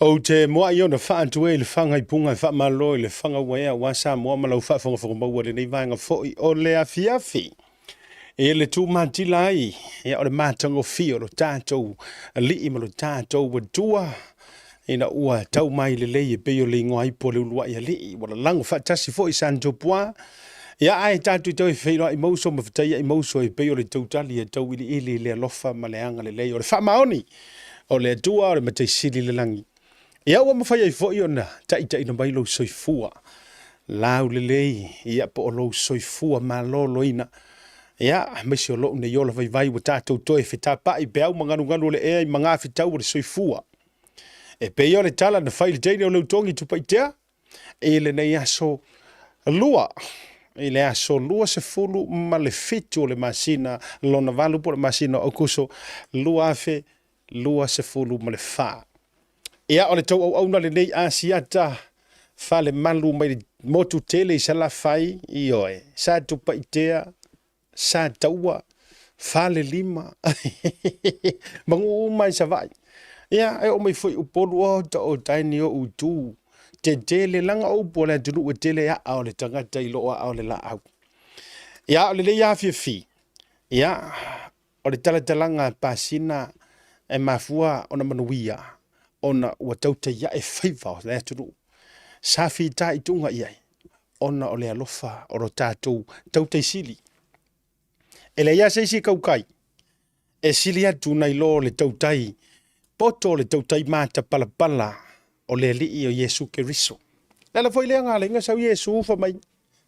Ou te muai ona faatu e i le fagaipuga e faamalo i le fagauaea aua Samoa ma lau faafogafoga maua i lenei vaega foi o le afiafi. I le tumatila ai ia o le matagofie o lo tatou alii ma lo tatou Atua ina ua tau mai lelei e pei o le igoa ipo o le uluai alii ua lalago faatasi foi Santupua ia ae tatou toe feiloai mauso ma fetaiai mauso e pei o le tautali e tauiliili le alofa ma le agalelei o le faamaoni o le Atua o le Matai Sili i le lagi. Ia ua mafai ai foi ona taitaiina mai lou soifua laulelei, ia po o lou soifua maloloina. Ia, aemaise o lou nei ola vaivai ua tatou toe fetapa'i i peau ma galugalu o le ea i magafetau o le soifua. E pei o le tala na fai i le teine o Leutogi Tupaitea i lenei aso lua, i le aso 27 o le masina lona valu po o le masina o Aokuso 2024. Ia, o le tou auauna lenei Asiata Falemalu mai le motu tele i Salafai, ioe, Satupaitea, Sataua, Falelima, ma nuu uma i Savaii. Ia, e oo mai foi i Upolu, o ta o taini o utu, tetele, laga o upu a le atunuu e tele aa o le tagata i loo aa o le laau. Ia, o lenei afiafi, ia, o le talatalaga a Pasina e mafua ona manuia ona ua tautaiae faiva o le atunuu sa fitaituga i ai ona o le alofa o lo tatou tautaisili. E leai lava se isi kaukai e sili atu nai lo le tautai poto o le tautai matapalapala o le Alii o Iesu Keriso. Le ala foi lea na ala ai ona sau Iesu fai mai,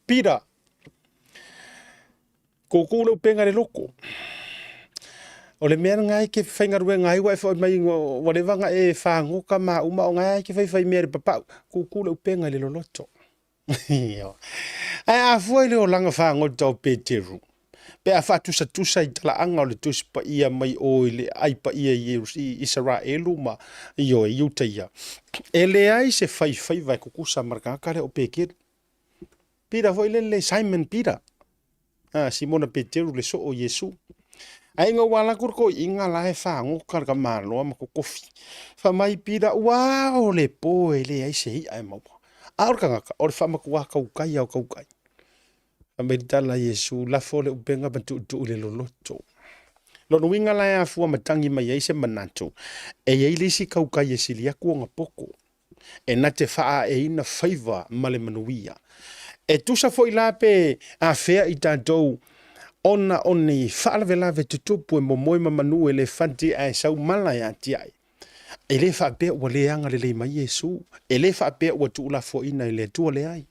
Pita, Koukou le upega i le loto. O le mea lena e te faigaluega ai ua e foi mai ua leva ona e fagota ma uma o na e te faifai mea i le papau. Koukou le upega i le loloto. Ae a fua i le olaga fagota o Peteru, pe a faatusatusa i talaaga o le Tusi Paia mai o i le Ai Paia i Isaraelu ma ioe, Iutaia, e leai se faifaiva e tutusa ma le tagata lea o Peteru. Pita foi lele, Simon Peter, ah, Simona Peteru le soo o Iesu. Ae ina ua alu atu le toeaina la e fagota le tamaloa ma totofi. Fai mai Pita, ua ao le po e leai se i'a e maua. A o le tagata, o le faamatuā tautai lava o tautai. Fai mai le tala a Iesu, lafo le upega ma tuutuu i le loloto. Lona uiga la e afua matagi mai ai se manatu, e i ai le isi tautai e sili atu ona poto. e na te faaaeina faiva ma le manuia. E tusa foi la pe afea i tatou ona o ni faalavelave tutupu e momoe ma manu e le fati ae sau mala e atiae. E le faapea ua le agalelei mai Iesu, e le faapea ua tuulafoaiina e le Atua, leai.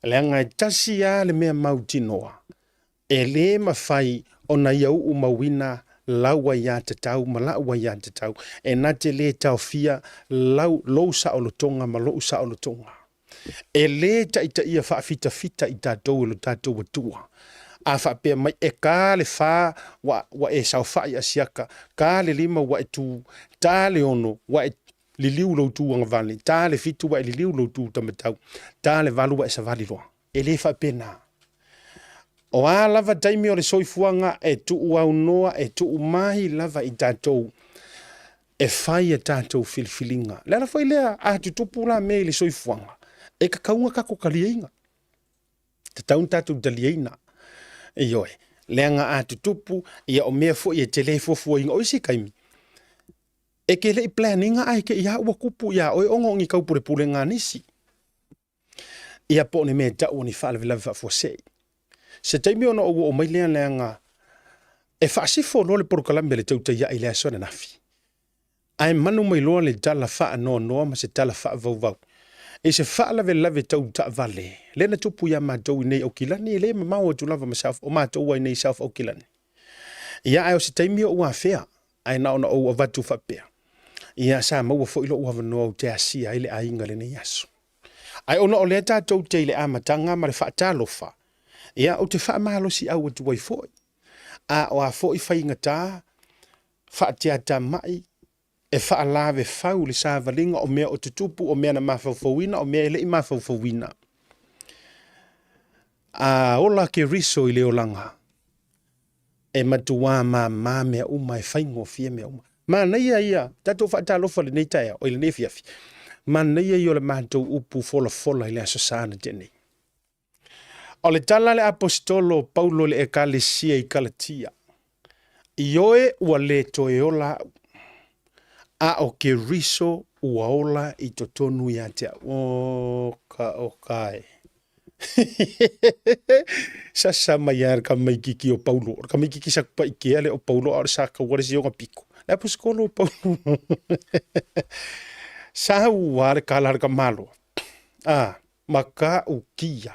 Leaga e tasi lava le mea mautinoa, E le mafai ona ia uu mauina lau aiatatau ma la'u aiatatau, e na te lē taofia lau, lou saolotoga ma lo'u saolotoga. E lē taitaia faafitafita i tatou e lo tatou Atua. A faapea mai, e ta le fa ua, ua e saofa'i Asiata, ta le lima ua e tu, ta le ono ua e liliu lou tu agavale, ta le fitu ua e liliu lou tu tamatau, ta le valu ua e savali loa. E le faapena. O a lava taimi o le soifuaga e tuuaunoa, e tuu mai lava i tatou e fai a tatou filifiliga. Le ala foi lea, a tutupu la mea i le soifuaga, e tatau ona tatou taliaina. Tatau ona tatou taliaina. Ioe, leaga a tutupu, ia o mea foi e te le fuafuaina. O isi taimi, e te le i plan ina ae te i lava ua tupu ia oe ona o ni taupulepulega a nisi. Ia po o ni mea e tau o ni faalavelave faafuasei. Se taimi ona ou oo mai lea leaga e faasifo loa le polokalame a le Tautaia'i i le aso ananafi, ae manu mai loa le tala faanoanoa ma se tala faavauvau i se faalavelave tau taavale lea na tupu ia matou i nei Aukilani, e le mamao atu lava ma South, o matou ai nei South Aukilani. Ia ae o se taimi ou afea, ae na ona ou avatu faapea, ia sa maua foi lou avanoa ou te asia ai le aiga i lenei aso. Ae ona o lea tatou te i le amataga ma le faatalofa, ia ou te faamalosiau atu ai foi, a o a foi faigata, faatiatamai, e faalavefau le savaliga o mea o tutupu, o mea na mafaufauina, o mea e le i mafaufauina. A ola Keriso i le olaga, e matuā māmā mea uma, e faigofie mea uma. Manaia ia, tatou faatalofa i lenei taeao, i lenei afiafi. Manaia ia o le matou upu folafola i le Aso Sa na tea nei. O le tala a le Aposetolo o Paulo i le Ekalesia i Kalatia, Ioe ua le toe ola au, a o Keriso ua ola i totonu ia te au. Oka, oka e. Sasa mai lava le tamaititi o Paulo. O le tamaititi Satupaitea lea o Paulo a o le sa taua le isi ona pito. Le aposetolo o Paulo. Sau lava le tala a le tamaloa. Ah, matautia.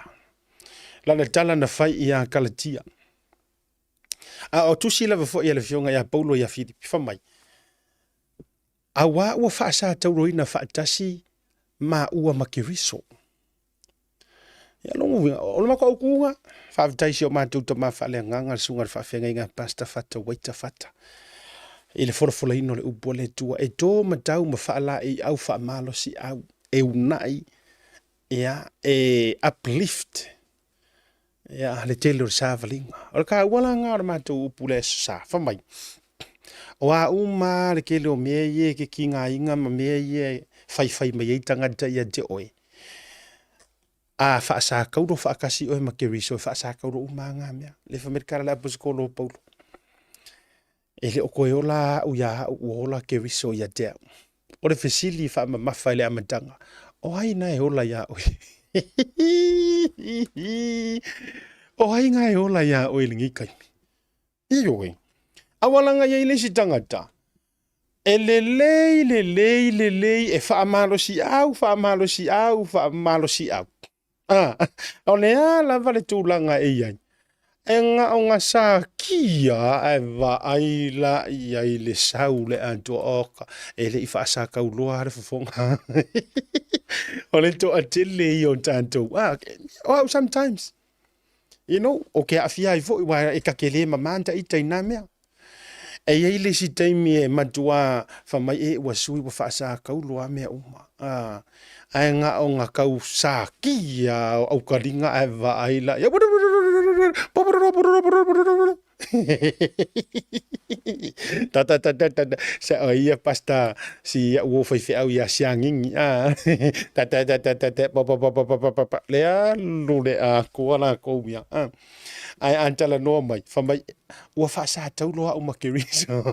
Lana tala na fai ia Kalatia. A o tusi lava foi a le afioga ia Paulo ia Filipi, fai mai, Auā ua faasatauroina faatasi māua ma Keriso. Ia lona uiga, o le matou autuga, faafetai i si o matou tama faaleagaga le susuga i le faafeagaiga Pastor Fata Waita Fata i le folafolaina o le upu a le Atua e to matau ma faalaeiau faamalosiau e unai ia e uplift ia le tele o le savaliga. O le taua la lena o le matou upu i le Aso Sa, fai mai, o a uma lava le tele o mea ia e te tigaina ma mea ia e faifai mai ai tagata ia te oe, a faasataulo faatasi oe ma Keriso, e faasataulo uma lava na mea. Lea fai mai le tala a le Aposetolo o Paulo, E le o toe ola au ia au, ua ola Keriso ia te au. O le fesili faamamafa i le amataga, o ai na e ola iā oe? O ai na e ola iā oe i lenei taimi? Ioe. Aua laga i ai le isi tagata, e lelei, lelei, lelei, e faamalosiau, faamalosiau, faamalosiau. A, o le a lava le tulaga e i ai, e na o na sakia ae vaai la i ai le sau le atoa oka, e le i faasatauloa le fofoga. O le toatele ia o tatou. Ah, o au sometimes, you know, o ke aafia ai foi, wa e ta te le mama ta ita i nā mea. E i ai le isi taimi e matua fai mai e ua sui ua faasakaulo a mea uma. A, ae na o na kau saki a o aukaliga ae vaai la ia. Ta ta ta ta ta ta. Sa o ia pasta si ia uo faifeau ia Siagigi. A, ta ta ta ta ta ta pa pa pa pa pa pa pa pa. Le alu le akoa lakou ia. A. Ae a talanoa mai, fai mai, ua faasataulo au ma Keriso.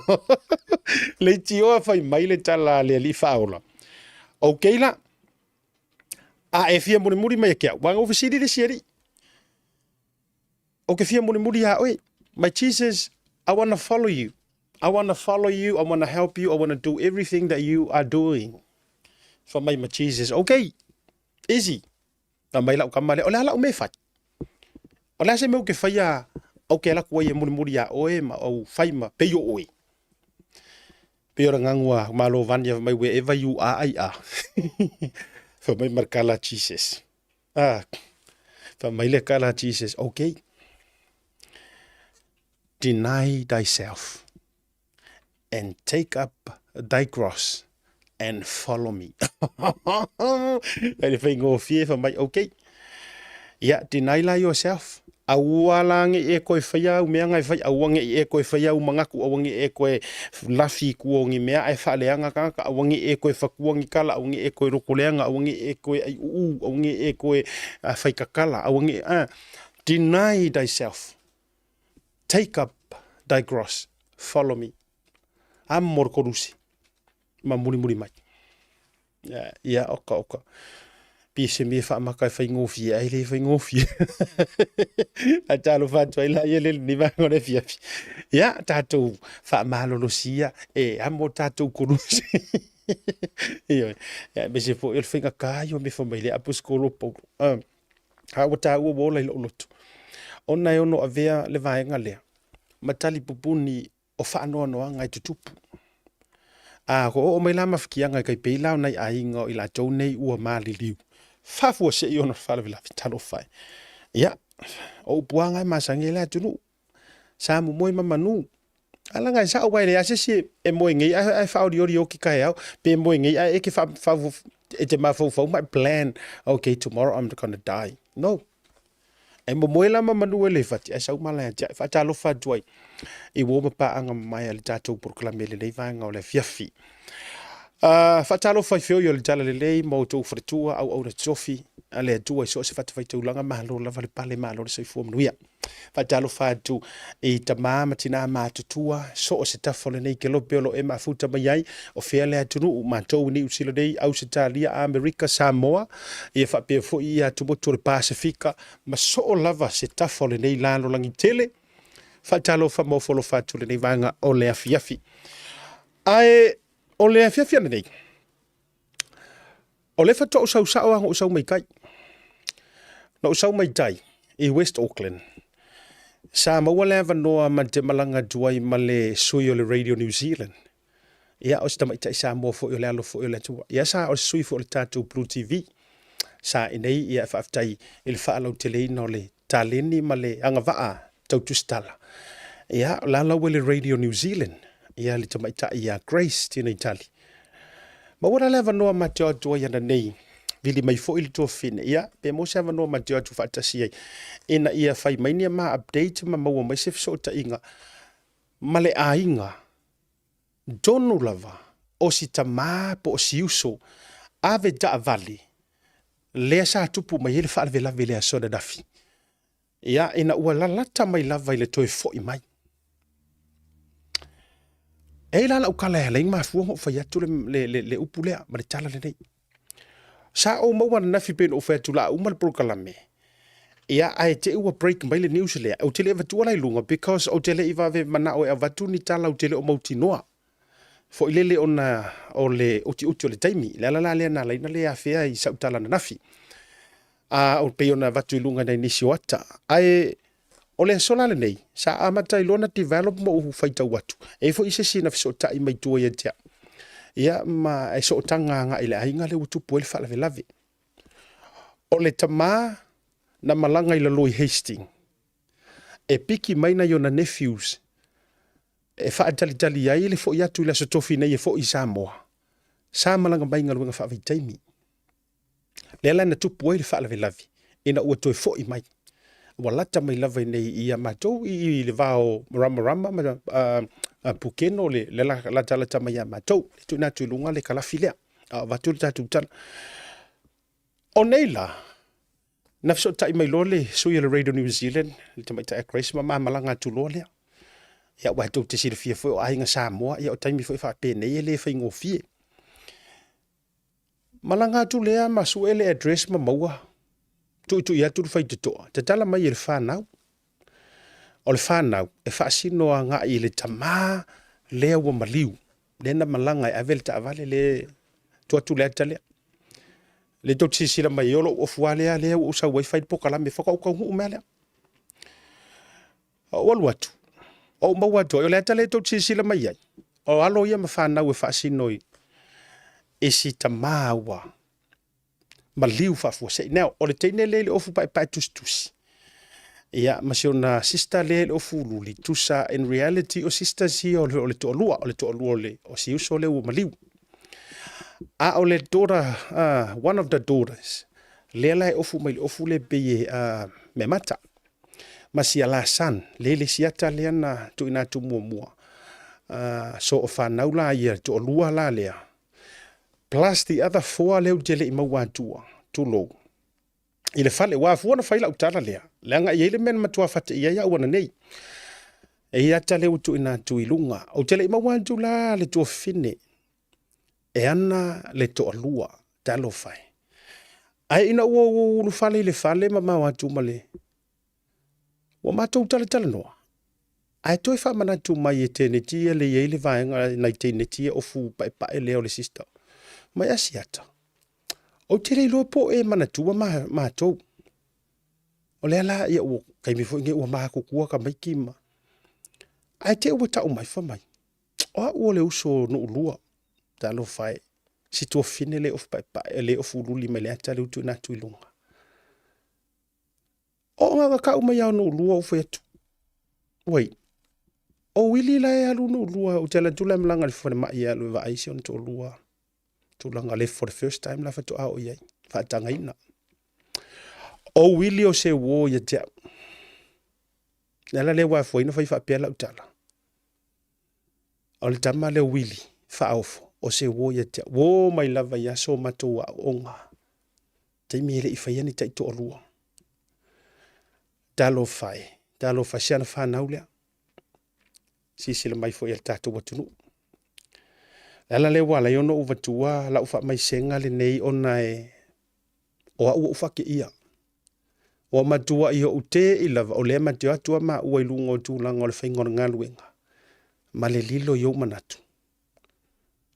Leitioa fai mai le tala a le alii faaola. Okay la, a e fia mulimuli mai e ke au, wanga u fesili le isi alii. O ke fia mulimuli iā oe, my Jesus, I wanna follow you. I wanna follow you, I wanna help you, I wanna do everything that you are doing. Fai mai ma Jesus, okay, easy. Fai mai lau tama lea, o le a lau mea e fai? O le a se mea ou te faia ou te alu atu ai e mulimuli iā oe ma ou fai ma pei o oe? Pei o le gagu a Malo Vani fai mai, wherever you are, I are. Fai mai ma le kala Jesus. Ah, fai mai le kala Jesus, okay. Deny thyself and take up thy cross and follow me. E le faigofie fai mai, okay. Ia, deny la yourself. Aua la nge i e koe whaia au mea ngai whai, aua nge i e koe whaia au mangaku, aua nge i e koe lafi i kua o ngi mea ai whaaleanga kangaka, aua nge i e koe whakua ngi kala, aua nge i e koe rokoleanga, aua nge i e koe ai uu, aua nge i e koe whaikakala, aua nge, deny thyself. Take up thy cross, follow me. Amo le korusi, ma mulimuli mai. Ia, ia, oka, oka. Pi se mea whaamaka e whaingofie, ai le whaingofie. A talofa atu ai la ia le ni vaega o le afiafi. Ia, tātou whaamalolosia, e amo tātou korusi. Ioe, ia, me se foi o le whainga kāio me whamai le aposikolo Paulo. A ua taua ua ola i lou loto. Ona e ono avea le vaega lea, ma tali pupuni o faanoanoaga e tutupu. A ko oo mai la mafitiaga e tai pei la o nai aiga o i latou nei ua maliliu, faafuasei ona faalavelave, talofa e. Ia, o upuaga e masani ai le atunuu, sa momoe ma manu. A laga e sao aua e leai lava se isi e moe nei ae faaolioli e oti taeao, pe moe nei ae e te e te mafaufau ma e plan, okay, tomorrow I'm gonna die. No. E momoe la ma manu e le fati, ae sau mala ia te au. E faatalofa atu ai i uo ma paaga mamae a le tatou polokalame i lenei vaega o le afiafi. Faatalofa i feoi o le Talalelei ma outou faletua, auauna totofi a le Atua i so o se fatafaitaulaga, malo lava le pale, malo le soifua manuia. Faatalofa atu i tama ma tina matutua, so o se tafa o lenei kelope o lo o e mafuta mai ai, o fea le atunuu, matou i Niu Sila nei, Ausetalia, Amerika, Samoa, ia faapea foi i atumotu o le Pasefika, ma soo lava se tafa o lenei lalolagi tele. Faatalofa ma ofo alofa atu i lenei vaega o le afiafi. Ae o le afiafi ananei, o lea faatoa ou sau sao lava na ou sau mai tai. Na ou sau mai tai i West Auckland, sa maua le avanoa ma te malaga atu ai ma le sui o le Radio New Zealand. Ia, o se tamaitai Samoa foi o le alo foi o le atunuu. Ia, sa o le sui foi o le tatou Blue TV. Sa i inei, ia, faafetai i le faalauteleina o le taleni ma le agavaa tau tusitala. Ia, o la la ua i le Radio New Zealand, ia le tamaitai ia Grace Tinaitali. Maua la le avanoa ma te o atu ai ananei, vili mai foi le tuafafine, ia, pe maua se avanoa ma te o atu faatasi ai, ina ia fai mai ni a ma update ma maua mai se fesootaiga ma le aiga tonu lava o si tamā po o si uso ave taavale lea sa tupu mai ai le faalavelave i le aso ananafi. Ia, ina ua lalata mai lava i le toe foi mai. E i ai la lau tala e ala ai ona mafua ona ou fai atu le, le, le, le upu lea ma le tala lenei. Sa ou maua ananafi pei ona ou fai atu o le a uma le polokalame, ia ae te i ua break mai le news lea. Ou te le i avatua la i luga because ou te le i vave manao e avatu ni tala ou te le o mautinoa. Foi lele ona o le utiuti o le taimi. Le ala la lea na ala ai ona le afea i sau tala ananafi. A o pei ona avatu i luga i nai nisi o ata. Ae o le aso la lenei, sa amata ai loa ona develop ma ou faitau atu. E i ai foi se isi na fesootai mai tua ia te au. Ia ma e sootaga agai i le aiga lea ua tupu ai le faalavelave. O le tama na malaga i lalo i Hastings, e piki mai nai ona nephews e faatalitali ai le foi atu i le Aso Tofi nei e foi i Samoa. Sa malaga mai i galuega faavaitaimi. Lea la na tupu ai le faalavelave ina ua toe foi mai. Ua lata mai lava i nei ia matou i le va o Ramarama ma Pukeno le latalata mai ia matou. Le tuuina atu i luga le kalafi lea, a o avatu le tatou tala. O nei la, na fesootai mai loa le sui o le Radio New Zealand, le tamaitai a Grace, ma ma malaga atu loa lea. Ia, aua tou te silafia foi o aiga Samoa, ia o taimi foi faapenei e le faigofie. Malaga atu lea ma sue le address ma maua, tuitui atu le faitotoa, tatala mai e le fanau. O le fanau e faasino agai i le tamā lea ua maliu, lea na malaga e ave le taavale le tuu atu le ata lea. Le tou te silasila mai ai o lou ofu lava lea lea ua ou sau ai fai le polokalame faatoa ou taunuu mai lea. Ou alu atu, ou maua atu ai, o le ata lea tou te silasila mai ai, o alo ia ma fanau e faasino i si tamā ua maliu faafuasei. Now, o le teine lea i le ofu paepae tusitusi, ia, ma si ona sister lea i le ofu luli, tusa in reality o sisters ia o le toalua, o le toalua o, le, o si uso lea ua maliu. A o le daughter, one of the daughters, lea la e ofu mai le ofu lea pei e meamata. Ma si Alasan, le le isi ata lea na tuuina atu muamua. So o fanau la ia, toalua la lea, plus the other four lea ou te le i maua atua, tulou, i le fale. Ua afua ona fai lau tala lea, leaga e i ai le mea na matua fate i ai au ananei. E i ai ata lea ua tuuina atu i luga. Ou te le i maua atu la le tuafafine e ana le toalua, talofa e. Ae ina ua ou ulufale i le fale ma mao atu ma le ua matou talatalanoa, ae toe faamanatu mai e teneti ia le i ai le vaega nai teneti ia ofu paepae lea o le sister mai Asiata. Ou te le iloa po o e manatua ma matou. O lea la ia ua taimi foi nei ua matutua tamaiti ma ae te i ua tau mai fai mai O au o le uso o Nuulua, talofa e, si tuafafine le ofu paepae, le ofu luli mai le ata lea ua tuuina atu i luga. O na tau mai lava o Nuulua ou fai atu, wait, o Wili la e alu Nuulua, ou te alu atu la e malaga i le falemai e alu e vaai si ona toalua. Tulaga le for the first time la faatoa oo i ai, faatagaina. O Uili o se uo ia te au. Le ala lea ua afua ai ona fai faapea lau tala. O le tama lea o Uili, Faaofo, o se uo ia te au. Uo mai lava i aso o matou aoaoga, taimi e le i faia ni taitoalua. Talofa e, talofa e, si ana fanau lea. Silasila mai foi i le tatou atunuu. O le ala lea ua ala ai ona ou avatua lau faamaisega lenei ona e, o au ua ou faateia. Ua matuai ou te'i lava, o lea ma te o atu lava maua i luga o tulaga o le faiga o le galuega ma le lilo i ou manatu,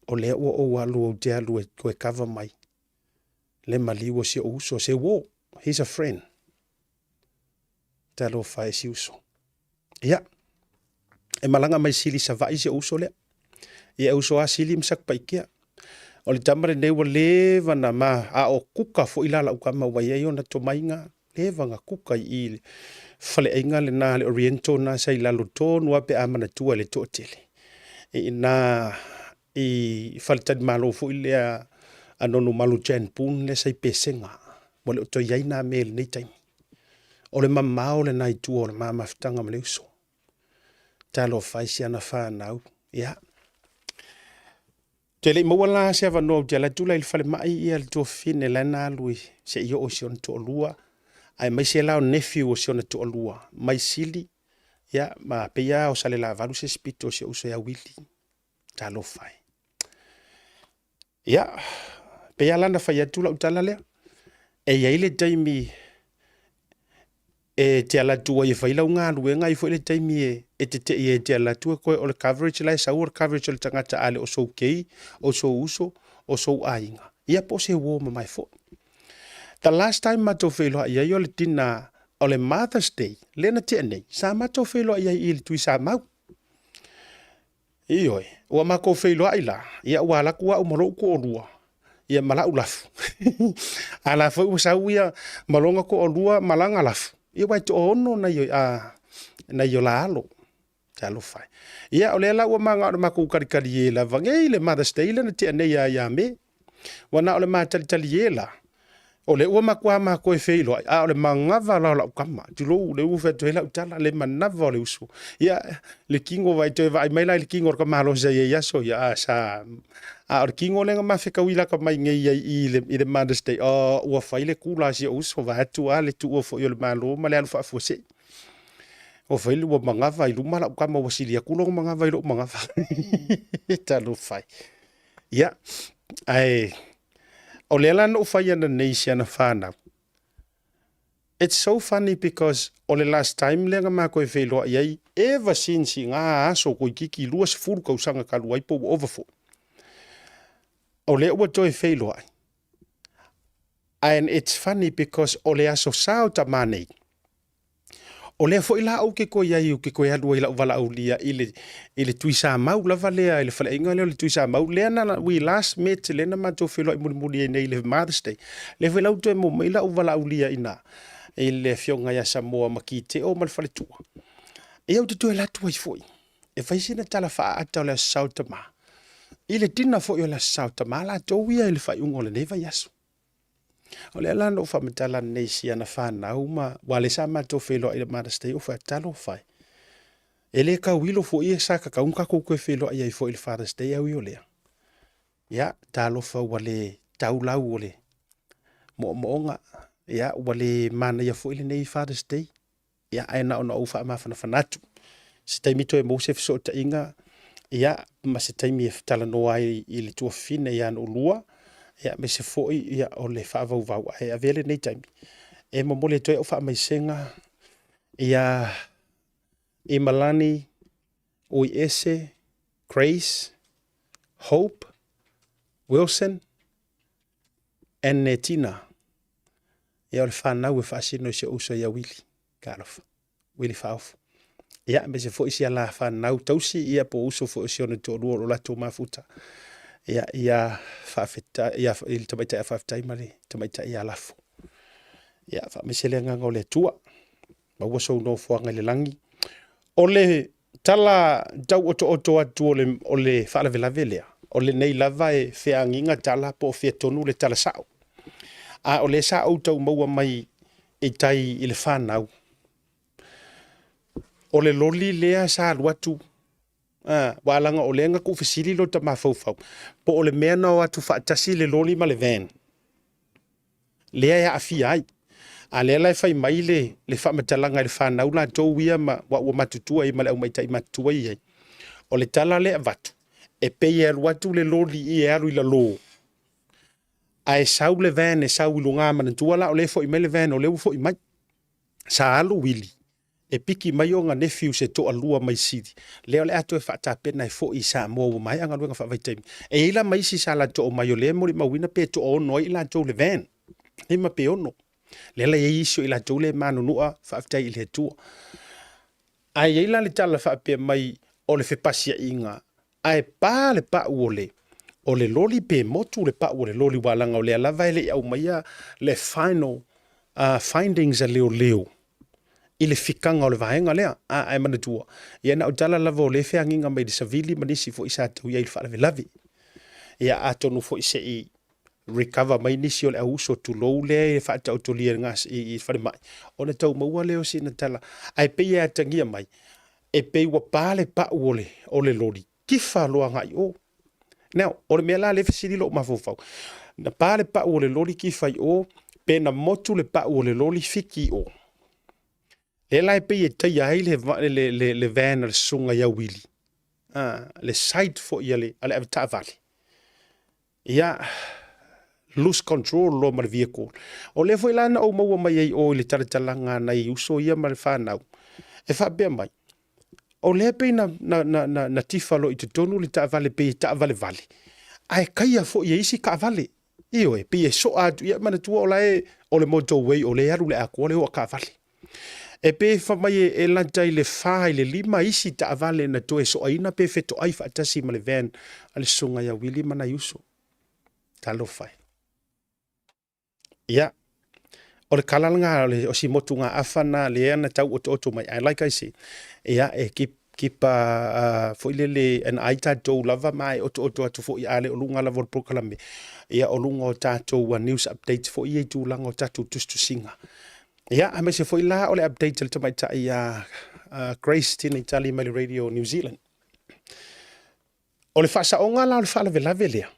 o lea ua ou alu ou te alu e toe kava mai le maliu o si ou uso, se uo, he's a friend. Talofa e si uso. Ia, e malaga mai Sili i Savaii si ou uso lea. Ia e uso lava Sili ma Satupaitea. O le tama lenei ua leva na ma, a o kuka foi la lau tama ua i ai ona tomaiga, leva na kuka i i le faleaiga lena le Oriental lena sa i lalo tonu lava pe a manatua e le toatele. I ina i faletalimalo foi lea a Nonumalo Jan Boon lea sa i Pesega. Ua le o toe i ai na mea i lenei taimi. O le mamao lena i tua o le ma mafutaga ma le uso. Talofa e i si ana fanau. Ia. Ou te le i maua la se avanoa ou te alu atu la i le falemai ia le tuafafine la na alu i se i oo i si ona toalua, aemaise la o nephew o si ona toalua mai Sili, ia, ma pei lava o Salelavalu se isi pito o si ou uso ia Uili. Talofa e. Ia, pei lava la ona fai atu lau tala lea, e i ai le taimi e te alu atu ai e fai lau galuega, e i ai foi le taimi e tetee ai e te alu atu e toe, o le coverage la e sau o le coverage o le tagata a le o sou kei, o sou uso, o sou aiga, ia po o se uo mamae foi. The last time matou feiloai ai o le dinner o le Mother's Day lea na tea nei, sa matou feiloai ai i le Tuisamau. Ioe, ua matou feiloai la, ia ua alu atu au ma lou toalua, ia ma lau lafu. A la foi ua sau ia ma lona toalua ma lana lafu, ia aua e toaono nai a, nai o la alo. Talofa e. Ia o lea la ua manao i le matou talitalie lava nei le Mother's Day lea na tea nei ia Me. Ua na o le ma talitalie la, o lea ua matua ma toe feiloai, a o le manava la o lau tama, tulou, lea ua fai atu ai lau tala, le manava o le uso. Ia, le tino vai toe vaai mai la i le tino o le tamaloa sa i ai i aso ia, a sa, a o le tino lea na ma fetaui lata mai nei ai i le, i le Mother's Day, oh, ua fai le kula a si ou uso, vaeatu lava le tuua foi o le Malo ma le alu faafuasei. Ua fai ua manava i luma lau tama ua sili atu lona manava i lou manava. Talofa e. Ia, ae o lea la na ou fai ana nei i si ana fanau. It's so funny because o le last time lea na matou e feiloai ai, ever since i na aso toeitiiti 20 tausaga talu ai po ua ova foi. O lea ua toe feiloai. And it's funny because o le aso sa o tama nei, O lea foi la ou te toe i ai, ou te toe alu ai i lau valaaulia i le, i le Tuisamau lava lea, i le faleaiga lea o le Tuisamau, lea na, we last met, lea na matou feiloai mulimuli ai nei i le Mother's Day. Lea foi la ua toe maua mai lau valaaulia i ina, i le afioga ia Samoa Makiteo ma le faletua. Ia ou te toe alu atu ai foi, e fai sina tala faaata o le Aso Sa o Tama, i le dinner foi o le Aso Sa o Tama latou ia i le faaiuga o lenei vaiaso. O lea la na ou faamatala nei i si ana fanau ma aua lea sa matou feiloai i le Mother's Day, ou fai atu, talofa e, e le tauilo foi e sa tatau ona tatou toe feiloai ai foi i le Father's Day ae ui o lea. Ia, talofa ua le tau lau o le moomooga, ia, ua le manaia foi lenei Father's Day. Ia, ae na ona ou faamafanafana atu. Se taimi toe maua se fesootaiga, ia, ma se taimi e talanoa ai i le tuafafine ia Nuulua, ia, aemaise foi ia, o le faavauvau. Ae avea lenei taimi e momoli atu ai au faamaisega ia Imalani Uiese, Grace, Hope, Wilson, and Netina. Ia o le fanau e faasino i si ou uso ia Wili. Talofa. Wili Faaofu. Ia, aemaise foi si ala fanau tausi, ia po o uso foi o si ona toalua o lo latou mafuta. Ia, ia faafetai, ia, i le tamaitai a faafetai ma le tamaitai ia Lafo. Ia, faamaise le agaga o le Atua. Maua sou nofoaga i le lagi. O le tala tau otooto atu o le, o le faalavelave lea, o lenei lava e feagiga tala po o fea tonu le tala sao. A o lea sa ou tau maua mai i tai i le fanau, o le loli lea sa alu atu, aua leaga o lea na tuufesili lota mafaufau, po o le mea na o atu faatasi le loli ma le van lea e aafia ai. A lea la e fai mai le faamatalaga i le fanau latou ia ma ua ua matutua i ma le aumaitai matutua i ai. O le tala lea e avatu, e pei e alu atu le loli i e alu i lalo, ae sau le van e sau i luga manatua la o lea e foi mai le van o lea ua foi mai. Sa alu Wili e piki mai ona nephews e toalua mai Sili, lea o le a toe faatapena e foi i Samoa ua maea galuega faavaitaimi. E i ai la ma isi sa latou omai o lea e molimauina pe toaono ai i latou i le van, 5 pe 6. Lea la e i ai isi o i latou lea e manunua, faafetai i le Atua. Ae i ai la le tala faapea mai o le fepasiaiga, ae pa le pau o le o le loli pe motu le pau o le loli aua leaga o lea lava e le i aumaia le final findings a leoleo i le fikaga o le vaega lea. A, ae manatua, ia na o tala lava o lea e feagiga mai i le savili ma nisi foi sa tau i ai i le faalavelave. Ia atonu foi se i recover mai nisi o le au uso tulou lea e faataotolia i le i le falemai, ona tau maua lea o sina tala. Ae pei e atagia mai, e pei ua pa le pau o le loli, tifa loa agai i o. Now, o le mea la lea e fesili lou mafaufau, na pa le pau o le loli tifa i o, pe na motu le pau o le loli fiki i o. Lea la e pei e taia ai le van a le susuga ia Wili, le side foi a le avetaavale. Ia, lose control loa ma le vehicle. O lea foi la na ou maua mai ai i o i le talatalaga a nai uso ia ma le fanau, e faapea mai, o lea pei na tifa loa i totonu le taavale pei e taavalevale, ae taia foi e isi taavale. Ioe, pei e soa atu, ia manatua o la e o le motorway o lea e alu i le atoa le o a taavale. E pei fai mai e lata i le 4 i le 5 isi taavale na toe soaina pe fetoai faatasi ma le van a le susuga ia Wili ma nai uso. Talofa e. Ia, o le kala lena o, le, o si motugaafa na lea na tau otooto mai. Ae like I said, ia, e keep, keep foi lele an eye tatou lava ma e otooto atu foi a le o luga lava o le polokalame. Ia, o luga o tatou news updates foi ia i tulaga o tatou tusitusiga. Ia, aemaise foi la o le update a le tamaitai ia Grace Tina Itali mai le Radio New Zealand. O le faasaoga la o le faalavelave lea,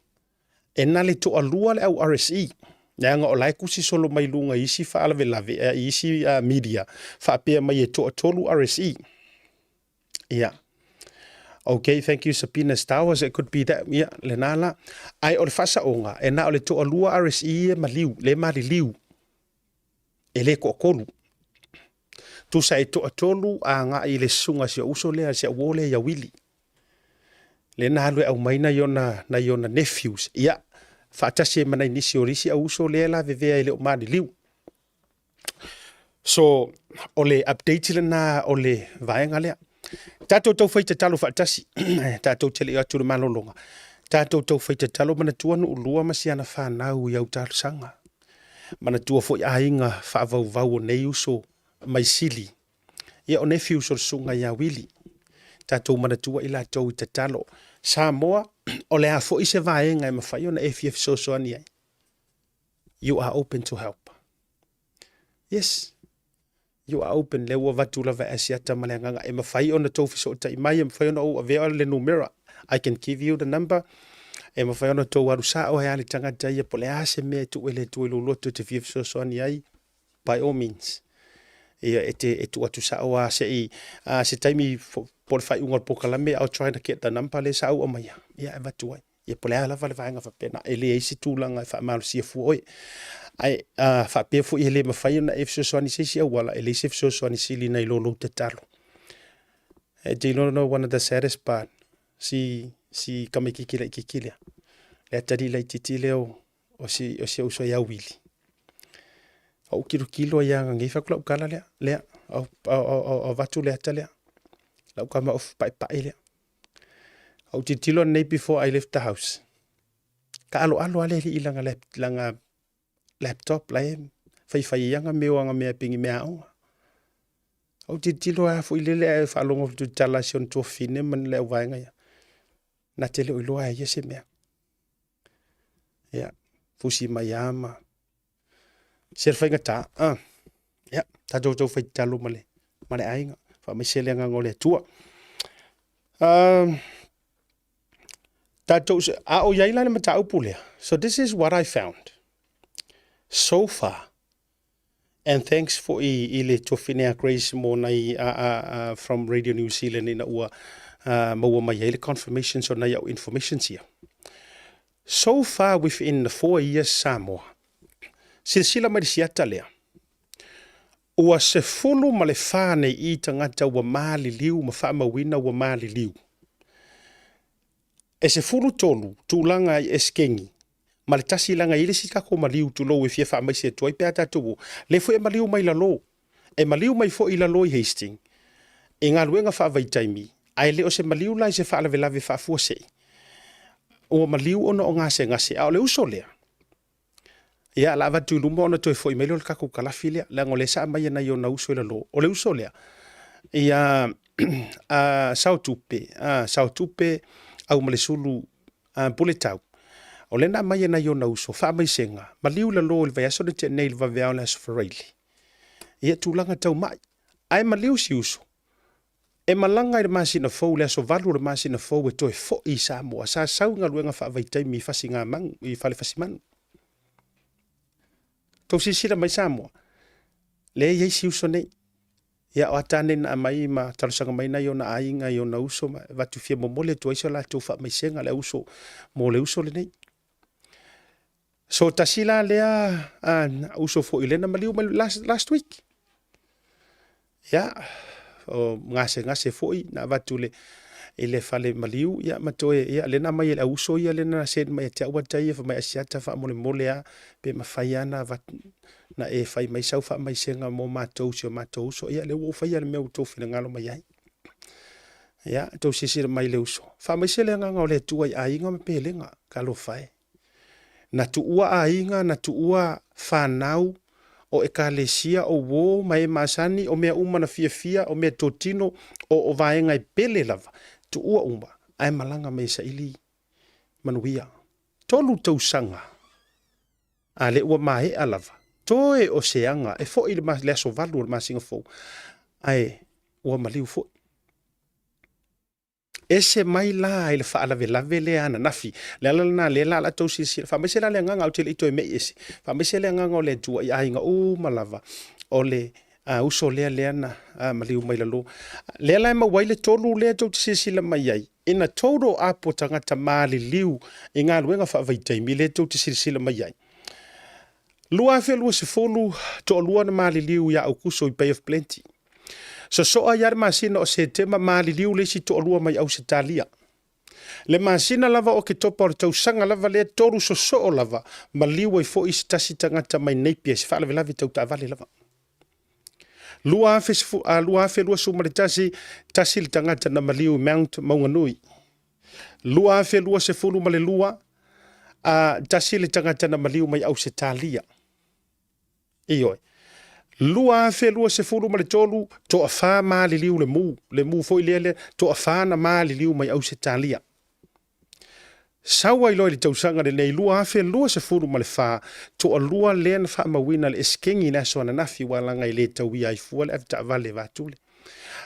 e na le toalua le au RSE, leaga o la e tusi solo mai luga i isi faalavelave, i isi media, faapea mai e toatolu RSE. Ia. Okay, thank you Sabina Stowers, it could be that, ia, lena la. Ae o le faasaoga, e na o le toalua RSE e maliu, le maliliu. E le toatolu. Tusa e toatolu agai i le susuga a si ou uso lea, si au uo lea ia Wili. Lea na alu e aumai nai ona, nai ona nephews. Ia, faatasi ai ma nai nisi o isi au uso lea e lavevea e le o maliliu. So, o le update lena o le vaega lea. Tatou taufai tatalo faatasi, tatou te le i o atu i le malologa. Tatou taufai tatalo manatua Nuulua ma si ana fanau i au talosaga. Manatua foi aiga faavauvau o nei uso mai Sili. Ia o nephews o le susuga ia Wili. Tatou manatua i latou i tatalo. Samoa, o le a foi se vaega e mafai ona e fia fesoasoani ai? You are open to help. Yes. You are open. Lea ua avatu lava e Asiata ma le agaga e mafai ona tou fesootai mai, e mafai ona ou avea le numera. I can give you the number. E mafai ona tou alu sao ai lava le tagata ia po o le a se mea e tuu e le Atua i lou loto e te fia fesoasoani ai, by all means. Ia, e te e tuu atu sao lava se i, se taimi po o le faaiuga o le polokalame, I'll try to get the number lea sa ou aumaia, ia e avatu ai. Ia po o le a lava le vaega faapena, e leai se tulaga e faamalosia fua oe. Ae a faapea foi e le mafai ona e fesoasoani i se isi auala, e leai se fesoasoani sili nai lo lou tatalo. Do you know one of the saddest part? Si, si tamaititi laitiiti lea, le atalii laitiiti lea o, o si, o si ou uso ia Wili. Ou tilotilo ai lava nei, fai atu lau tala lea, lea, au, au, au, avatu le ata lea, lau tama ofu paepae lea. Ou tilotilo ananei before I left the house, taaloalo lava le alii i lana, lana laptop la e faifai ai ana mea o ana mea pei ni meaaoga. Ou tilotilo lava foi lele ae faalogo atu i le tala a si ona tuafafine ma le auvaega ia, na te le o iloa e ia se mea. Ia, fusi mai lava ma se faigata. Tatou taufai tatalo ma le, ma le aiga. Faamaise le agaga o le Atua. Tatou, a o i ai la le mataupu lea. So this is what I found so far. And thanks foi i le tuafine a Grace mo nai from Radio New Zealand ina ua maua mai ai le confirmations o nai au informations ia. So far within the 4 years Samoa, silasila mai le siata lea, ua 14 nei i tagata ua maliliu ma faamauina ua maliliu. E 13 tulaga i esekegi ma le tasi laga i le isi tatou maliu tulou e fia faamaise atu ai pe a tatou o. Le foi e maliu mai lalo. E maliu mai foi i lalo i Hastings i galuega faavaitaimi, ae le o se maliu la i se faalavelave faafuasei. Ua maliu ona o gasegase, a o le uso lea, ia, la avatu i luma ona toe foi mai lea o le tatou kalafi lea, leaga o lea sa aumai e nai ona uso i lalo. O le uso lea, ia Saotupe Aumalesulu Puletau, o lea na aumai e nai ona uso, faamaisega, maliu i lalo i le vaiaso na tea nei i le vaveao o le Aso Faraile. Ia, tulaga tau mai. Ae maliu si uso, e malaga i le masina fou, le aso 8 o le masina fou e toe foi i Samoa. Sa sau i galuega faavaitaimi i fasigamanu, i fale fasimanu. Tou silasila mai Samoa, lea e i ai si uso nei. Ia, o ata nei na aumai ma talosaga mai nai ona aiga i ona uso ma avatu fia momoli atu ai so latou faamaisega le uso mo le uso lenei. So tasi la lea uso foi lea na maliu mai last week. Ia, o gasegase foi na avatu le i le fale maliu, ia ma toe, ia lea na aumai e le auuso ia lea na send mai ia te au ata ia fai mai, Asiata, faamolemole a pe mafai lava na avatu na e fai mai sau faamaisega mo matou si o matou uso. Ia lea ua ou faia le mea ua outou finagalo mai ai. Ia, tou silasila mai i le uso. Faamaise le agaga o le Atua i aiga ma pelega, talofa e. Na tuua aiga, na tuua fanau, o ekalesia, o uo ma e masani, o mea uma na fiafia, o mea totino, o vaega e pele lava. Tuua uma, ae malaga mai e saili manuia. 3 tausaga, a le ua maea lava. Toe o se aga, e foi le aso 8 o le masina fou, ae ua maliu foi. Ese mai la i le faalavelave lea ananafi. Le ala lena lea la tou silasila. Faamaise la le agaga ou te le i toe mei ese. Faamaise le agaga o le Atua i aiga uma lava o le uso lea lea na maliu mai lalo. Lea la e maua ai le tolu lea tou te silasila mai ai. Ina total up o tagata maliliu i galuega faavaitaimi lea tou te silasila mai ai. 2020, toalua na maliliu ia Aukuso i Bay of Plenty. Sosoa ia le masina o Setema maliliu le isi toalua mai Ausetalia. Le masina lava o Oketopa o le tausaga lava lea tolu sosoo lava maliu ai foi se tasi tagata mai Napier se faalavelave tau taavale lava. 2021, tasi le tagata na maliu i Mount Maunganui. 2022, tasi le tagata na maliu mai Ausetalia. Ioe. 2023, toafa maliliu le mu, le mu foi lea lea, toafa na maliliu mai Ausetalia. Sau ai loa i le tausaga lenei 2024, toalua lea na faamauina le esekegi i le aso ananafi ua laga e le tauia ai fua le avetaavale vaatule.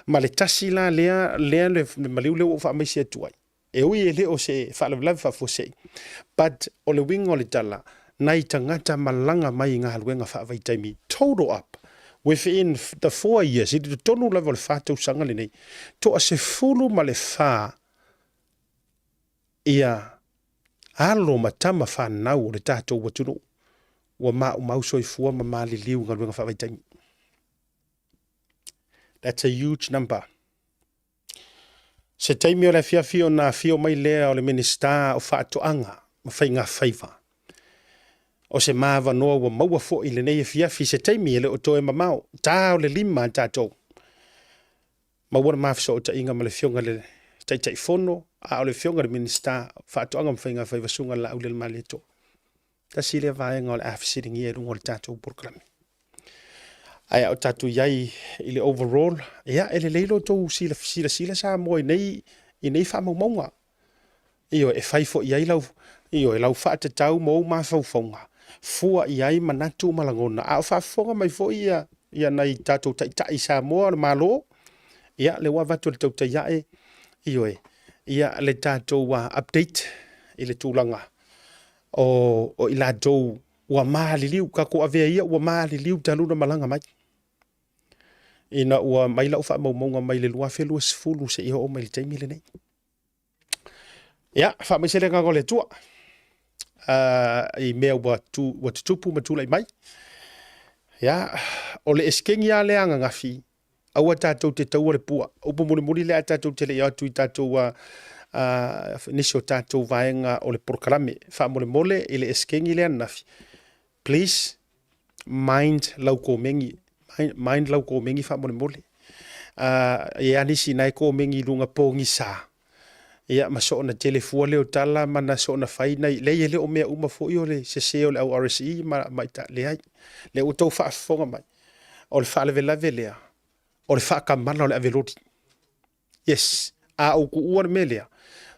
Ma le tasi la lea, lea le maliu lea ua ou faamaise atu ai. E ui e le o se faalavelave faafuasei, but o le uiga o le tala, nai tagata malaga mai i galuega faavaitaimi, total up, within the 4 years, i totonu lava o le 4 tausaga lenei, toa 14 ia alo ma tama fanau o le tatou atunuu ua maumau soifua ma maliliu i galuega faavaitaimi. That's a huge number. Se taimi o le afiafi ona afio mai lea o le Minisita o Faatoaga ma Faiga Faiva. O se mavanoa ua maua foi lenei afiafi se taimi e le o toe mamao, ta o le 5 a tatou. Maua le mafesootaiga ma le afioga i le Taitaifono, a o le afioga i le Minisita o Faatoaga ma Faiga Faiva, Susuga Laaulialemalietoa. Tasi lea vaega o le a fesiligia i luga o le tatou polokalame. Ae a o tatou i ai i le overall, ia e lelei lo outou silasila Samoa i nei faamaumauga. Ioe, e fai foi i ai lau, ioe, lau faatatau ma ou mafaufauga, fua i ai manatu ma lagona, a o faafofoga mai foi ia ia nai tatou taitai Samoa o le Malo, ia lea ua avatu e le tautai ae, ioe, ia le tatou update i le tulaga o i latou ua maliliu, tatou avea ia ua maliliu talu ona malaga mai. Ina ua aumai lau faamaumauga mai le 2020 seia oo mai i le taimi lenei. Ia, faamaise le agaga o le Atua i mea ua tutupu ma tulai mai. Ia, o le eseteni lava lea ananafi, aua tatou te taua le pua. Upu mulimuli lea ae tatou te le i o atu i tatou nisi o tatou vaega o le polokalame. Faamolemole i le eseteni lea ananafi, please mind lau komeni, mind lau komeni faamolemole. E i ai nisi na e komeni i luga pogisa, ia ma soona tele fua lea o tala ma na soona fai nai, leai e le o mea uma foi o le sese o le au RSE ma leai. Lea ua outou faafofoga mai, o le faalavelave lea, o le faatamala o le ave loli. Yes, a ou tuua le mea lea,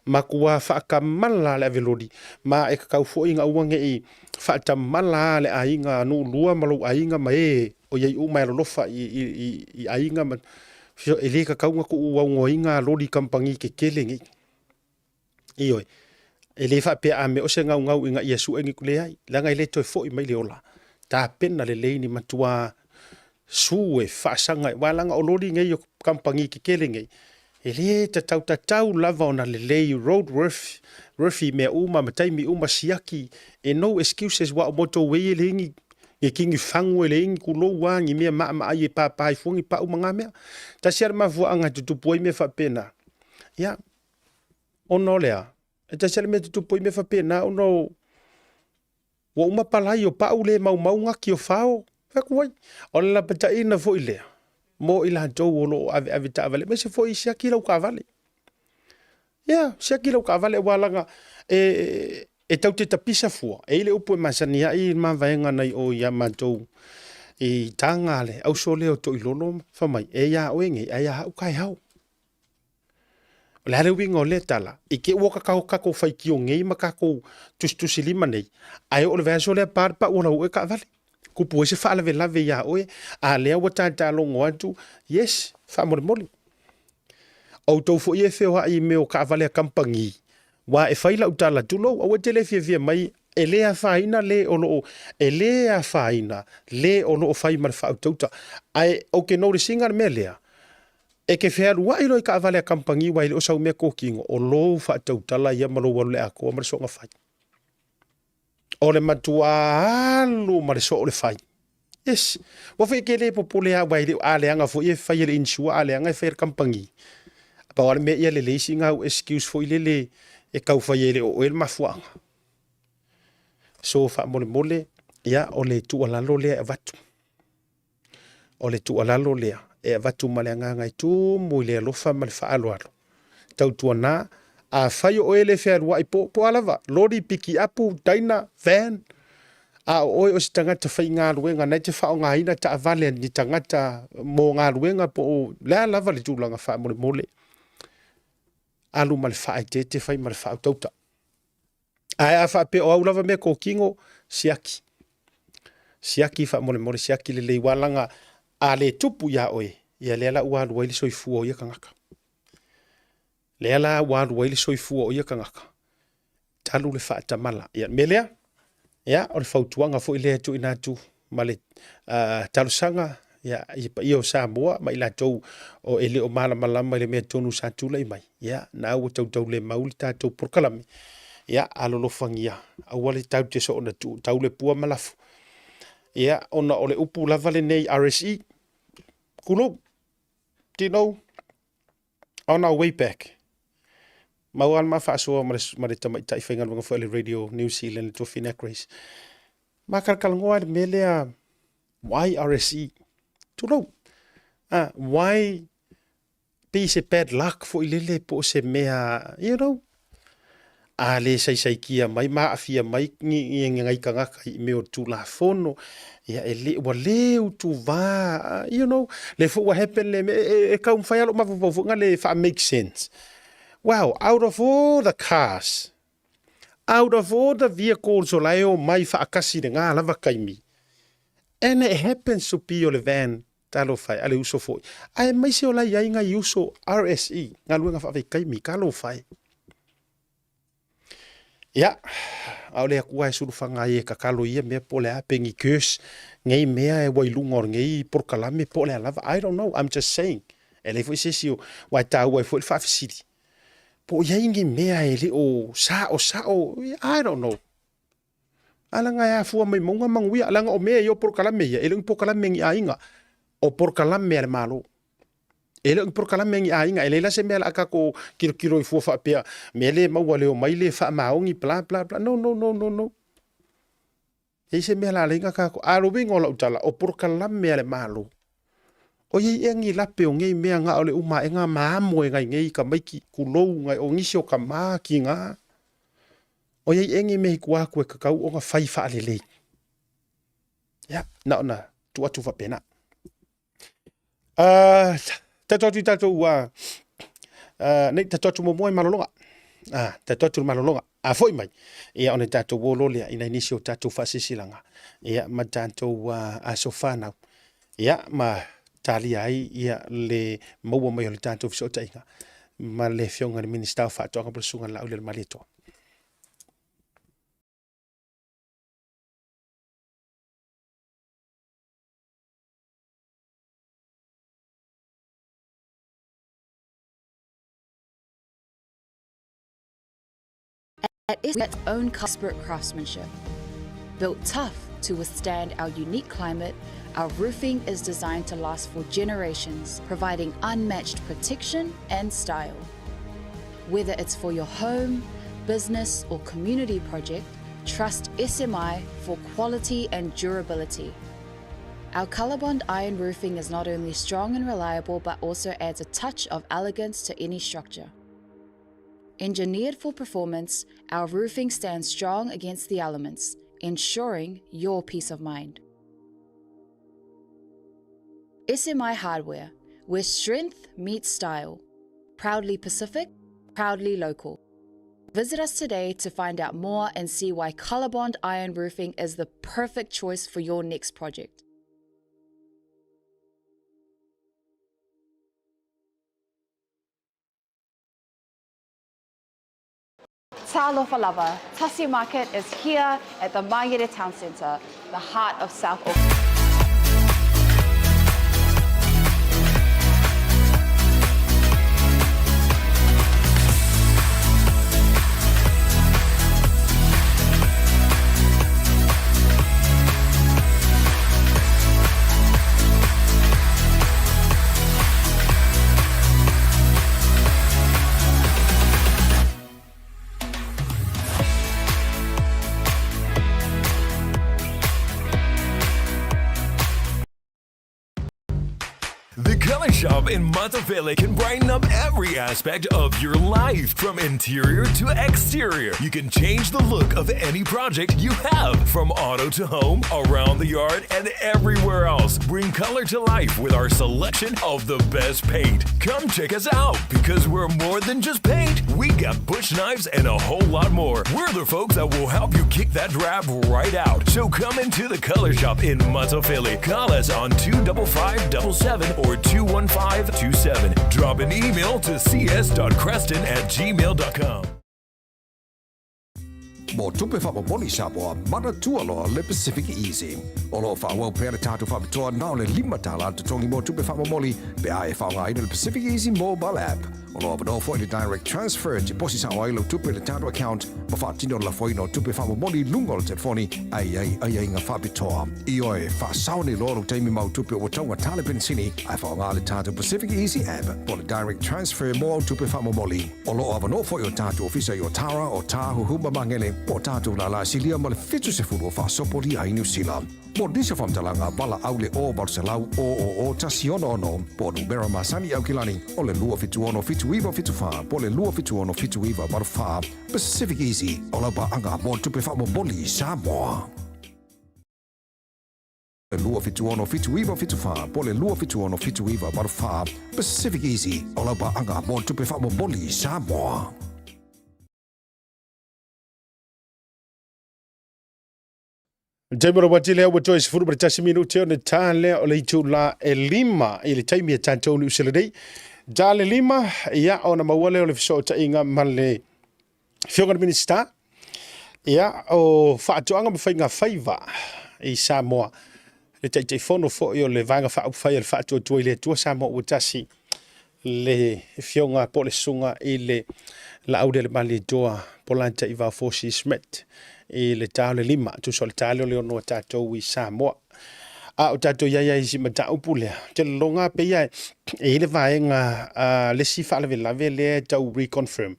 matua faatamala le ave loli, ma e tatau foi ina aua ne i faatamala le aiga a nuu lua ma lou aiga ma e o i ai uma e alolofa i aiga ma, e le tatau ona tuuaunoaina loli kamupani tetele nei. Ioe, e le faapea a mea o se naunau ina ia sue ni, leai, leaga e le toe foi mai le ola. Tapena lelei ni matua su e faasaga, aua leaga o loli nei o kamupani tetele nei, e le tatau tatau lava ona lelei road worthy mea uma ma taimi uma siaki, e no excuses, aua o motorway e leai ni tini fagu, e leai ni tulou lava, ni mea maamaai e papa ai fua ni pau ma na mea. Tasi lava le mafuaaga e tutupu ai mea faapena, ia, ona o le a? E tasi lava le mea e tutupu ai mea faapena ona o ua uma palai o pau le maumau gati o fao. Fai atu ai, o le lapataiina foi lea mo i latou o lo o aveave taavale, aemaise foi siaki lau taavale. Ia, siaki lau taavale aua leaga e tatou te tapisa fua. E i ai le upu e masani ai le mavaega nai o ia matou i Taga le auso lea o Toilolo, fai mai, e ia oe nei ae ia au taeao. O le a le uiga o lea tala? I te i ua tatou faitio nei ma tatou tusitusilima nei, ae oo i le vaiaso lea pa le pau o lau oe taavale. Tupu ai se faalavelave ia oe, a lea ua tata logo atu, yes, faamolemole. Outou foi e feoai i mea o taavale a kamupani, aua e fai lau tala, tulou, aua e te le fiafia mai, e le afaina le o lo o, e le afaina le o lo o fai ma le faautauta. Ae ou te notice ina le mea lea, E te fealuai loa i taavale a kamupani aua e le o sau mea totino, o lou faatautala ia ma lou alu i le atoa ma le soona fai. O le matua alu ma le soo o le fai. Yes. Ua foi e te le popole lava aua e le o, a leaga foi e fai e le insure, a leaga e fai e le kamupani. Pau lava le mea ia lelei sina au excuse foi lele e tau fai ai e le o oe le mafuaaga. So faamolemole, ia o le tuualalo lea e avatu. O le tuualalo lea e avatu ma le agaga e tumu i le alofa ma le faaaloalo. Tautuana, afai o oe le fealuai po, po a lava, loli, pikiapu, daina, van, a o oe o se tagata faigaluega na e te faaaogaina taavale a ni tagata mo galuega po o le a lava le tulaga faamolemole, alu ma le faaeteete, fai ma le faautauta. Ae a faapea o au lava mea totino, siaki. Siaki faamolemole, siaki lelei, aua leaga a le tupu ia oe, ia lea la ua alu ai le soifua o ia tagata. Lea la ua alu ai le soifua o ia tagata, talu le faatamala. Ia, le mea lea, ia, o le fautuaga foi lea e tuuina atu ma le talosaga ia, i le paia o Samoa ma i latou o e le o malamalama i le mea tonu sa tulai mai, ia, na ua tautaulemau le tatou polokalame, ia, alolofagia, aua le tatou te soona tuu tau le pua ma lafo. Ia, ona o le upu lava lenei RSE, tulou, do you know, on our way back, maua lava le ma faasoa ma le tamaitai faigaluega foi a le Radio New Zealand, le Tuafina Grace. Ma talatalanoa le mea lea, why RSE? Tulou. Why pei se bad luck foi lele po o se mea, you know, a le saisaitia mai ma aafia mai ni nai tagata i mea o le Tulafono, ia e le, ua le utuvā, you know, lea foi ua happen le mea, e taumafai lava lou mafaufau foi lea e faa-make sense. Wow, out of all the cars, out of all the vehicles o la e omai faatasi i lena lava taimi, And it happens to be o le van, talofa e, a le uso foi. Aemaise o la i ai ngai uso RSE, galuega faavaitaimi, talofa e. Ia, ʻaʻole aku a e sulufaga ai e kakalo i ia mea po o le a pe ni curse nei mea e ua i luga o lenei polokalame po o le a lava. I don't know, I'm just saying. E leai foi se isi o, aua e taua ai foi le faafesili. Po o i ai ni mea e le o saosao, I don't know. A leaga e afua mai mauga manuia, leaga o mea ia o polokalame ia, e le o ni polokalame a ni aiga, o polokalame a le Malo. E le o ni polokalame a ni aiga, e leai la se mea o le a tatou tilotilo ai fua faapea, mea le maua le omai le faamaoni, bla bla bla. No, no, no, no, no. E leai se mea o le a ala ai ona tatou, a o le uiga o lau tala, o polokalame a le Malo. O i ai ea ni lape o nei mea na o le uma aʻega ma amo e nai nei tamaiti, tulou, nai o nisi o tama, tina. O i ai ea ni mea i tua atu e tatau ona fai faalelei. Ia, na ona tuu atu faapena. Tatou atu i tatou nei, tatou atu muamua i malologa. Tatou atu i le malologa. A foi mai, ia ona tatou o loa lea i nai nisi o tatou faasilasilaga, ia ma tatou aso fanau, ia ma talia ai ia le maua mai o le tatou fesootaiga ma le Afioga i le Minisita o Faatoaga po o le Susuga ia Laaulialemalietoa. At its own expert craftsmanship. Built tough to withstand our unique climate, our roofing is designed to last for generations, providing unmatched protection and style. Whether it's for your home, business, or community project, trust SMI for quality and durability. Our Colorbond iron roofing is not only strong and reliable, but also adds a touch of elegance to any structure. Engineered for performance, our roofing stands strong against the elements, ensuring your peace of mind. SMI Hardware, where strength meets style. Proudly Pacific, proudly local. Visit us today to find out more and see why Colorbond Iron Roofing is the perfect choice for your next project. Talofa lava, Tasi Market is here at the Mangere Town Centre, the heart of South Auckland. The Color Shop in Matafele can brighten up every aspect of your life, from interior to exterior. You can change the look of any project you have, from auto to home, around the yard, and everywhere else. Bring color to life with our selection of the best paint. Come check us out because we're more than just paint. We got bush knives and a whole lot more. We're the folks that will help you kick that drab right out. So come into the Color Shop in Matafele. Call us on 25577 or 21527. Drop an email to cs.creston at gmail.com. Mo tupe faamomoli Samoa, manatua loa le Pacific Easy. O lo o faaauau pea le tatou faapitoa na o le $5 le totogi mo tupe faamomoli pe a e faaaogaina le Pacific Easy Mobile App. O lo o avanoa foi le Direct Transfer e tiposi sao ai lau tupe i le tatou account ma faatino le lafoina o tupe faamomoli i luga o le telefoni a i ai aiaiga faapitoa. Ioe, faasao nei loa lou taimi ma au tupe ua taugata le penisini ae faaaoga le tatou Pacific Easy App po o le Direct Transfer mo au tupe faamomoli. O lo o avanoa foi o tatou ofisa i Otara, Otāhuhu ma Magele, po o tatou lālā silia ma le 70 o faasopolia ai Niu Sila. Mo nisi o faamatalaga, valaau le 0 800 000 166 po o numera masani i Aukilani o le 276 7974 po o le 276 7984. Pacific Easy, o lau paaga mo tupe faamomoli i Samoa. 276 7974 po o le 276 7984. Pacific Easy, o lau paaga mo tupe faamomoli i Samoa. Le taimi o le uati lea ua toe 11 minute ona ta lea o le itula e 5 i le taimi e tatou Niu Sila nei. Ta le 5, ia ona maua lea o le fesootaiga ma le Afioga i le Minisita, ia, o Faatoaga ma Faiga Faiva i Samoa, le Taitaifono foi o le Vaega Faaupufai a le Faatuatua i le Atua Samoa ua Tasi, le Afioga po o le Susuga i le Laaulialemalietoa Polataivao Fosi Schmidt i le ta o le 5, tusa o le ta lea o le 6 a tatou i Samoa. A o tatou i ai ai i si mataupu lea, ou te lagona pei e i ai le vaega a le isi faalavelave lea e tau reconfirm.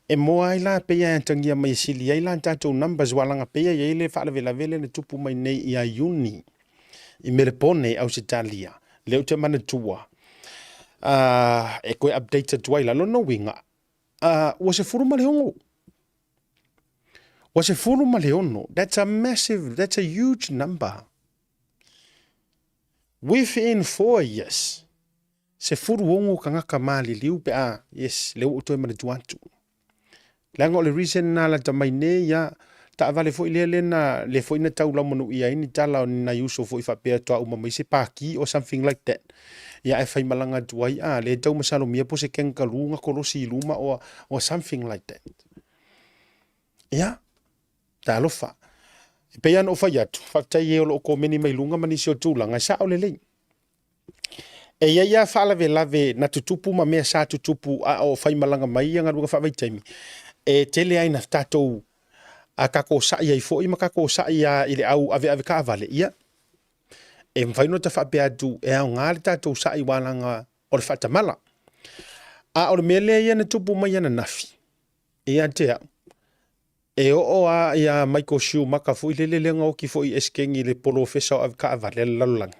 E moa ai la pei e atagia mai e sili ai la tatou numbers aua leaga pei e i ai le faalavelave lea na tupu mai nei ia Iuni i Melepone i Ausetalia, lea ou te manatua e toe update atu ai la. Lona uiga, ua 16. Ua 16. That's a massive, that's a huge number. Within 4 years, 16 tagata maliliu pe a, yes, lea ua ou toe manatua atu. Leaga o le reason na lata mai nei ia, taavale foi lea lea na, lea foi na tau laumanuia ai ni tala o ni nai uso foi faapea toa uma mai se paki or something like that. Ia ae faimalaga atu ai, a, lea e tau masalomia po o se kangaroo na kolosi i luma or, or something like that. Ia, talofa. E pei lava ona ou fai atu, faafetai e o lo o komeni mai luga ma nisi o tulaga, e sao lelei. E i ai lava faalavelave na tutupu ma mea sa tutupu a o faimalaga mai ia galuega faavaitaimi, e tele ai na tatou a tatou sai ai foi ma tatou sai lava i le au aveave taavale, ia, e mafai ona ta faapea atu e aoga le tatou sai aua leaga o le faatamala. A o le mea lea ia na tupu mai ananafi ia te au, E oo a ia Michael Schumacher foi lele lea na oti foi i esekeni i le polofesa o avetaavale a le lalolagi.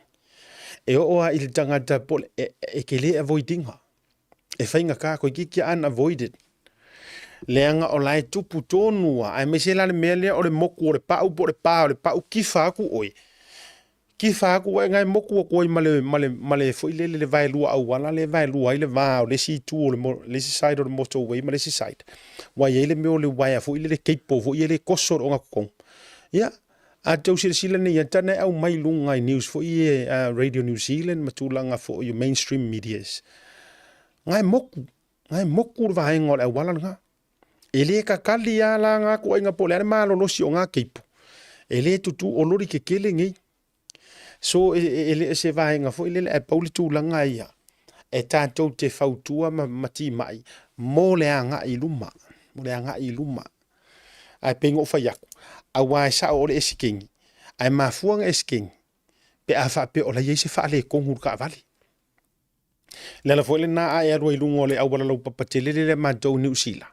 E oo a i le tagata po o le, e, e te le avoid ina. E faigata, toeitiiti unavoided. Leaga o la e tupu tonu a, aemaise la le mea lea o le motu o le pau po o le pa o le pau, kifa atu oe. Kifa atu oe na e motu atu ai ma le, ma le, ma le foi lele le vaelua auala lea e vaelua ai le va o le isi itu o le, le isi side o le motorway ma le isi side. Ua i ai le mea o le uaea foi lele cable foi ia le koso le ogatotonu. Ia, a tou silasila nei i ai, tana e aumai i luga i news foi ia a Radio New Zealand ma tulaga foi o mainstream medias. Na e motu, na e motu le vaega o le auala lena. E le kakali lava la ngā koaiga po o le a le malolosi o ngā keipo. E le tutū o lori kekele nei. So e, e, e le o se vaega foi lele ae pau le tulaga ia e tatou te fautua ma, ma timai mo le agai i luma, mo le agai i luma. Ae pei ona ou fai atu, aua e sao o le esikeni, ae mafua ona esikeni pe a faapea o la e i ai se faaletonu i le taavale. Le ala foi lena a e alu ai i luga o le auala laupapa tele lea matou i Niu Sila,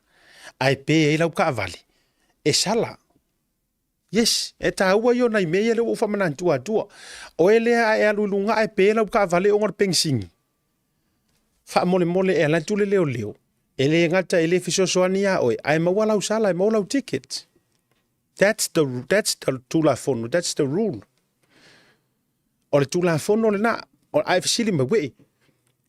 ae pe ai lau taavale, e sala. Yes, e taua ia o nai mea ia lea ua ou faamanantua atua. Oe lea a e alu i luga ae pe lau taavale ona o le penisini. Faamolemole e alu atu le leoleo, e le gata e le fesoasoani ia oe, ae maua lau sala, e maua lau ticket. That's the, that's the Tulafono, that's the rule. O le Tulafono lena. O, a e fesili mai, wee,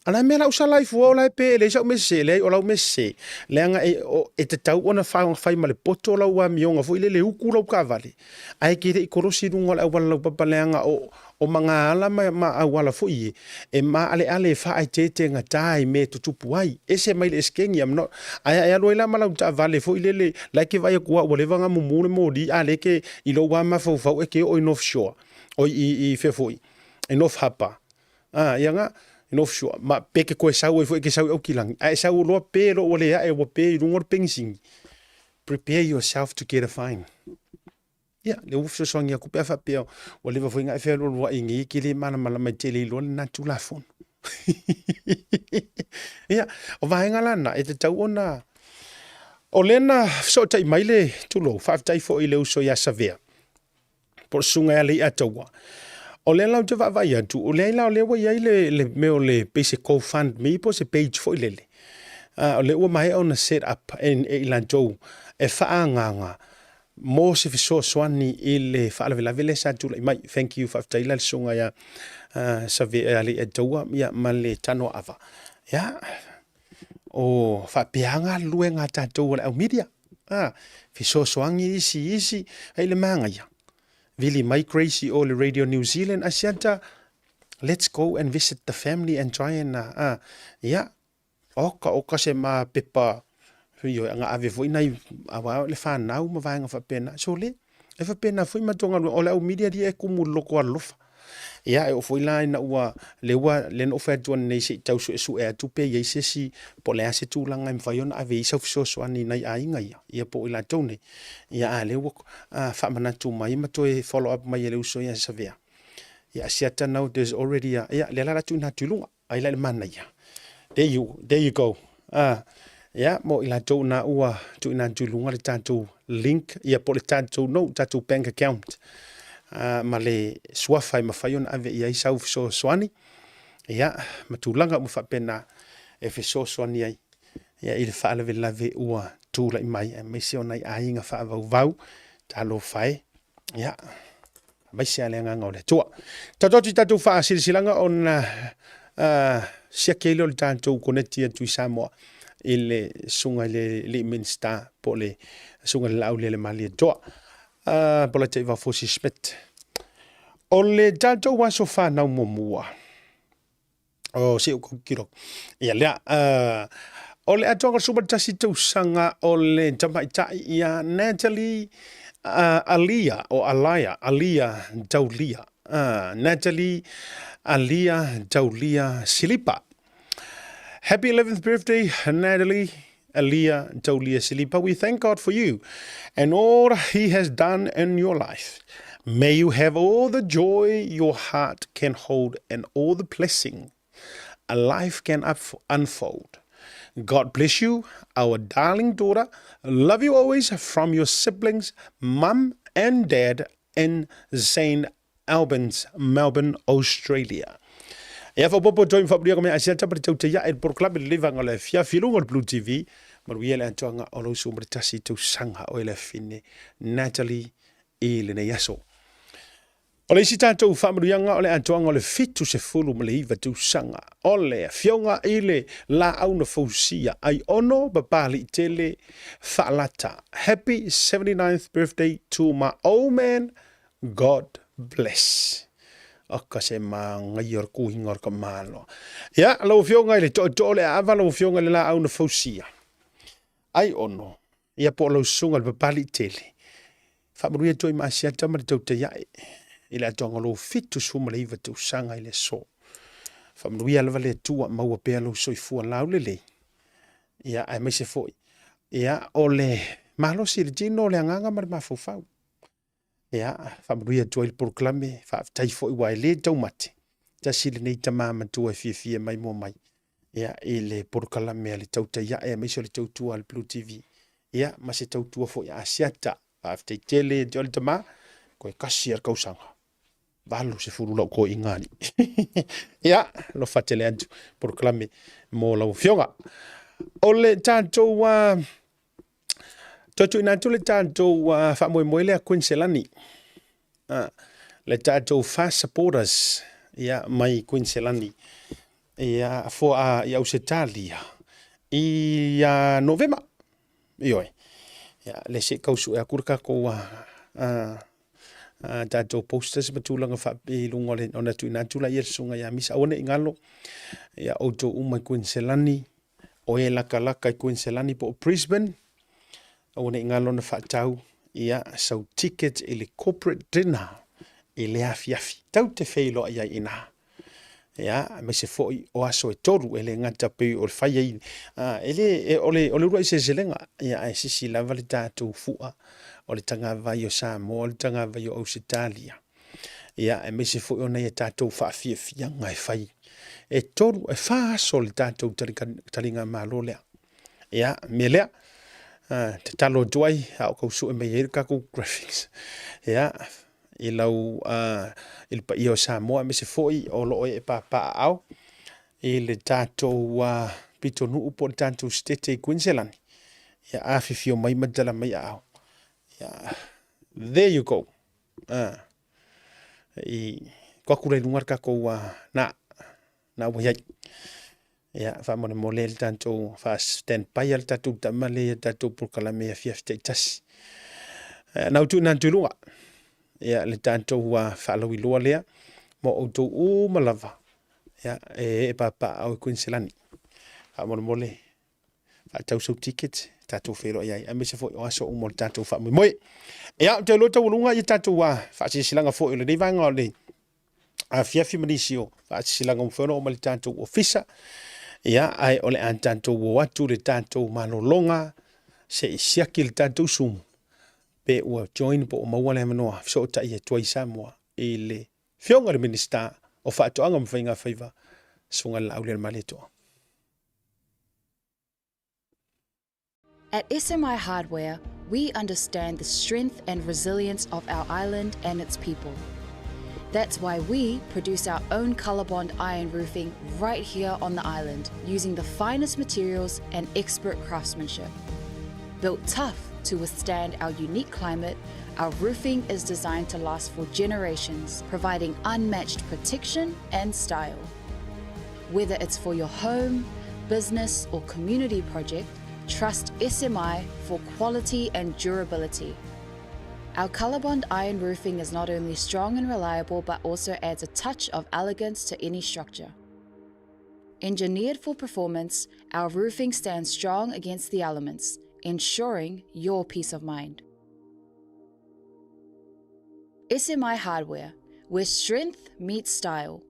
a la mea lau sala i fua o la e pe, e leai sau mea sese, leai o lau mea sese. Leaga e, o, e tatau ona fai ma le poto lau amioga foi lele uku lau taavale, ae e te le i kolosi i luga o le auala laupapa leaga o, o magaala ma, ma auala foi e, e maaleale e faaeteetegata i mea e tutupu ai. Ese mai le esekeni, I'm not, ae a e alu ai la ma lau taavale foi lele, la e ke vaai atu lava ua leva ona mumu le moli, a lea e ke, i lou lava mafaufau e ke oo i North Shore. Oi i, i fea foi, i North Harbour. Ah, ia nga, i North Shore. Ma pe ke koe sau ai foi ke sau i Aukilangi. A e sau loa pe loa ua le ae ua pe i luga o le penisini. Prepare yourself to get a fine. Ia, lea ua fesoasoani atu pe a faapea ua leva foi na e fealualuai nei e ke le malamalama e tele iloa lena Tulafono. Ia, o vaega la na, e tatau ona... O lea na fesootai mai le tulou, faafetai foi i le uso ia Savea. po o le susuga ia Leiataua. O lea la ou te vaavaai atu, o lea la o lea ua i ai le, le mea o le pei se GoFundMe po o se page foi lele. O lea ua maea ona set up e, e i latou e faaagaaga mo se fesoasoani i le faalavelave lea sa tulai mai. Thank you, faafetai la le susuga ia Save ia Leiataua ia, ma le Tanoa Ava. Ia, o faapea galulue a tatou o le au media. A, fesoasoani isi i isi, ai le manaia. Vili mai Grace i o le Radio New Zealand, Asiata, let's go and visit the family and try and, ia, oka oka se ma pepa, ioe, anga ave foi nai, aua le whanau ma vaenga whapena. So le, e whapena foi ma tonga o le au media ria e kumu loko alofa. Ia, e o foi la ina ua, le ua, le no whai atu nei se i tau sue sue atu pe iai se si, po le a se tūlanga e mwhai ona ave i sau fesoasoani nai aiga ia, ia po i latou nei. Ia, a le ua faamanatu mai ma toe follow up mai e le uso ia Savea. Ia, Asiata now there's already a, ia, le la la tuina atu i luga, ai la le manaia. There you, there you go. Ia, mo i latou na ua tuina atu i luga le tatou link, ia po le tatou no, tatou bank account. Ma le suafa e mafai ona ave i ai sau fesoasoani. Ia, ma tulaga uma faapena e fesoasoani ai ia i le faalavelave ua tulai mai, aemaise o nai aiga faavauvau, talofa e, ia, aemaise lava le agaga o le Atua. Tatou atu i tatou faasilasilaga ona siaki ai lea o le tatou koneti atu i Samoa i le susuga i le alii Minisita po o le susuga i le Laaulialemalietoa, Polataivao Fosi Smith. O le tatou aso fanau muamua, o se ou kilo. Ia lea, o le atoaga o le 11 tausaga o le tamaitai ia Natalie Alia, o Alaia, Alia Taulia. Natalie Alia Taulia Silipa. Happy 11th birthday, Natalie Alia Taulia Silipa. We thank God for you and all he has done in your life. May you have all the joy your heart can hold and all the blessing a life can unfold. God bless you, our darling daughter. Love you always from your siblings, mum and dad in St. Albans, Melbourne, Australia. Ia faaopoopo atu ai ma faamulia ka mea asiata ma le tautai ae le polokalame le levanga o le afiafi i luga o le Blue TV. Manuia le atoaga o lou 11 tausaga o e le afine Natalie i lenei aso. O le isi tatou faamanuiaga o le atoaga o le 79 tausaga o le afioga i le laau na fausia Aiono Papaliitele Faalata. Happy 79th birthday to my old man, God bless. Oka se māngai o le kuhinga o le kamalo. Ia, lau afioga i le tootoo o le aava, lau afioga i le laau na fausia. Aiono, Ia po o lau susuga i le Papaliitele, faamanuia atu ai ma Asiata ma le tautai ae i le atoaga o lou 79 tausaga i le aso. Faamanuia lava le Atua, maua pea lou soifua laulelei, ia aemaise foi ia o le malosi i le tino, o le agaga ma le mafaufau. Ia, faamanuia atu ai le polokalame, faafetai foi ua e le taumate, tasi lenei tama matua e fiafia mai moa mai, ia, i le polokalame a le tautai ae, aemaise o le tautua a le Blue TV, ia, ma se tautua foi a Asiata. Faafetai tele ia te oe le tama, koe kasi a le kausaga. 80 lau toeaiga alii. Ia, alofa tele atu polokalame mo lau afioga. O le tatou toe tuuina atu le tatou faamoemoe lea Kuiniselani. Le tatou fast supporters ia, mai Kuiniselani ia, for, i Ausetalia i Novema. Ioe. Ia, le se i tau sue atu le tatou tatou posters ma tulaga faapea i luga o le ona tuuina atu laia le susuga ia Misa. Aua ne i galo ia outou uma i Kuiniselani, o e lakalaka i Kuiniselani po o Brisbane, aua ne i galo ona faatau ia sau ticket i le corporate dinner i le afiafi. Tau te feiloai ai i ina. Ia, aemaise foi o aso e tolu e le gata pei o le fai ai, e le, e, o le, o le uluai seleselega, ia, ae sisi lava le tatou fua o le tagavai o Samoa, o le tagavai o Ausetalia. Ia, aemaise foi o nai a tatou faafiafiaga e fai. E tolu, e fa aso le tatou taligamalo lea. Ia, mea lea, tatalo atu ai, a o tau sue mai ai le tatou graphics. Ia, i lau i le paia o Samoa aemaise foi o lo o ee papaaao i le tatou pitonuu po o le tatou sitete i Kuiniselani. Ia afifio mai ma tala mai aao. Ia, there you go. I ko atu la i luga le tatou na na ua i ai. Ia, faamolemole le tatou faa-stand by le tatou tama lea i tatou polokalame afiafi taitasi. Na ou tuuina atu i luga. Ia, le tatou faalauiloa lea mo outou uma lava, ia, e papaaao i Kuiniselani. Faamolemole, faatau sou ticket, tatou feiloai ai, aemaise foi o aso uma o le tatou faamoemoe. Ia, ou te iloa taualuga ia tatou faasilasilaga foi o lenei vaega o le afiafi ma nisi o faasilasilaga ua mafai ona oo mai i le tatou ofisa. Ia, ae o le a tatou o atu i le tatou malologa se i siaki le tatou Zoom pe ua join po o maua le avanoa fesootai atu ai Samoa i le Afioga i le Minisita o Faatoaga ma Faiga Faiva, Susuga i le Laaulialemalietoa. At SMI Hardware, we understand the strength and resilience of our island and its people. That's why we produce our own Colorbond iron roofing right here on the island using the finest materials and expert craftsmanship. Built tough to withstand our unique climate, our roofing is designed to last for generations, providing unmatched protection and style. Whether it's for your home, business, or community project, trust SMI for quality and durability. Our Colorbond iron roofing is not only strong and reliable, but also adds a touch of elegance to any structure. Engineered for performance, our roofing stands strong against the elements, ensuring your peace of mind. SMI Hardware, where strength meets style.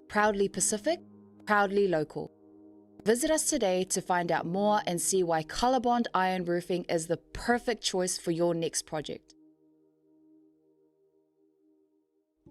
Proudly Pacific, proudly local. Visit us today to find out more and see why Colorbond Iron Roofing is the perfect choice for your next project.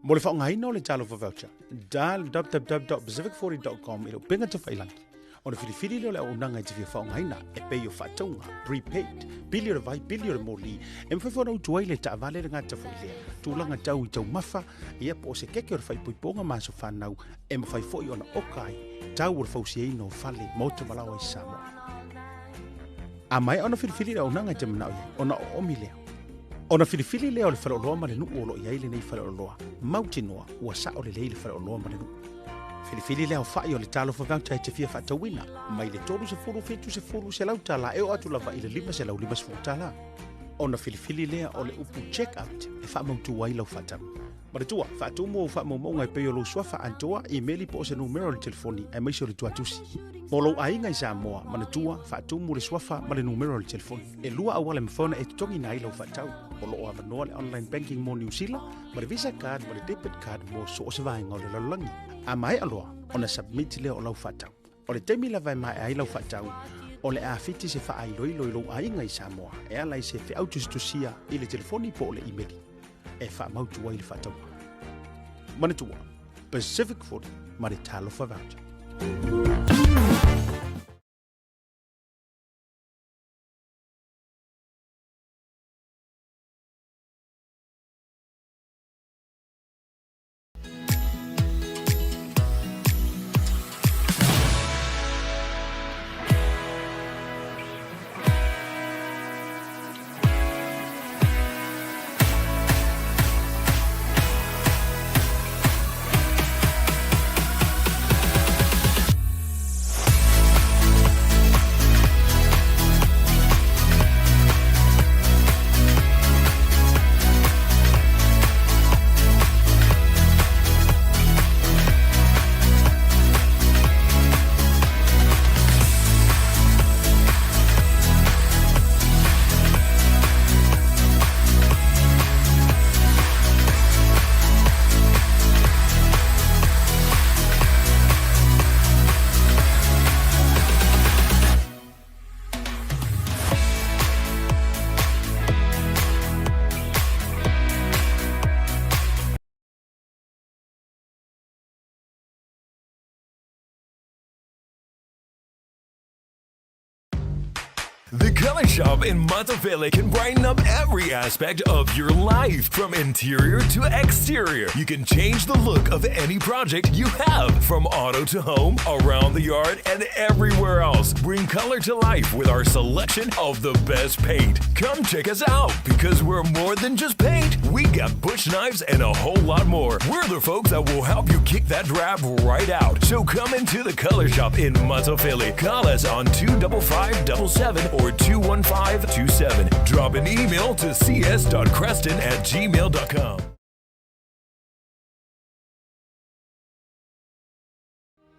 Mo le faaaogaina o le Talofa Voucher, dial www.pacific40.com i le upega tafailangi. Ona filifili lea o le auaunaga e te fia faaaogaina, e pei o faatauga, prepaid, pili o le vai, pili o le moli, e mafai foi ona utu ai le taavale le gata foi lea, tulaga tau i taumafa, ia po o se keke o le faaipoipoga ma aso fanau, e mafai foi ona oka ai tau o le fausiaina o fale, maota ma laoa i Samoa. A maea ona filifili le auaunaga e te manao i ai, ona oomi lea. Ona filifili lea o le faleoloa ma le nuu o lo o i ai lenei faleoloa, mautinoa ua sao lelei le faleoloa ma le nuu. Filifili le aofai o le talofa voucher e te fia faatauina, mai le 30, 70, 100 tala e oo atu lava i le 550 tala. Ona filifili lea o le upu check out e faamautu ai lau faatau. Manatua, faatumu ou faamaumauga e pei o lou suafa atoa, imeli po o se numera o le telefoni, aemaise o le tuatusi. Mo lou aiga i Samoa, manatua, faatumu le suafa ma le numera o le telefoni. E lua auala e mafai ona e totogiina ai lau faatau. O lo o avanoa le online banking mo Niu Sila, ma le Visa card ma le debit card mo so o se vaega o le lalolagi. A maea loa ona submit lea o lau faatau. O le taimi lava e maea ai lau faatau, o le a fiti se faailoilo i lou aiga i Samoa e ala i se feau tusitusia i le telefoni po o le imeli e faamautu ai le faatauga. Manatua, Pacific 40 ma le Talofa Voucher. The Color Shop in Matafele can brighten up every aspect of your life, from interior to exterior. You can change the look of any project you have, from auto to home, around the yard, and everywhere else. Bring color to life with our selection of the best paint. Come check us out because we're more than just paint. We got bush knives and a whole lot more. We're the folks that will help you kick that drab right out. So come into the Color Shop in Matafele. Call us on 25577 or 21527. Drop an email to cs.creston at gmail.com.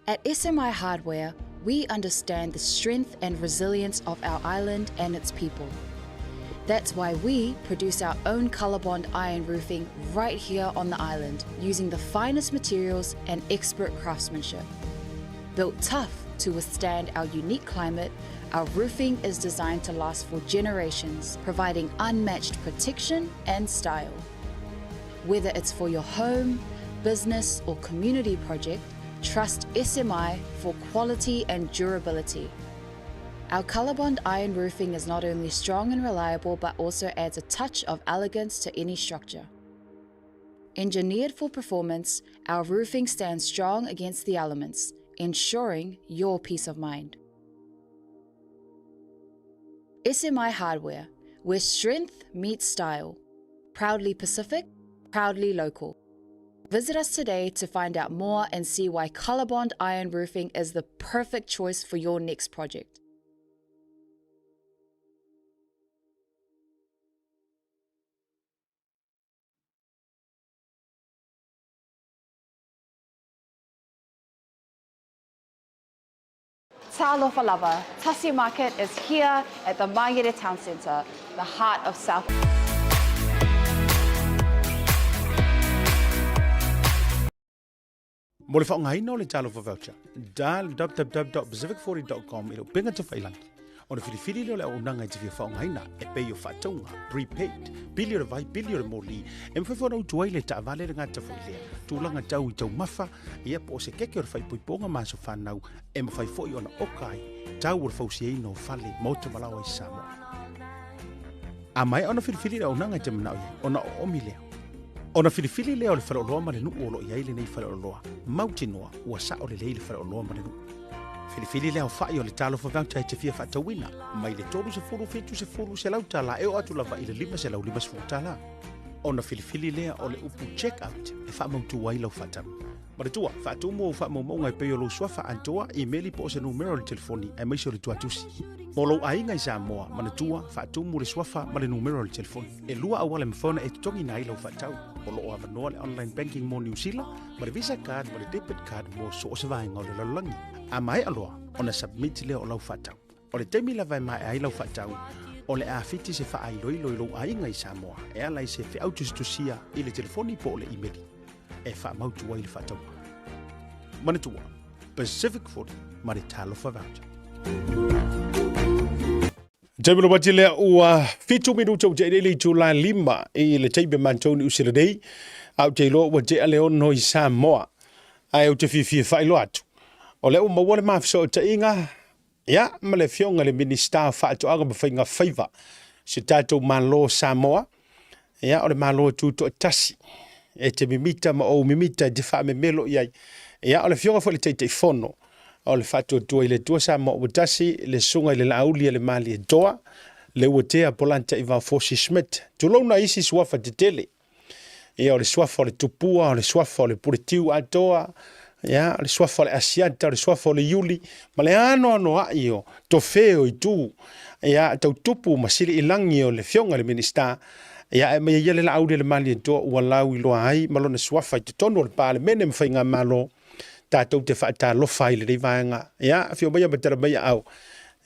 At SMI Hardware, we understand the strength and resilience of our island and its people. That's why we produce our own Colorbond iron roofing right here on the island using the finest materials and expert craftsmanship. Built tough to withstand our unique climate, our roofing is designed to last for generations, providing unmatched protection and style. Whether it's for your home, business, or community project, trust SMI for quality and durability. Our Colorbond iron roofing is not only strong and reliable, but also adds a touch of elegance to any structure. Engineered for performance, our roofing stands strong against the elements, ensuring your peace of mind. SMI Hardware, where strength meets style. Proudly Pacific, proudly local. Visit us today to find out more and see why Colorbond Iron Roofing is the perfect choice for your next project. Talofa lava, Tasi Market is here at the Mangere Town Centre, the heart of South Mo le faaaogaina o le Talofa Voucher, dial www.pacific40.com i le upega tafailangi. Ona filifili lea o le auaunaga e te fia faaaogaina e pei o faatauga, prepaid, pili o le vai, pili o le moli, e mafai foi ona utu ai le taavale le gata foi lea, tulaga tau i taumafa, ia po o se keke o le faaipoipoga ma aso fanau, e mafai foi ona oka ai tau o le fausiaina o fale, maota ma laoa i Samoa. A maea ona filifili le auaunaga e te manao i ai, ona oomi lea. Ona filifili lea o le faleoloa ma le nuu o lo o i ai lenei faleoloa, mautinoa ua sao lelei le faleoloa ma le nuu. Filifili le aofai o le Talofa Voucher e te fia faatauina, mai le 30, 70, $100 e oo atu lava i le $550. Ona filifili lea o le upu check out e faamautu ai lau faatauga. Manatua, faatumu ou faamaumauga e pei o lou suafa atoa, imeli po o se numera o le telefoni aemaise o le tuatusi. Mo lou aiga i Samoa, manatua, faatumu le suafa ma le numera o le telefoni. E lua auala e mafai ona e totogiina ai lau faatau. O lo o avanoa le online banking mo Niu Sila, ma le Visa card ma le debit card mo so o se vaega o le lalolagi. A maea loa ona submit lea o lau faatau. O le taimi lava e maea ai lau faatau, o le a fiti se faailoilo i lou aiga i Samoa e ala i se feau tusitusia i le telefoni po o le imeli e faamautu ai le faatauga. Manatua, Pacific 40 ma le Talofa Voucher. Taimi lo wati lea ua fitu minuta ua tea le itula lima i le taimi matou Niu Sila nei. A ou te iloa ua tea le ono i Samoa. Ae ou te fiafia faailoa atu. O lea ua maua le ma fesootaiga ia ma le afioga i le Minisita o Faatoaga ma Faiga Faiva si o tatou Malo o Samoa. Ia o le Malo e tutoatasi e te mimita ma ou mimita e te faamemelo i ai. Ia o le afioga foi i le Taitaifono o le Faatuatua i le Atua Samoa ua tasi le susuga i le Laauli a le Malietoa, Leuatea Polata Ivao Fosi Schmidt. Tulouna isi suafa tetele. Ia o le suafa o le Tupua, o le suafa o le Puletiu atoa, ia o le suafa o le Asiata, o le suafa o le Iuli, ma le anoanoai o tofe o itu, ia tau tupu ma sili i lagi o le afioga i le Minisita, ia ae aumai ia le Laauli a le Malietoa ua lauiloa ai ma lona suafa i totonu o le Palemene ma Faigamalo, tatou te faatalofa ai i lenei vaega. Ia, afio maia ma tala mai aau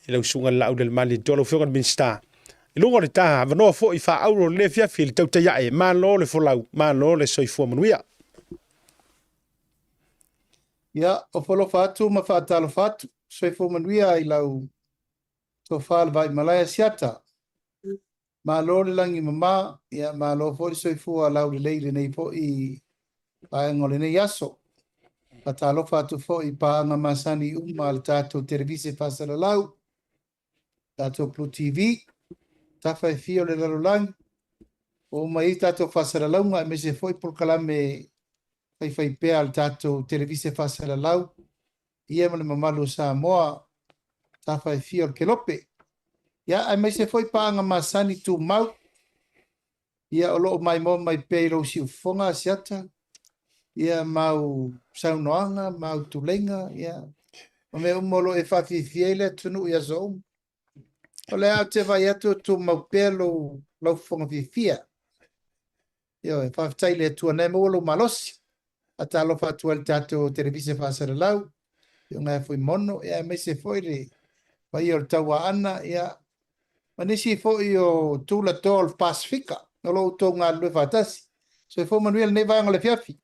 i lau susuga i le Laauli a le Malietoa, lau afioga i le Minisita. I luga o le ta avanoa foi faaaulo o lenei afiafi i le tautai ae, malo le folau, malo le soifua manuia. Ia, ofo alofa atu ma faatalofa atu, soifua manuia i lau tofa le Vaimalae Asiata. Malo le lagi mama, ia malo foi le soifua laulelei i lenei foi vaega o lenei aso. Faatalofa atu foi i paaga masani uma a le tatou televise faasalalau, tatou Blue TV, tafa e fia o le lalolagi, ua uma ai tatou faasalalauga aemaise foi polokalame faifaipea a le tatou televise faasalalau, ia ma le mamalu o Samoa, tafa e fia o le kelope. Ia, aemaise foi paaga masani tumau, ia o lo o maimoa mai pea i lou siufofoga, Asiata, ia mau saunoaga, mau tuleiga, ia, ma mea uma o lo o e faafiafia ai le atunuu i aso uma. O lea ou te vaai atu o tumau pea lou, lau fofoga fiafia. Ioe, faafetai i le Atua na e maua lou malosi. Faatalofa atu ai i le tatou televise faasalalau. Afioga ia Fuimono, ia aemaise foi le paia o le Tauaana, ia ma nisi foi o tulatoa o le Pasefika o lo o outou galulue faatasi. Soifua manuia lenei vaega o le afiafi.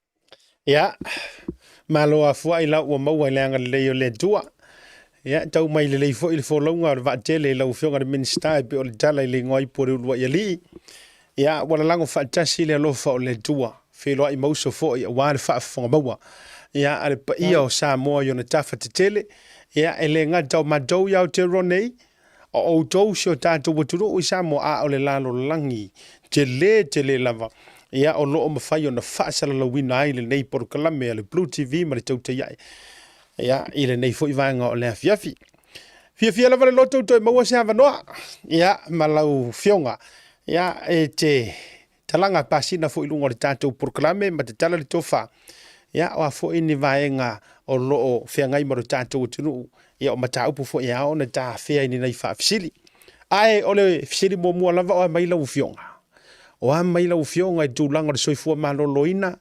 Ia, malo afuai lau ua maua i le agalelei o le Atua. Ia, tau mai lelei foi le folauga o le vaatele i lau Afioga i le Minisita e pei o le tala i le igoa ipu o le uluai alii. Ia, ua lalago faatasi le alofa o le Atua, feiloai ma uso foi aua le faafofoga maua. Ia, a le paia o Samoa i ona tafa tetele, ia, e le gata o matou i Aotearoa nei, o outou si o tatou atunuu i Samoa, a o le lalolagi tele tele lava, ia, o lo o mafai ona faasalalauina ai lenei polokalame a le Blue TV ma le Tautai Ae, ia, i lenei foi vaega o le afiafi. Fiafia lava le loto toe maua se avanoa, ia, ma lau Afioga, ia, e te talaga pasina foi i luga o le tatou polokalame ma tatala le tofa, ia, o a foi ni vaega o lo o feagai ma lo tatou atunuu, ia, o mataupu foi e ao ona ta afea i ni nai faafesili. Ae o le fesili muamua lava, o a mai lau Afioga? O a mai lau Afioga i le tulaga o le soifua maloloina?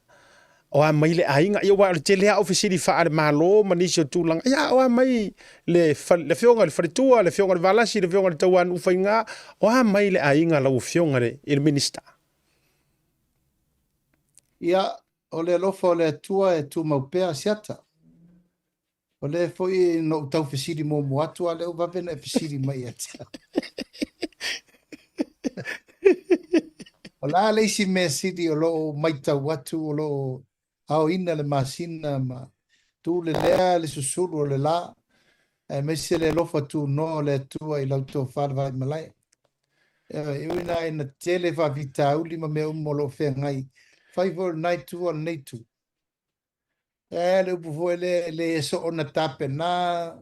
O a mai le aiga? Ia, aua o le tele lava o fesili faale-Malo ma nisi o tulaga. Ia, o a mai le, le afioga i le faletua, le afioga i le Valasi, le afioga i le Tauanuu Faiga, o a mai le aiga lau afioga i le Minisita? Ia, o le alofa o le Atua e tumau pea Asiata. O lea foi na ou tau fesili muamua atu, a o lea ua vave ona e fesili mai ia te au. O le a le isi mea sili o lo o matau atu o lo o aoina le masina ma tulelea le susulu o le la, aemaise le alofa tunoa o le Atua i lau tofa le Vaimalae. E ui na ina tele faafitauli ma mea uma o lo o feagai, fai foi o lena itu a o lenei itu. E le upu foi lea, e le soona tapena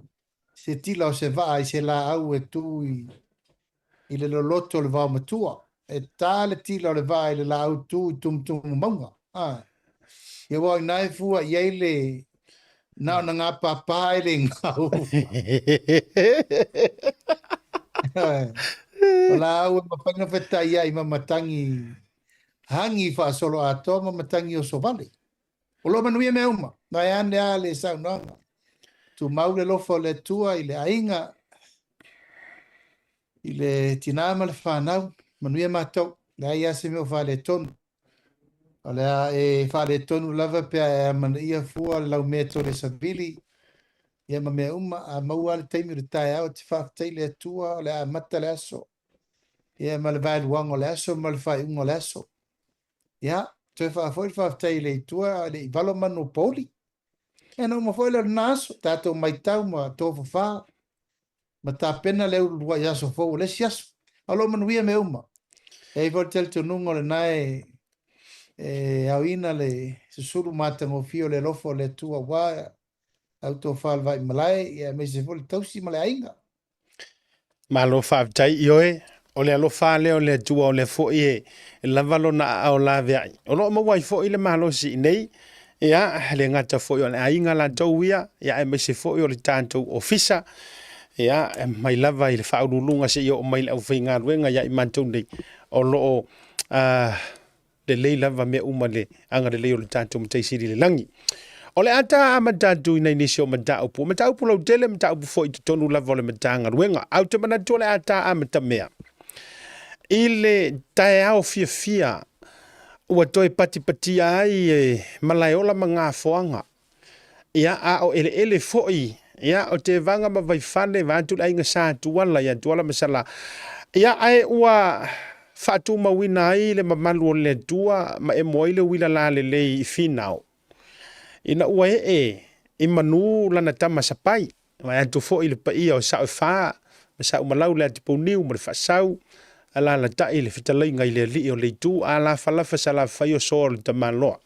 se tila o se vaa i se laau e tu i le loloto o le vaomatua. E ta le tila o le vaa i le laau tu i tumutumu mauga. Ia aua o i ina e fua i ai le na ona gapapa e le gau. O laau e mafai ona fetaiai ma matagi hagi faasoloatoa ma matagi osovale. O lo o manuia mea uma, vaeane lava le saunoaga. Tumau le alofa o le Atua i le aiga, i le tinā ma le fanau, manuia matou, leai lava se mea o faaletonu. O le a e faaletonu lava pe a e amanaia fua le laumea tole savili, ia ma mea uma. A maua lava le taimi o le taeao e te faafetai i le Atua, o le a amata le aso, ia ma le vaeluaga o le aso ma le faaiuga o le aso. Ia, toe faafoi le faafetai i le Atua a o le i valo manu o pouli. Ia ona uma foi lea o lena aso, tatou matau ma tofafa ma tapena le uluai aso fou o le isi aso. A o lo o manuia mea uma. E i ai foi le talitonuga o lena e e aoina le susulu matagofie o le alofa o le Atua aua lau tofa le Vaimalae, ia aemaise foi le tausi ma le aiga. Malo faafetai. Ioe, o le alofa lea o le Atua o lea foi e lava lona aao laveai. O lo o maua ai foi le malosi i nei, ia, le gata foi o le aiga latou ia, ia aemaise foi o le tatou ofisa, ia, mai lava i le faauluuluga seia oo mai i le aufaigaluega ia i matou nei, o lo o lelei lava mea uma le agalelei o le tatou Matai Sili i le lagi. O le a ta amata atu i nai nisi o mataupu. O mataupu lautele, mataupu foi i totonu lava o le Matagaluega. Ae ou te manatu o le a ta amatamea i le taeao fiafia ua toe patipatia ai e Malaeola ma Gafoaga Ia, a o eleele foi, ia, o Tevaga ma Vaifale, vaeatu le aiga Sa Tuala ia Tuala ma Sala. Ia, ae ua faatumauina ai le mamalu o le Atua ma emo ai le uila lalelei i Finao, ina ua ee i manu lana tama sapai, vaeatu foi le paia o Saoefa ma Saumalau le Atipouniu ma le Faasau, alalatai le fetalaiga i le alii o Leitu, a lafalafa Salafai o Soa o le Tamaloa.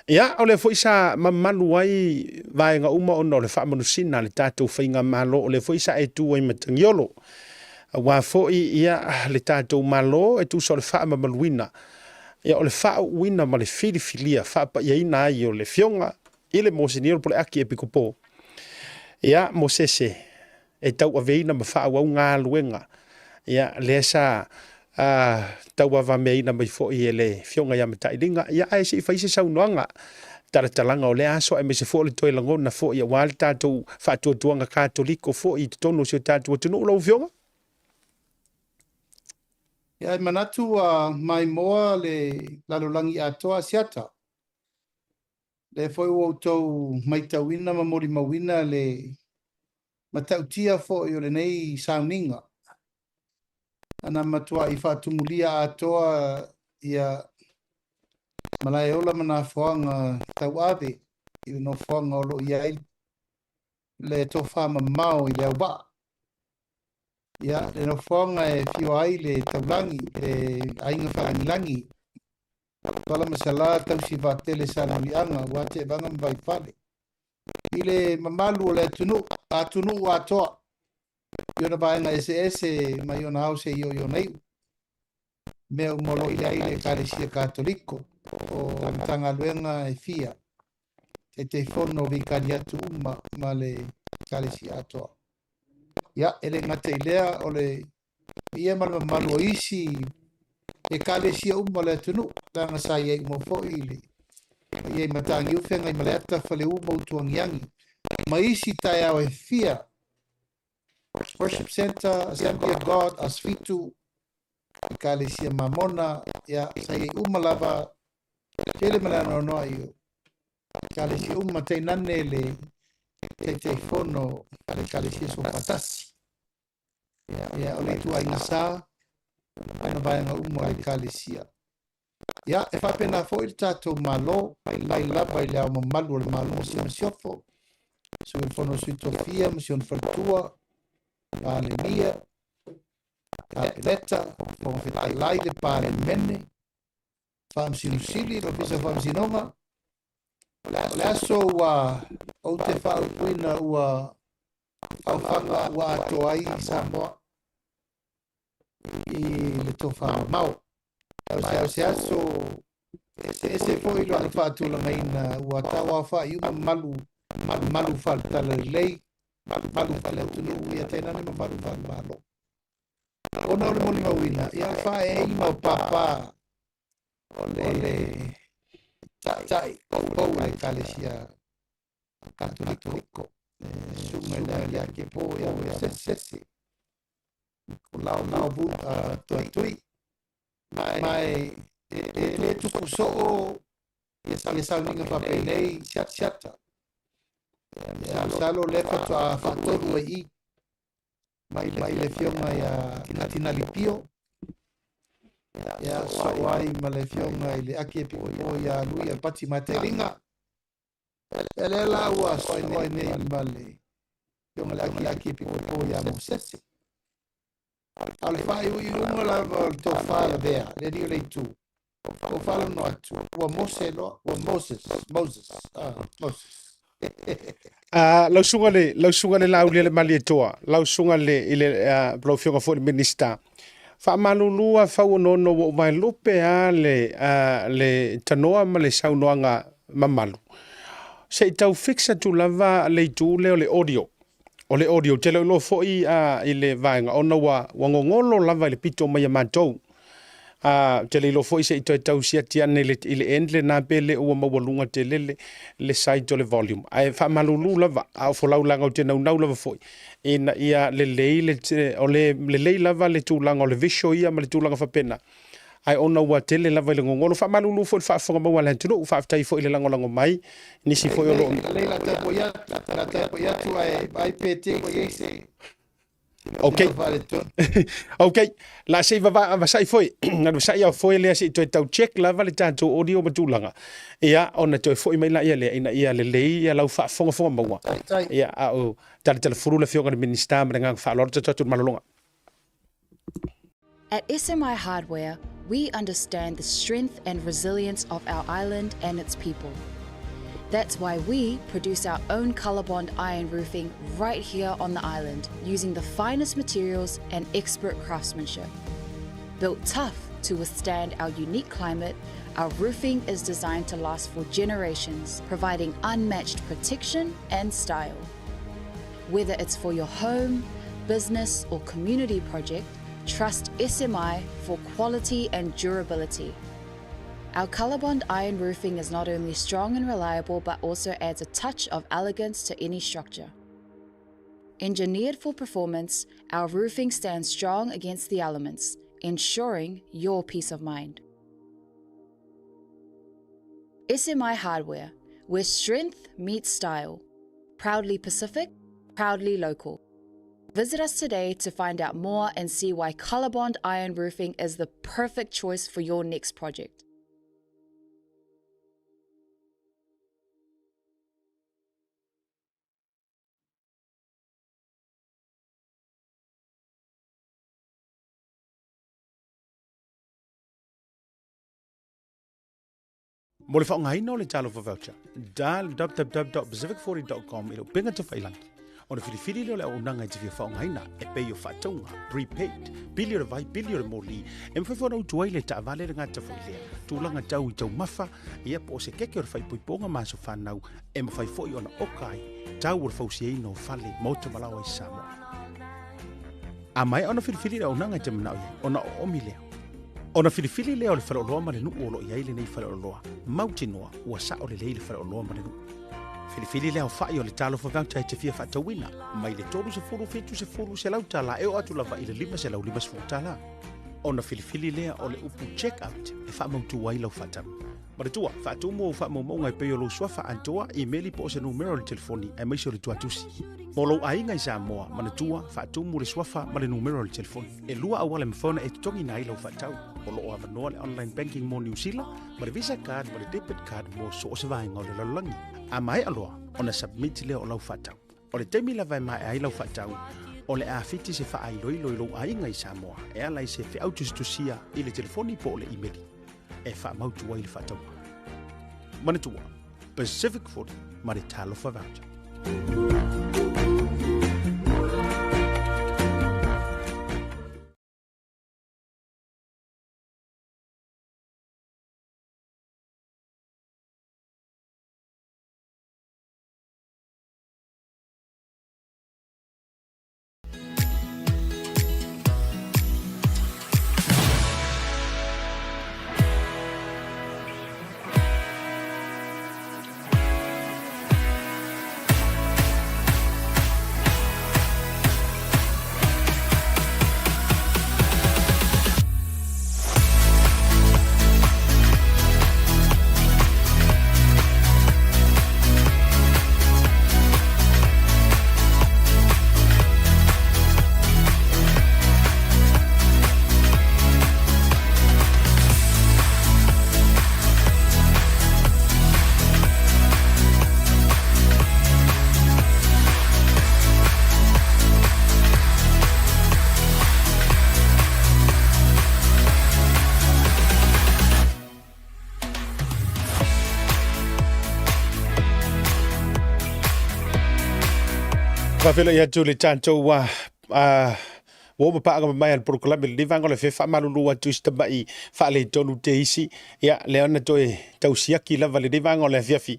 Ia, o lea foi sa mamalu ai vaega uma ona o le faamanusina a le tatou faigamalo, o lea foi sa e tu ai Matagiolo. Aua foi ia le tatou Malo e tusa o le faamamaluina, ia o le faauuina ma le filifilia faapaiaina ai o le Afioga i le Moseniolo po o le Akiepikopo, ia Mosese e tauaveina ma faaauau galuega ia lea sa tauavameaina mai foi e le Afioga ia Matailiga. Ia ae se i fai se saunoaga. talatalaga o lea aso aemaise foi o le toe lagona foi aua le tatou faatuatuaga Katoliko foi i totonu o si o tatou atunuu lau Afioga? Ia, e manatu ua maimoa le lalolagi atoa Asiata. Lea foi ua outou matauina ma molimauina le matautia foi o lenei sauniga. Ana matuai faatumulia atoa ia Malaeola ma nafoaga tauave i le nofoaga o lo o i ai le tofa mamao i le auvaa. Ia, le nofoaga e afio ai le taulagi, le aiga faalagilagi, Tuala ma Sala, tausi vaatele Salemuliaga, aua Tevaga ma Vaifale. I le mamalu o le atunuu, atunuu atoa, i ona vaega eseese mai ona ao seia oo i ona iu. Mea uma o lo o i ai le Ekalesia Katoliko, o Matagaluega e fia, Taitaifono o Vikariatu uma ma le Ekalesia atoa. Ia, e le gata i lea, o le paia ma le mamalu o isi Ekalesia uma o le atunuu, leaga sa i ai uma foi le paia i Matagiu, Feagaimaleata, Faleu ma Utuagiagi, ma isi taeao e fia, Worship Centre, Assembly of God, Aso Fitu, Ekalesia Mamona, ia, sa i ai uma lava, tele ma le anoanoai o Ekalesia uma, tainane le Taitaifono a le Ekalesia Soofaatasi. Ia, o le ituaiga sa, ona vaega uma o le Ekalesia. Ia, e faapena foi le tatou Malo, mai lava i le Ao Mamalu o le Malo ma si ona siofo, Sui o le Fono a Sui Tofia ma si ona faletua, Palemia, Kapeneta, Fofoga Fetalai, le Palemene, Faamasino Sili, le Ofisa o Faamasinoga. O le aso ua ou te faaupuina ua aofaga ua atoa ai Samoa i le tofa mamao. O se aso ese foi lona faatulagaina ua tauaofa'i uma malu malu faale-talalelei, malu faale-atunuu, ia tainane ma malu faale-Malo. Ona o le molimauina, ia faaeaina o papa o le ta'i pou o le Ekalesia Katoliko, le susuga i le Arikepo ia Mosese, Nikolao Tuitui, ma e le tupu soo ia sauniga faapenei Siata. Masalo o lea faatoa faatolu ai i mai le afioga ia Tinali Pio, ia soo ai ma le afioga i le Arikepikopo ia Lui Alapati Matailiga. Ia lea la ua soo ai nei ma le afioga i le Arikepikopo ia Mosese. A o le faaiuiuga lava o le tofa lavea, le alii o le itu, ua faalogo atu, ua Mose loa, ua Moses, Moses, ah, Moses. Lau susuga le lau susuga le Laauli a le Malietoa, lau susuga le i le lau afioga foi i le Minisita, faamalulu lava fauonono ua ou vaelupe lava le le tanoa ma le saunoaga mamalu. Se i tau fix atu lava le itu lea o le audio. O le audio, ou te le o iloa foi i le vaega ona ua ua gogolo lava i le pito mai a matou. Ou te le iloa foi se i toe tau siati ane i le, i le end lena pe le ua maualuga tele le, le site o le volume. Ae faamalulu lava, a o folau leaga ou te naunau lava foi ina ia lelei le, o le lelei lava le tulaga o le visual ia ma le tulaga faapena. Ae ona ua tele lava i le gogolo, faamalulu foi i le faafofoga maua a le atunuu, faafetai foi i le lagolago mai, nisi foi o lo o... Lelei la tapuai atu, la tapuai atu ae vaai pe te i ai se Ok. Ok, la se i vava vasai foi, na vasai au foi lea se i toe tau check lava le tatou audio ma tulaga. Ia, ona toe foi mai laia lea ina ia lelei ia lau faafogafoga maua. Ia, a o talatalafulu le afioga i le Minisita ma le agaga faaaloalo tatou atu i le malologa. At SMI Hardware, we understand the strength and resilience of our island and its people. That's why we produce our own Colorbond iron roofing right here on the island using the finest materials and expert craftsmanship. Built tough to withstand our unique climate, our roofing is designed to last for generations, providing unmatched protection and style. Whether it's for your home, business, or community project, trust SMI for quality and durability. Our Colorbond iron roofing is not only strong and reliable but also adds a touch of elegance to any structure. Engineered for performance, our roofing stands strong against the elements, ensuring your peace of mind. SMI Hardware, where strength meets style. Proudly Pacific, proudly local. Visit us today to find out more and see why Colorbond Iron Roofing is the perfect choice for your next project. Mo le faaaogaina o le Talofa Voucher, dial www.pacific40.com i le upega tafailangi. Ona filifili lea o le auaunaga e te fia faaaogaina e pei o faatauga, prepaid, pili o le vai, pili o le moli, e mafai foi ona utu ai le taavale le gata foi lea, tulaga tau i taumafa, ia po o se keke o le faaipoipoga ma aso fanau, e mafai foi ona oka ai tau o le fausiaina o fale, maota ma laoa i Samoa. A maea ona filifili le auaunaga e te manao i ai, ona oomi lea. Ona filifili lea o le faleoloa ma le nuu o lo o i ai lenei faleoloa, mautinoa ua sao lelei le faleoloa ma le nuu. Filifili le aofai o le talofa voucher e te fia faatauina, mai le 30, 70, $100 e oo atu lava i le $550. Ona filifili lea o le upu check out e faamautu ai lau faatau. Manatua, faatumu ou faamaumauga e pei o lou suafa atoa, imeli po o se numera o le telefoni aemaise o le tuatusi. Mo lou aiga i Samoa, manatua, faatumu le suafa ma le numera o le telefoni. E lua auala e mafai ona e totogiina ai lau faatau. O lo o avanoa le online banking mo Niu Sila, ma le Visa card ma le debit card mo so o se vaega o le lalolagi. A maea loa ona submit lea o lau faatau. O le taimi lava e maea ai lau faatau, o le a fiti se faailoilo i lou aiga i Samoa e ala i se feau tusitusia i le telefoni po o le imeli e faamautu ai le faatauga. Manatua, Pacific 40 ma le Talofa Voucher. Faafeiloai atu i le tatou a ua uma paaga mamae a le polokalame lenei vaega o le fe faamalulu atu i si tamai faaletonu te isi ia lea ona toe tausiaki lava lenei vaega o le afiafi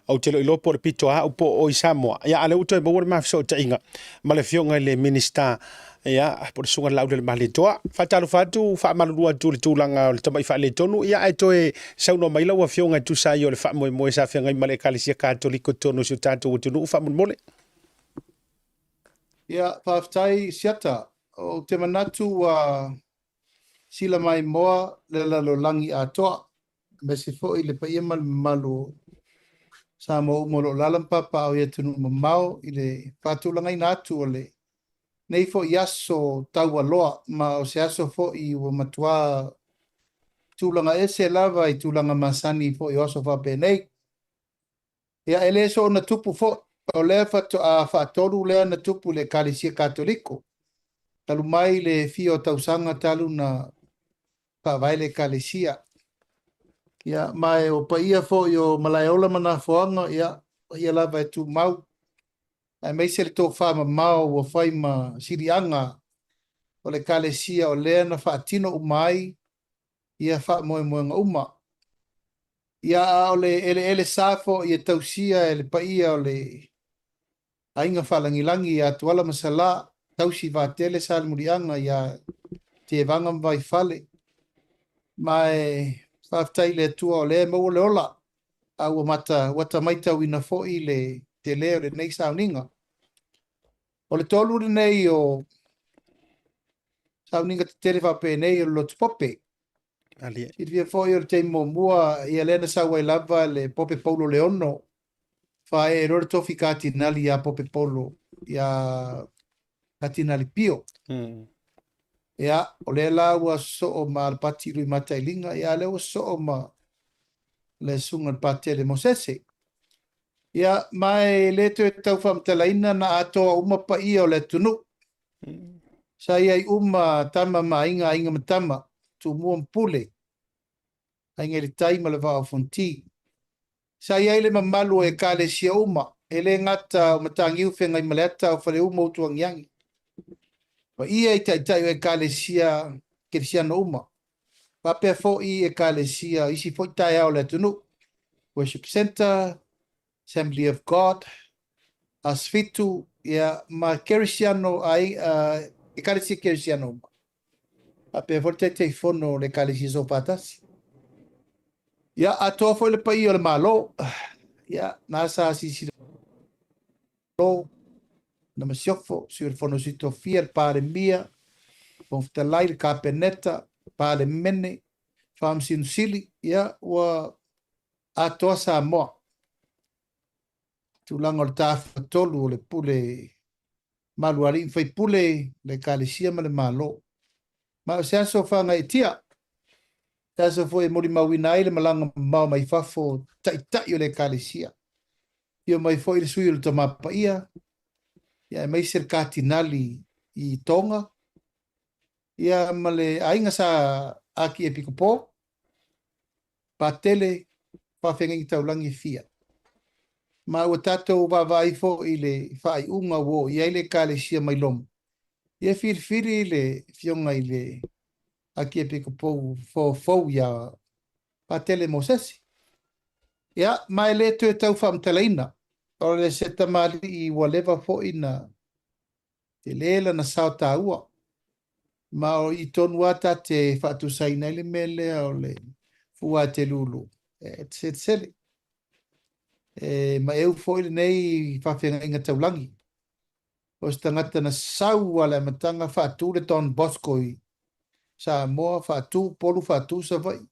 ou te le o iloa po o le pito a au po o i Samoa ia a lea ua toe maua le ma fesootaiga ma le afioga i le Minisita ia po o le Susuga i le Laulele Malietoa. Faatalofa atu, faamalulu atu i le tulaga o le tamai faaletonu, ia ae toe saunoa mai lau Afioga e tusa ai o le faamoemoe sa feagai ma le Ekalesia Katoliko i totonu o si o tatou atunuu faamolemole. Ia, faafetai Siata. Ou te manatu ua sila maimoa le lalolagi atoa, aemaise foi le paia ma le mamalu o Samoa uma o lo o alaala ma papaaao i atunuu mamao i le faatulagaina atu o lenei foi aso taualoa, ma o se aso foi ua matua tulaga ese lava i tulaga masani foi o aso faapenei. Ia, e le soona tupu foi, o lea faatoa faatolu lea na tupu i le Ekalesia Katoliko, talu mai le fia o tausaga talu na faavae le Ekalesia. Ia, ma o paia foi o Malaeola ma Nafoaga, ia, paia lava e tumau, aemaise le tofa mamao ua fai ma siliaga o le Ekalesia o lea na faatino uma ai ia faamoemoega uma. Ia, a o le eleele sa foi e tausia e le paia o le aiga faalagilagi ia Tuala ma Salā, tausi vaatele Salemuliaga ia Tevaga ma Vaifale. Ma e Faafetai i le Atua o lea e maua le ola, a ua mata, ua ta maitauina foi le tele o lenei sauniga. O le tolu lenei o sauniga tetele faapenei o le Lotu Pope. Silafia foi o le taimi muamua, ia lea na sau ai lava le Pope Paulo Leono, faaee loa le tofi Katinali ia Pope Paulo, ia Katinali Pio. Ia, o lea la ua sosoo ma Alapati Luimatailiga, ia a lea ua sosoo ma le Susuga i le Patele Mosese. Ia, ma e le toe tau faamatalaina na atoa uma paia o le atunuu. Sa i ai uma tama ma aiga, aiga ma tama, Tumua ma Pule, Aiga i le Tai ma le Vaa o Fonoti. Sa i ai le mamalu o Ekalesia uma, e le gata o Mataniu Feagaimaleata, o Faleu ma Utuagiagi. Paia i taitai o Ekalesia Kerisiano uma, faapea foi Ekalesia o isi foi taeao o le atunuu, Worship Centre, Assembly of God, Asifitu, ia, ma Kerisiano, ai, Ekalesia Kerisiano uma. Faapea foi le Taitaifono o le Ekalesia Soofaatasi. Ia, atoa foi le paia o le Malo, ia, na sa silasila na Masiofo, Sui o le Fono a Sui Tofia, le Palemia, Fofoga Fetalai, le Kapeneta, Palemene, Faamasino Sili, ia, ua atoa Samoa. Tulaga o le tafatolu o le pule malu alii ma faipule, le Ekalesia ma le Malo. Ma o se aso faagaeetia, se aso foi e molimauina ai le malaga mamao mai fafo taitai o le Ekalesia. Afio mai foi le sui o le Tama Paia, ia aemaise le Katinali i Tonga, ia ma le aiga sa Akiepikopo, Patele, faafeagaiga taulagi e fia. Ma ua tatou vaavaai foi i le faaiuga ua oo i ai le Ekalesia mai Loma, ia filifili le Afioga i le Akiepikopou fou ia Patele Mosese. Ia, ma e le toe tau faamatalaina, o le se tamalii ua leva foi na tele lana sao taua, ma o i tonu lava ta te faatusaina ai le mea lea o le fua e te lulu e te selesele. E maeu foi lenei faafeagaiga taulagi. O se tagata na sau a le amataga faatu le Don Bosco i Samoa, faatu Upolu, faatu Savaii,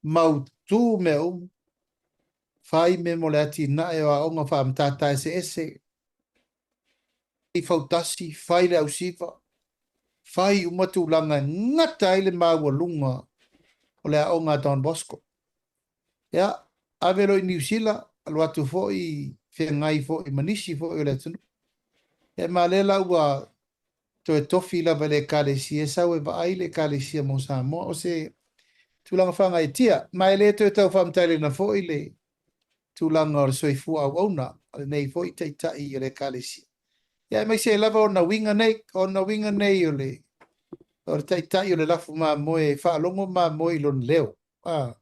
mautu mea uma, fai mea mo le atinae o aoga faamatata eseese, i fautasi, fai le ausiva, fai uma tulaga e gata ai le maualuga o le aoga a Don Bosco. Ia, ave loa i Niu Sila, alu atu foi feagai foi ma nisi foi o le atunuu. Ia ma lea la ua toe tofi lava i le Ekalesia e sau e vaai le Ekalesia mo Samoa. O se tulaga faagaeetia, ma e le toe tau faamatalaina foi le tulaga o le soifua auauna a lenei foi Taitai o le Ekalesia. Ia aemaise ai lava ona uiga nei, ona uiga nei o le, o le Taitai o le lafu mamoe e faalogo mamoe i lona leo. A,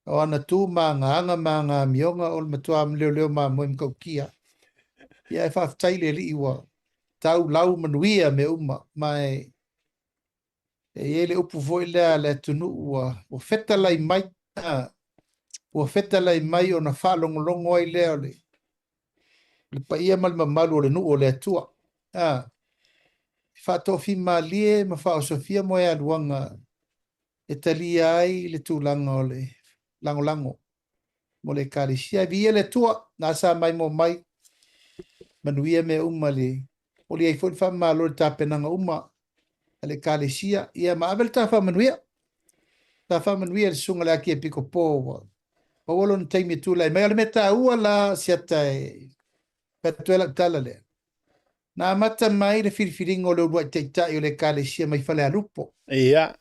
o ana tu ma ana aga ma ana amioga o le matua leoleo mamoe matautia. Ia e faafetai i le Alii ua tau lau manuia mea uma, ma e E i ai le upu foi lea a le atunuu ua, ua fetalai mai, a, ua fetalai mai ona faalogologo ai lea o le, le paia ma le mamalu o le nuu o le Atua. A, e faatoafimalie ma faaosofia moealuaga e talia ai le tulaga o le lagolago mo le Ekalesia. E viia le Atua, na sa maimoa mai, manuia mea uma le oli ai foi le faamalo i le tapenaga uma a le Ekalesia. Ia ma ave le ta faamanuia. Ta faamanuia i le susuga i le Akiepikopo ua maua lona taimi e tulai mai. O le mea taua la Siata e fai atu ai lau tala lea, Na amata mai le filifiliga o le uluai taitai o le Ekalesia mai Falealupo. Ia.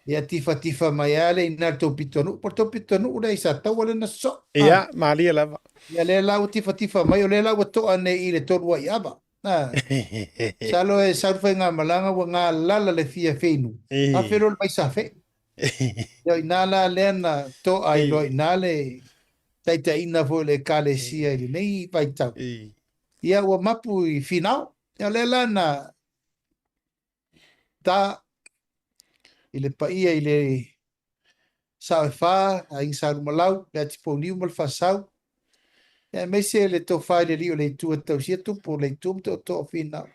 Ia tifatifa mai lava lea i ina i le tou pitonuu, po o le tou pitonuu lea i Sataua lea na sosoo. Ia, malie lava. Ia lea la ua tifatifa mai, o lea la ua to'a nei i le tolu ai ava. A. Masalo e sau le faigamalaga ua galala le fia feinu, afe loa le vaisafe. Ia o ina la lea na to'a ai loa i ina le taitaiina foi o le Ekalesia i lenei vaitau. Ia ua mapu i Finao. Ia o lea la na ta i le paia i le Sao e Fa, Aiga Sa Lumalau, Leatipouniu ma le Faasau, ia aemaise le tofa i le Alii o le Itu e tausia tupu o le Itu ma tootoo o Finau.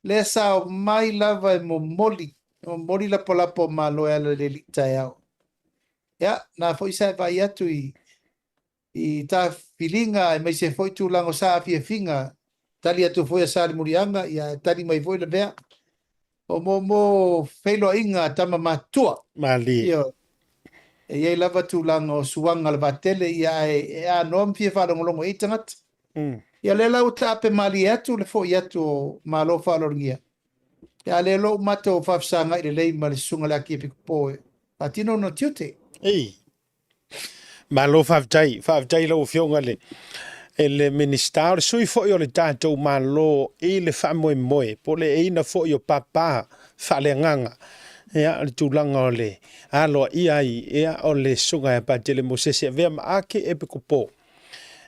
Lea sa omai lava e momoli, e momoli lapalapa o Malo e ala i le alii taeao. Ia, na foi sa e vaai atu i i tafiliga aemaise foi tulaga o saafiafiga, tali atu foi a Salemuliaga, ia tali mai foi Lavea. O mo mo feiloaiga a tama matutua. Malie. Ioe. E i ai lava tulaga o suaga o le vaatele, ia ae e anoa ma fia faalogologo i ai tagata. Ia lea la ua taape malie atu le foi atu o Malo faaaloalogia. Ia a lea loa ua matou faafesagai lelei ma le susuga i le Akiepikopo e faatino ona tiute. Ei. Malo faafetai, faafetai i lau Afioga i le, i le Minisita, o le sui foi o le tatou Malo i le faamoemoe, po o le eina foi o papa faaleagaga. Ia, o le tulaga o le aloaia ai, ia, o le Susuga ia Patele Mosese avea ma Ake Epikopo.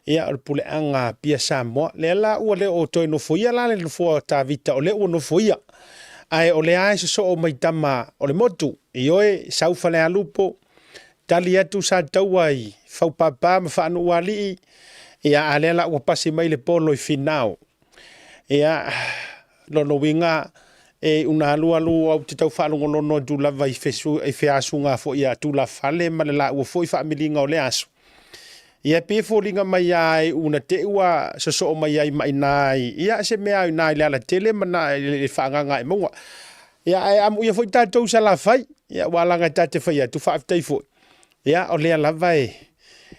Ia, o le puleaga a Apia Samoa. Lea la ua le o toe nofoia la le nofoa o Tavita, o lea ua nofoia. Ae o lea e sosoo mai tama o le motu, ioe, sau Falealupo, tali atu Sataua i Faupapa ma Faanuualii, ia, a lea la ua pasi mai le polo i Finao. Ia, lona uiga, e una alualu au te tau faalogolono atu lava i, fesu, i feasuga foi a tulafale ma le laua foi faamiliga o le aso. Ia, e pei e foliga mai a e una te ua sosoo mai ai ma inā i, ia, se mea inā i le alatele ma na i le faaagaga e mauga. Ia, ae amuia foi tatou i Salafai, ia, ua alaga e ta te fai atu, faafetai foi. Ia, o lea lava e,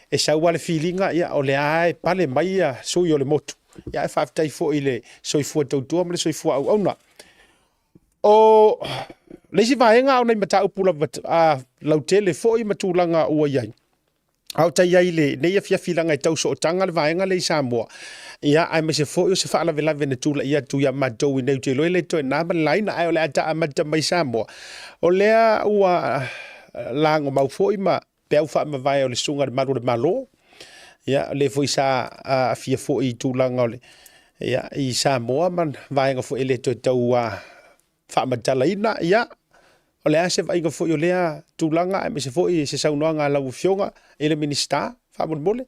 e sau lava le filiga, ia, o lea lava e pale mai ia sui o le motu. Ia, ae faafetai foi i le soifua tautua ma le soifua auauna. O le isi vaega o nai mataupu lava a lautele foi ma tulaga ua i ai, a o ta i ai i lenei afiafi leaga e tau sootaga le vaega lea i Samoa, ia, aemaise foi o se faalavelave na tulai atu ia matou i nei, ou te iloa e le toe na ma le laina, ae o le a ta amata mai Samoa. O lea ua lagomau foi ma peau faamavae o le Susuga i le Malu o le Malo, ia, o lea foi sa aafia foi i tulaga o le, ia, i Samoa ma vaega foi e le toe tau faamatalaina, ia, o le a se vaaiga foi o lea tulaga, aemaise foi se saunoaga a lau Afioga i le Minisita, faamolemole.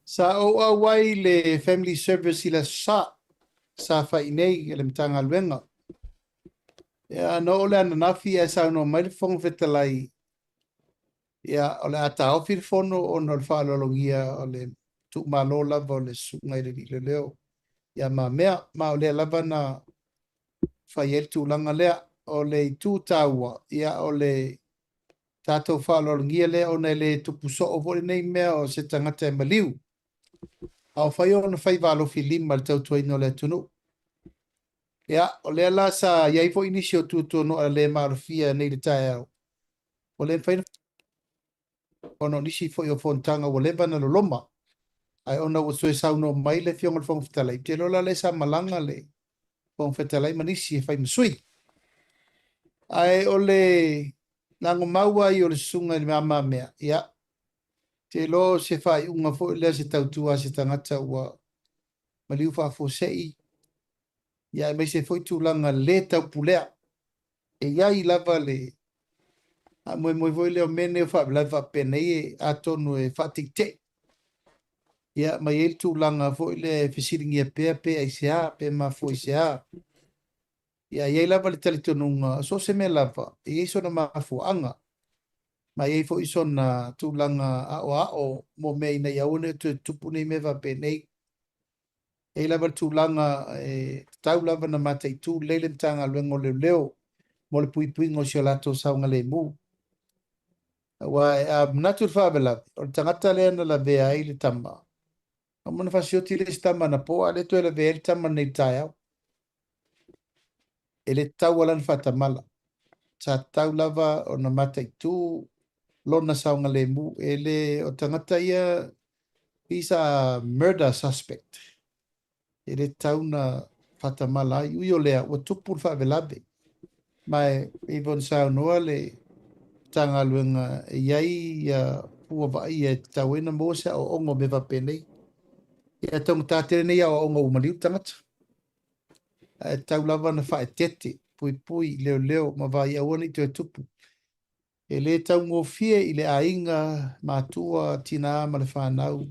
Sa ou auai i le Family Service i le Aso Sa, sa fai i nei e le Matagaluega. Ia, na oo le ananafi ae saunoa mai le Fofoga Fetalai, ia, o le a taofi le fono ona o le faaaloalogia o le tuumalo lava o le susuga i le Alii Leoleo ia Mamea, ma o lea lava na fai ai le tulaga lea. O le itu taua, ia, o le tatou faaaloalogia lea ona e le tupu soo foi lenei mea o se tagata e maliu, a o fai ona faiva alofi lima i le tautuaina o le atunuu. Ia, o lea la sa i ai foi nisi o tuatuanoa le maalofia nei i le taeao, ua le mafai ona o nisi foi o fonotaga ua leva ona loloma, ae ona ua toe saunoa mai le Afioga i le Fofoga Fetalai, ou te iloa la lea sa malaga le Fofoga Fetalai ma nisi e fai ma sui. Ae o le lagomau ai o le susuga i le Mamamea, ia, ou te iloa o se faaiuga foi lea se tautua a se tagata ua maliu faafuasei, ia aemaise foi tulaga le taupulea. E i ai lava le faamoemoe foi lea o mea nei o faalavelave faapenei atonu e faateitei. Ia, ma i ai le tulaga foi lea e fesiligia pea pe aisea, pe mafua i se a. Ia, e i ai lava le talitonuga, so o se mea lava, e i ai sona mafuaaga, ma e i ai foi sona tulaga aoao mo mea ina ia aua ne i toe tutupu nei mea faapenei. E i ai lava le tulaga e tatau lava ona mataitu lelei le Matagaluega o Leoleo mo le puipuiga o si o latou saogalemu. Aua a manatu i le faalavelave, o le tagata lea na lavea ai le tama, na uma ona fasioti le isi tama anapo, a o lea e toe lavea ai le tama nei i le taeao. E le tatau lava la ona faatamala. Sa tatau lava ona mataitu lona saogalemu. E le o tagata ia, he's a murder suspect. E le tatau ona faatamala ai. Ui o lea, ua tupu le faalavelave. Ma e pei foi ona saunoa le Matagaluega e i ai fua vaaia e tatau ai ona maua se aoaoga o mea faapenei. Ia e taugata tele nei aoaoga ua maliu le tagata. Ae tatau lava ona faaeteete, puipui, leoleo ma vaai aua ne i toe tupu. E le taugofie i le aiga, matua, tinā ma le fanau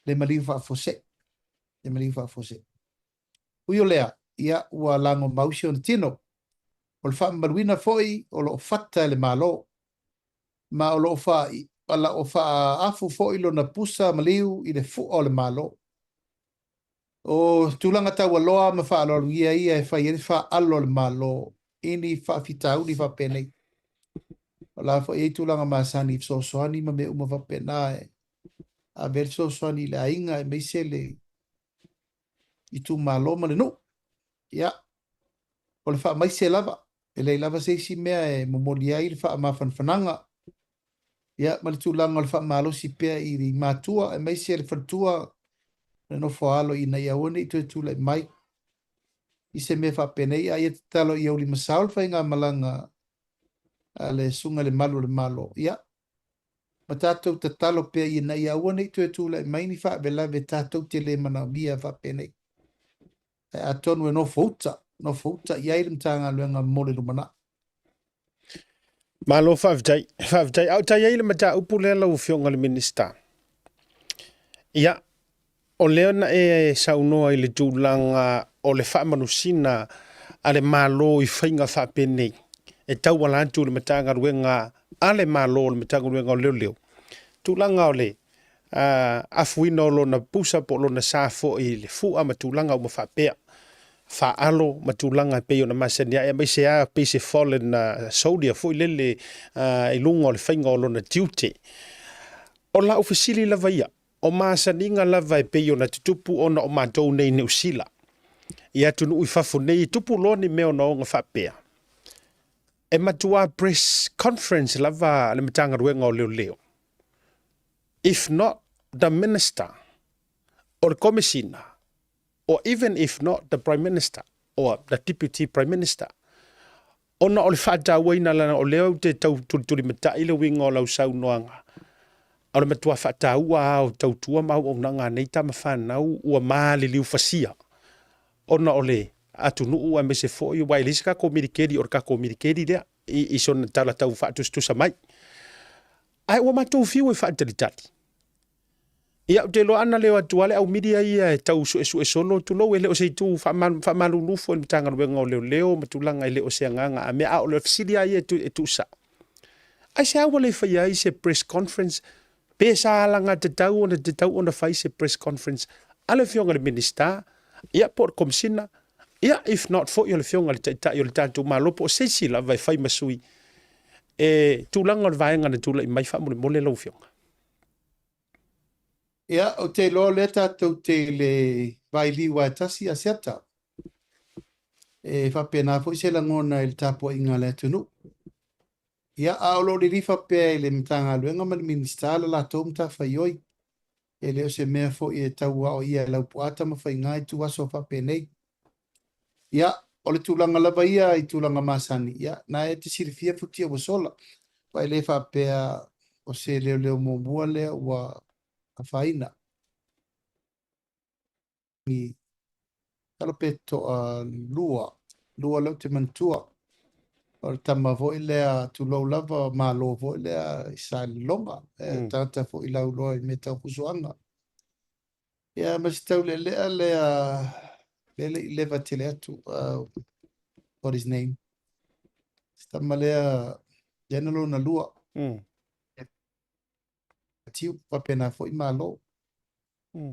le maliu faafuasei, le maliu faafuasei. Ui o lea, ia, ua lagomau si ona tino. O le faamamaluina foi o lo o fata e le Malo, ma o lo o faaafu foi lona pusa maliu i le fua o le Malo. O tulaga taualoa ma faaaloalogia ia e fai ai le faaalo a le Malo i ni faafitauli faapenei. O la foi e i ai tulaga masani i fesoasoani ma mea uma faapena e ave ai le fesoasoani i le aiga aemaise le itumalo ma le nuu. Ia, o le faamaise lava, e leai lava se isi mea e momoli ai le faamafanafanaga, ia, ma le tulaga o le faamalosi pea i matua aemaise le faletua, le nofo a alo ina ia aua ne i toe tulai mai i se mea faapenei, a ia tatalo ia ulimasao le faigamalaga a le Susuga i le Malu o le Malo. Ia, ma tatou tatalo pea ina ia aua ne i toe tulai mai ni faalavelave tatou te le manaomia faapenei. Ae atonu e nofouta, nofouta i ai le Matagaluega mo le lumanai. Malo faafetai, faafetai. A o ta i ai le mataupu lea lau Afioga i le Minisita. Ia, o lea na e saunoa i le tulaga o le faamanusina a le Malo i faiga faapenei e tauala atu i le Matagaluega a le Malo, le Matagaluega o Leoleo, tulaga o le afuina o lona pusa po o lona sa foi i le fua ma tulaga uma faapea, faalo ma tulaga e pei ona masani ai, aemaise lava pei se fallen soldier foi lele i luga o le faiga o lona tiute. O lau fesili lava ia, o masaniga lava e pei ona tutupu ona o matou nei i Niu Sila, i atunuu i fafo nei, e tupu loa ni mea ogaoga faapea, e matua press conference lava a le Matagaluega o Leoleo, if not the minister or le Komesina, or even if not the Prime Minister or the Deputy Prime Minister, ona o le faatauaina lana, o lea ou te tau tulitulimatai le uiga o lau saunoaga, o le matua faataua lava o tautua ma auaunaga a nei tama fanau ua maliliu fasia ona o le atunuu aemaise foi aua e leai se tatou militeli, o le tatou militeli lea i sona tala tau faatusatusa mai. Ae ua matou fiu e faatalitali. Ia, ou te iloa ana le o atu lava le au media ia e tau suesue solo, tulou, e le o se itu faamalulu foi i le Matagaluega o Leoleo ma tulaga e le o se agaga a mea, a o le fesili lava ia e tuusao. Aisea ua le faia ai se press conference pe sa alagatatau ona tatau ona fai se press conference a le Afioga i le Minisita, ia po o le Komesina, ia if not foi o le Afioga i le Taitai o le tatou Malo po o se isi lava e fai ma sui e tulaga o le vaega na tulai mai faamolemole lau Afioga. Ia, ou te iloa o lea tatou te i le vailiu lava e tasi a Siata. E faapena foi se lagona i le tapuaiga a le atunuu. Ia, a o lo o lilifa pea i le Matagaluega ma le Minisita le latou matafaioi. E le o se mea foi e tau aoaia e Laupua Tamafaiga ituaso faapenei. Ia, o le tulaga lava ia i tulaga masani, ia, na e te silafia futia ua sola, aua e le faapea o se leoleo muamua lea ua afaina. Masalo pe toalua, lua lea ou te manatua. O le tama foi lea, tulou lava, malo foi lea i Salelologa, tagata foi lauiloa i mea tau fusoaga. Ia, ma si taulealea lea, lea le i leva tele atu, what his name, si tama lea, lea na lona lua. Tiu, faapena foi malo.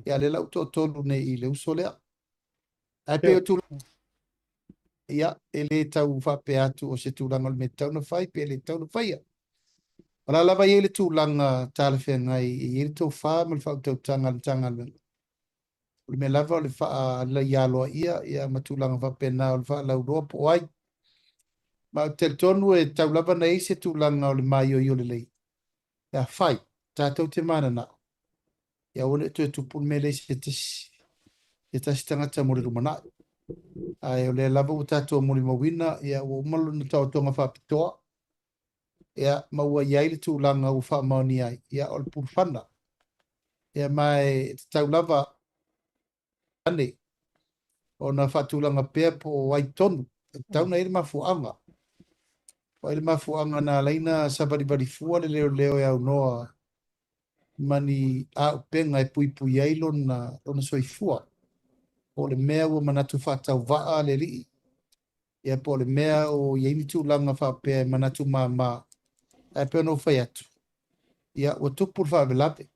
Ia, lea la ua toatolu nei i le uso lea. Ae pei o tulaga, ia, e le tau faapea atu o se tulaga o le mea e tatau ona fai pe le tatau ona faia. O la lava e i ai le tulaga talafeagai, e i ai le tofa ma le faautautaga a le Matagaluega. O le mea lava o le faaleleia aloaia ia, ma tulaga faapena o le faalauiloa po o ai. Ma ou te talitonu e tatau lava ona i ai se tulaga o le maioio lelei pe afai tatou te mananao ia aua ne i toe tupu le mea lea i se tasi, se tasi tagata mo le lumanai. Ae o lea lava ua tatou molimauina, ia ua uma lona taotoga faapitoa, ia ma ua i ai le tulaga ua faamaonia ai, ia o le pulufana. Ia ma e tatau lava ane ona faatulaga pea po o ai tonu e tatau ona i ai le mafuaaga. O ai le mafuaaga na ala ai ona savalivali fua le leoleo e aunoa ma ni auupega e puipui ai lona, lona soifua. Po o le mea ua manatu faatauvaa le alii, ia po o le mea o i ai ni tulaga faapea e manatu mama. Ae pei ona ou fai atu, ia ua tupu le faalavelave.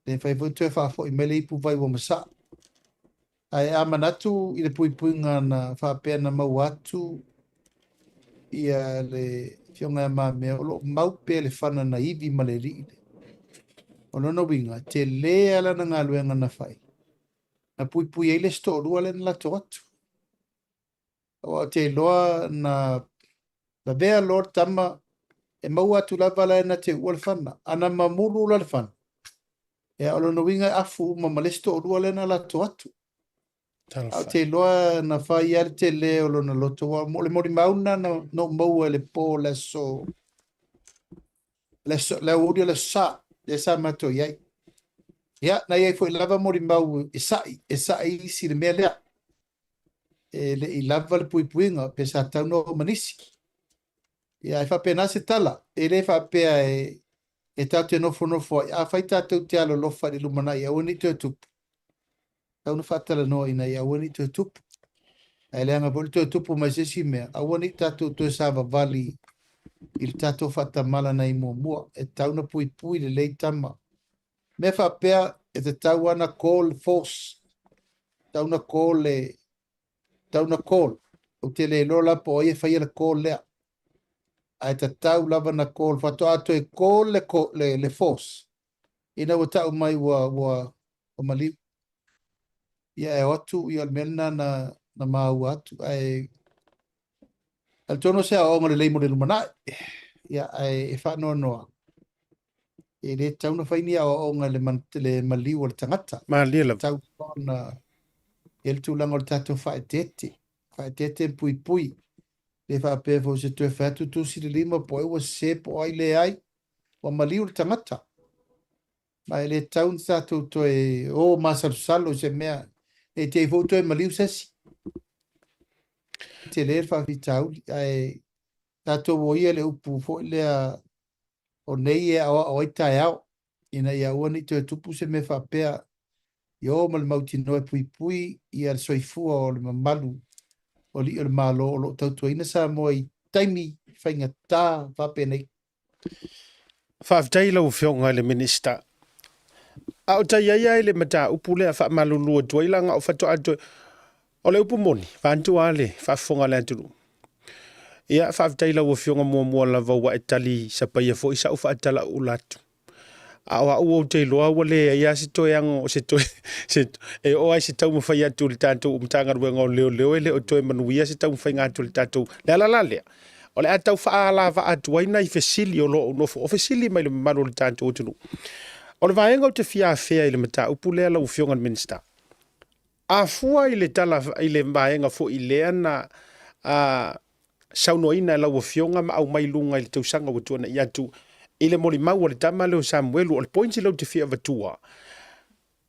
Le mafai foi toe faafoi mai le ipuvai ua masaa. Ae a manatu i le puipuiga na faapea na maua atu ia le Afioga ia Mamea, o lo o mau pea le fana na ivi ma le alii lea. O lona uiga, e tele lava lana galuega na fai, na puipui ai le isi toalua lea na latou atu. Aua ou te iloa na lavea loa le tama, e maua atu lava la e na te uua le fana. A na mamulu la le fana, ia o lona uiga e afu uma ma le isi toalua lea na latou atu. Ae ou te iloa na fai lava le tele o lona loto, aua o le molimau lena na ou maua i le po o le aso, le aso, le aoauli o le aso Sa, lea sa matou i ai. Ia, na i ai foi lava molimau e sa'i, e sa'i isi i le mea lea. E le i lava le puipuiga, pe sa tatau ona o ma nisi. Ia, ae faapena se tala, e le faapea e, e tatou te nofonofo ai. Afai tatou te alolofa i le lumanai e aua ne i toe tupu, tatau ona faatalanoa ina ia aua ne i toe tupu. Ae leaga foi le toe tupu mai se isi mea, aua ne i tatou toe savavali i le tatou faatamala na i muamua. E tatau ona puipui lelei tama. Mea faapea, e tatau lava ona call le force, tatau ona call le, tatau ona call. Ou te le iloa la po o ai e faia le call lea. Ae tatau lava ona call. Faatoa toe call le, le, le force ina ua tau mai ua, ua, ua maliu. Ia e o atu, ia o le mea lena na, na maua atu. Ae talitonu o se aoaoga lelei mo le lumanai. Ia, ae e faanoanoa, e le tatau ona fai ni aoaoga i le, man, le maliu o le tagata. Malie lava. Tatau ona i ai le tulaga o le tatou faaeteete. Faaeteete ma puipui. Le faapea foi se toe fai atu tusi le lima po o ai ua sese po o ai leai. Ua maliu le tagata. Ma e le tatau ona tatou toe o masalosalo i se mea ne i te i foi ua toe maliu se isi. E tele le faafitauli, ae tatou o ia i le upu foi lea o nei e aoao ai taeao, ina ia aua ne i toe tupu se mea faapea, ia o ma le mautinoa e puipui ia le soifua o le mamalu o alii o le Malo o lo o tautuaina Samoa i taimi faigata faapenei. Faafetai i lau Afioga i le Minisita. A o tai ai ai le mataupu lea faamalulu atu ai leaga o faatoa toe o le upu moni, vaeatu lava le faafofoga a le atunuu. Ia, faafetai i lau Afioga muamua lava ua e tali sapaia foi sau faatalaula atu. A o au ou te iloa ua leai lava se toe ago, se toe, se, e oo lava i se taumafai atu i le tatou Matagaluega o Leoleo e le o toe manuia se taumafaiga atu a le tatou. Le ala la lea, o le a tau faaalavaa atu ai nai fesili o lo o nofo o fesili mai le mamalu o le tatou atunuu. O le vaega ou te fia afea i le mataupu lea lau Afioga i le Minisita, a fua i le tala i le vaega foi lea na a, saunoaina e lau Afioga ma aumai luga i le tausaga ua tuanai atu i le molimau a le tama lea o Samuelu, o le point lea ou te fia avatua,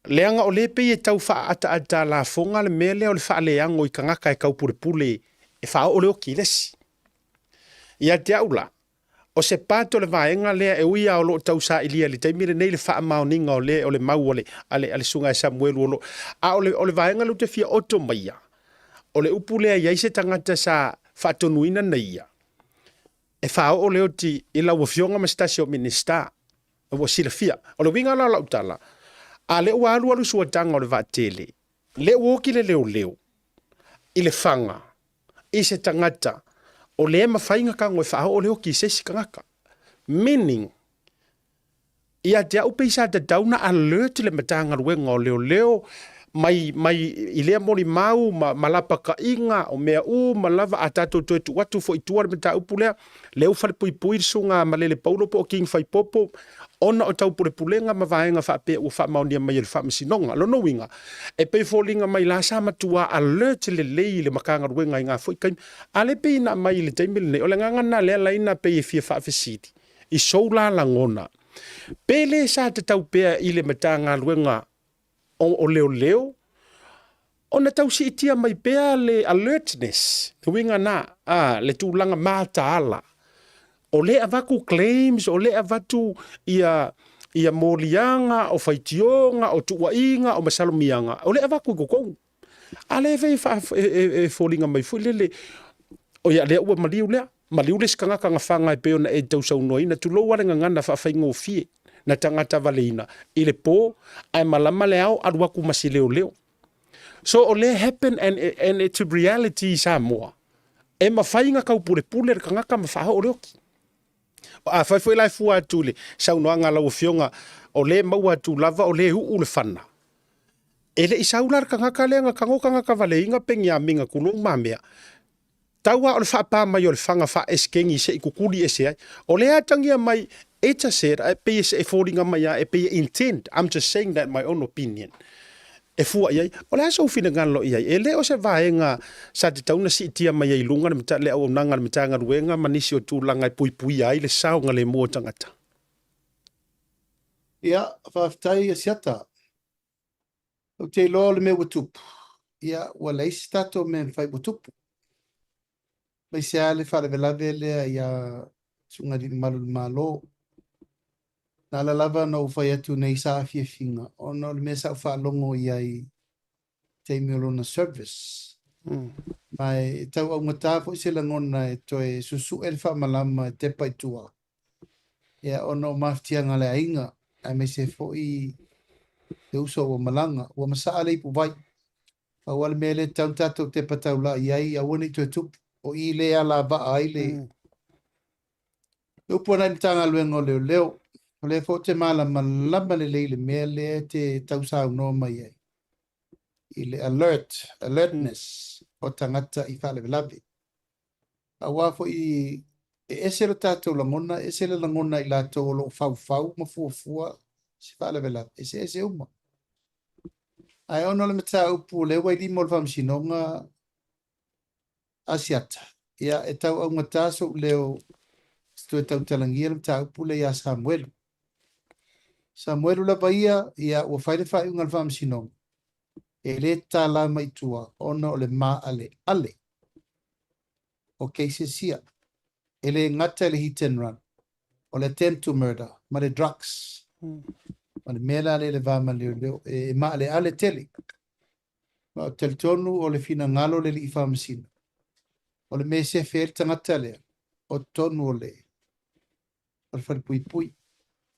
leaga o lea e pei e tau faaataata lafoga le mea lea o le faaleago i tagata e taupulepule e faaoo le oti i le isi. Ia te au la, o se part o le vaega lea e ui lava o lo o tausailia i le taimi lenei le faamaoniga o le, o le mau a le, a le, a le susuga ia Samuelu o lo o, a o le, o le vaega lea ou te fia oto maia, o le upu lea e i ai se tagata sa faatonuina nei ia e faaoo le oti i lau Afioga ma se tasi o Minisita ua silafia. O le uiga la o lau tala, a lea ua alualu suataga o le vaatele, lea ua oti le leoleo i le faga i se tagata o lea e mafai ona tago e faaoo le oti i se isi tagata. Meaning, Ia te au pei sa tatau na alert le Matagaluega o Leoleo mai, mai i lea molimau ma, ma lapataiga o mea uma lava a tatou toe tuu atu foi i tua le mataupu lea, lea ua falepuipui le susuga a Malele Paulo po o King Faipopo ona o taupulepulega ma vaega faapea ua faamaonia mai e le Faamasinoga. O lona uiga, e pei e foliga mai la sa matua alert lelei le Matagaluega i na foi taimi. A lea pei na aumai i le taimi lenei, o le agaga lena lea laina pei e fia faafesili i sou la lagona, pe le sa tatau pea i le Matagaluega o, o Leoleo ona tau siitia mai pea le alertness, le uiga na, a, le tulaga mataala. O lea e avatu claims, o lea e avatu ia ia moliaga, o faitioga, o tuuaiga, o masalomiaga, o lea e avatu i totonu. A lea e, e, e foliga mai foi lele, o ia lea ua maliu lea. Maliu le isi tagata na faga e pei ona e tausaunoaina, tulou lava le gagana faafaigofie na tagata valeina i le po ae malama le ao alu atu ma si leoleo. So o lea happen and, and it's a reality i Samoa. E mafai na taupulepule le tagata ma faaoo le oti. Afai foi la e fua atu i le saunoaga a lau Afioga, o lea e maua atu lava o lea e uu le fana. E le i sau la le tagata lea na tago tagata valeina Peniamina tulou mamea. Tau lava o le faapa mai o le faga faa-esekeni se i tutuli ese ai. O lea e atagia mai, it's a said, e pei e foliga mai lava, e pei e intend, I'm just saying that my own opinion, e fua i ai. O le a sou finagalo i ai? E le o se vaega sa tatau ona siitia mai ai i luga le, le auaunaga a le Matagaluega ma nisi o tulaga e puipuia ai le saogalemu o tagata? Ia, faafetai Asiata. Ou te iloa o le mea ua tupu, ia, ua leai se tatou mea e mafai ua tupu. Aemaise lava le faalavelave lea ia Susuga i le Alii Mamalu o le Malo. Na ala lava ona ou fai atu nei sa afiafiga ona o le mea sa ou faalogo i ai i le taimi o lona service. Ma e tau augata foi se lagona e toe susue le faamalama e tepa i tua, ia, ona o mafatiaga a le aiga, aemaise foi le uso ua malaga, ua masaa le ipuvai. Pau lava le mea lea e tatau ona tatou tepa taulai i ai, aua ne i toe tupu, o i lea e alavaa ai le Le upu a nai Matagaluega o Leoleo, o lea foi ou te malamalama lelei i le mea lea e te tausaunoa mai ai, i le alert, alertness o tagata i faalavelave. Aua foi e ese lo tatou lagona, ese le lagona i latou o lo o faufau ma fuafua se faalavelave, eseese uma. Ae ona o le mataupu o lea ua i lima o le Faamasinoga, Asiata, ia, e tau augata sou leo se toe tautalagia le mataupu lea ia Samuelu. Samuelu lava ia, ia, ua fai le faaiuga a le Faamasinoga, e le tatala mai i tua ona o le maaleale o cases ia. E le gata i le hit and run, o le attempt to murder ma le drugs. Ma le mea la lea i le va ma le leoleo, e maaleale tele. Ma ou te talitonu o le finagalo o le Alii Faamasino, o le mea e sefe ai le tagata lea, o totonu o le, o le falepuipui.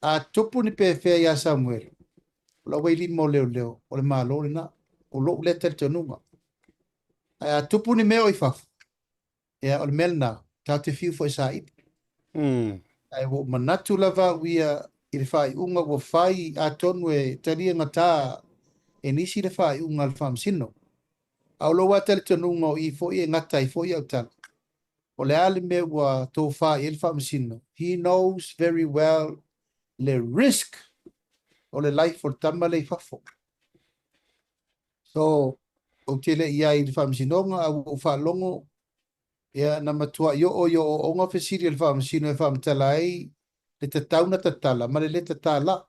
A tupu ni pefea iā Samuele, o le auailima o leoleo, o le Malo lena. O lou lea talitonuga. Ae a tupu ni mea o i fafo, Ia, o le mea lena, tatou te fiu foi e saili. Ae ua ou manatu lava au ia i le faaiuga ua fai, atonu e talia gata e nisi le faaiuga a le Faamasino. A o lou lava talitonuga o i foi e gata ai foi au tala, o le a le mea ua tofa i ai le Faamasino, he knows very well le risk o le life o le tama lea i fafo. So, ou te le i ai i le faamasinoga, a ua ou faalogo, ia, na matuai oo i ooooga fesili a le faamasino e faamatala ai le tatau na tatala ma le le tatala.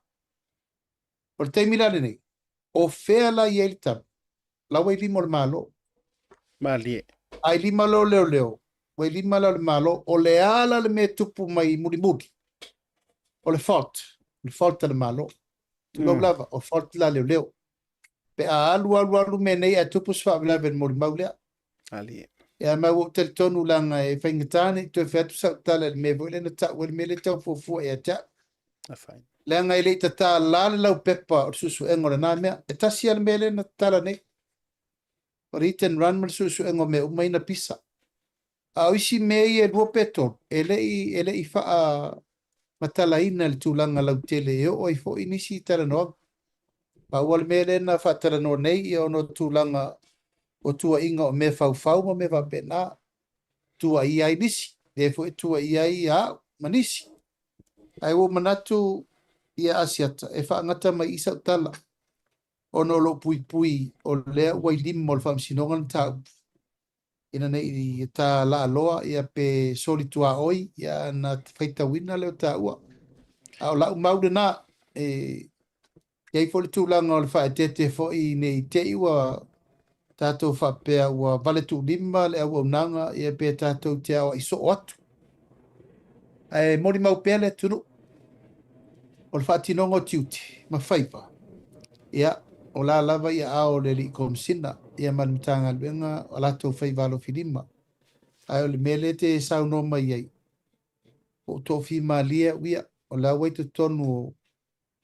O le taimi la lenei, o fea la i ai le tama? La ua i lima o le Malo. Malie. A i lima loa o leoleo, ua i lima la o le Malo. O le a la le mea e tupu mai mulimuli? O le fault, o le fault a le Malo. Tulou lava, o le fault la a leoleo. Pe a alu alu alu mea nei ae tupu se faalavelave i le molimau lea. Alie. Ia ma ua ou talitonu leaga e faigata ne i toe fai atu sau tala i le mea foi lea na tau ai le mea lea e tau fuafua ia te au. Afai. Leaga e le i tatala le laupepa o le suesuega o lena mea. E tasi lava le mea lea na tatala nei. O le hit and run ma le suesuega o mea uma ia na pisa. A o isi mea ia e lua pe tolu, e le i, e le i faamatalaina i le tulaga lautele e oo ai foi nisi talanoaga. Pau lava le mea lea na faatalanoa nei, ia ona o tulaga o tuuaiga o mea faufau ma mea faapena, tuuaia ai nisi, lea foi e tuuaia ai au ma nisi. Ae ua ou manatu ia Asiata e faagata mai i i sau tala, ona o lou puipui o lea ua i lima o le Faamasinoga le mataupu. ina ne i ta laaloa ia pe soli tuaoi ia ona faitauina lea o taua. A o lau mau lena, e i ai foi le tulaga o le faaeteete foi ne i te i ua tatou faapea ua valetuulima le auaunaga ia pe tatou te aoai soo atu. Ae molimau pea le atunuu, o le faatinoga o tiute ma faiva, ia, o la lava i aao o le Alii Komesina ia ma le Matagaluega o latou faiva alofilima. Ae o le mea lea e te saunoa mai ai, ua ou tofimalie au ia, o la ua i totonu o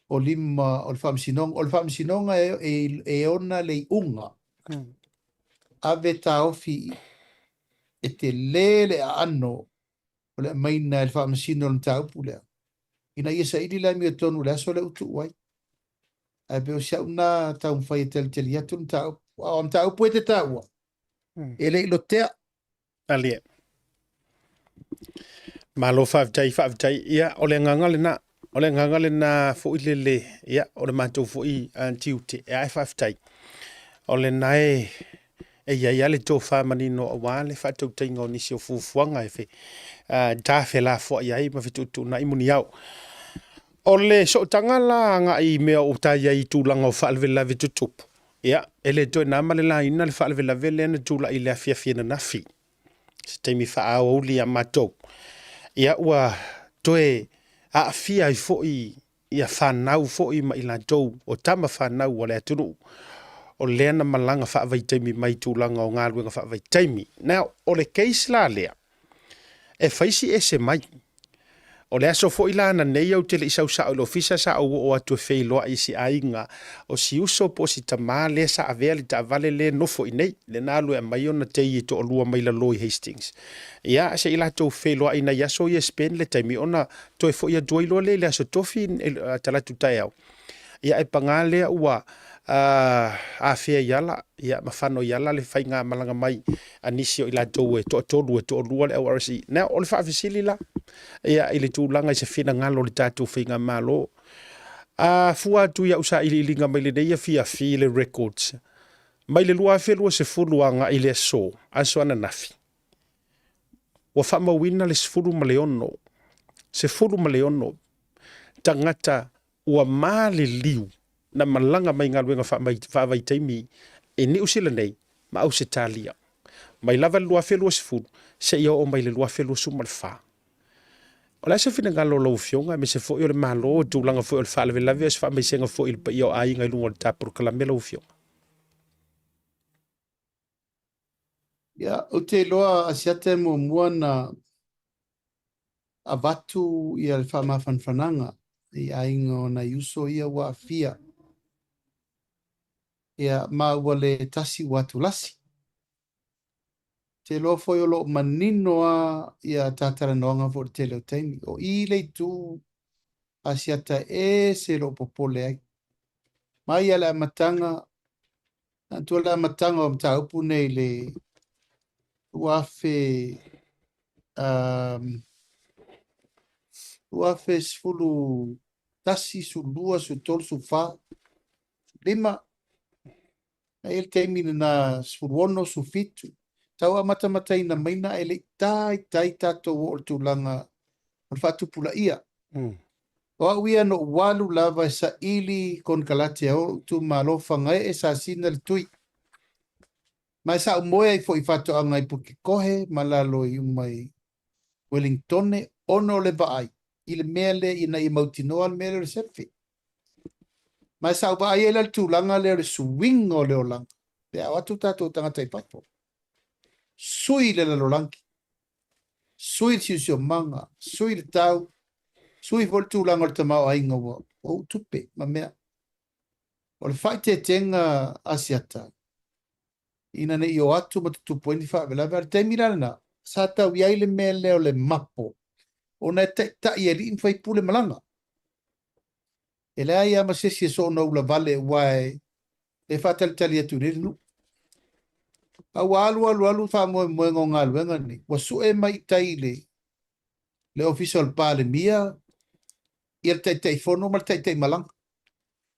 o lima o le Faamasinoga. O le Faamasinoga e, e ona le iuga. Ave taofi e tele le aano o le aumaiga e le Faamasino o le mataupu lea, ina ia saili le amiotonu i le aso lea ua tuu ai. Ae pei o si au lena taumafai e talitali atu le mataupu. A o mataupu e te taua, e le i lotea. Malie. Malo faafetai, faafetai. Ia, o le agaga lena. O le agaga lena foi lele, ia, o le matou foi tiute, e ae faafetai. O lena e, e i ai lava le tofa manino aua le faatautaiga o nisi o fuafuaga e fe, ta felafoai ai ma fetuutuunai muniao. O le sootaga la agai i mea o ta i ai i tulaga o faalavelave tutupu, ia, e le toe na ma le laina le faalavelave lea na tulai i le afiafi ananafi, se taimi faa-aoauli ia matou. Ia, ua toe aafia ai foi ia fanau foi ma i latou o tama fanau a le atunuu o lea na malaga faavaitaimi mai i tulaga o galuega faavaitaimi. Now, o le case la lea, e fai si ese mai. O le aso foi la ananei ou te le i sau sao i le ofisa sa ou oo atu e feiloai i si aiga o si uso po o si tama lea sa avea le taavale lea e nofo i nei, lea na alu e aumai ona tei e toalua mai lalo i Hastings. Ia, se i latou feiloai i nai aso ia e spend le taimi ona toe foi atu ai loa lea i le aso Tofi, talaatu taeao. Ia ae paga lea ua afea i ala, ia ma fano i ala le faigamalaga mai a nisi o i latou e toatolu e toalua le au RSE. Now, o le faafesili la, ia i le tulaga i se finagalo o le tatou faigamalo, a fua atu i au sailiiliga mai lenei afiafi i le records, mai le 2020 agai i le aso, aso ananafi, ua faamauina le 16, 16 tagata ua maliliu na malaga mai galuega faavaitaimi i Niu Sila nei ma Ausetalia, mai lava i le 2020 seia oo mai i le 2024. O le a se finagalo o lau Afioga aemaise foi o le Malo i tulaga foi o le faalavelave o se faamaisega foi i le paia o aiga i luga o le ta polokalame lau Afioga? Ia, ou te iloa Asiata e muamua na avatu ia le faamafanafanaga i aiga o nai uso ia ua aafia. Ia, ma ua le tasi ua atulasi. Ou te iloa foi o lo o manino lava ia ta talanoaga foi i le tele o taimi. O i le itu Asiata e ese lou popole ai. Mai lava i le amataga, Manatua le amataga o mataupu nei i le 2000, um, 2011, 12, 13, 14, 15, na i ai le taimi lena 16, 17, tau amatamataina mai na e le i taitai tatou oo i le tulaga o le faatupulaia. O au ia na ou alu lava e saili konekarate a lou itumalo Fagaee Sasina le Tui. Ma e sa ou moe ai foi i faatoaga i Pukekohe ma lalo i uma i Wellingtone ona o le vaai i le mea lea ina ia mautinoa le mea lea o le sefe. Ma e sa ou vaai ai la i le tulaga lea o le suiga o le olaga pe a o atu tatou tagata i fafo. Sui le lalolagi. sui le siosiomaga, sui le tau, sui foi le tulaga o le tamaoaiga ua ou tupe ma mea. O le faaeteetega Asiata, ina ne i o atu ma tutupu ai ni faalavelave, a o le taimi la lena, sa tau i ai le mea lea o le mapo, ona e taitai alii ma faipule malaga. E leai lava ma se isi e soona ulavale aua e e faatalitali atu i le nuu. A ua alu alu alu faamoemoega o galuega nei, ua sue mai i tai i le, le Ofisa o le Palemia ia le Taitaifono ma le Taitaimalaga.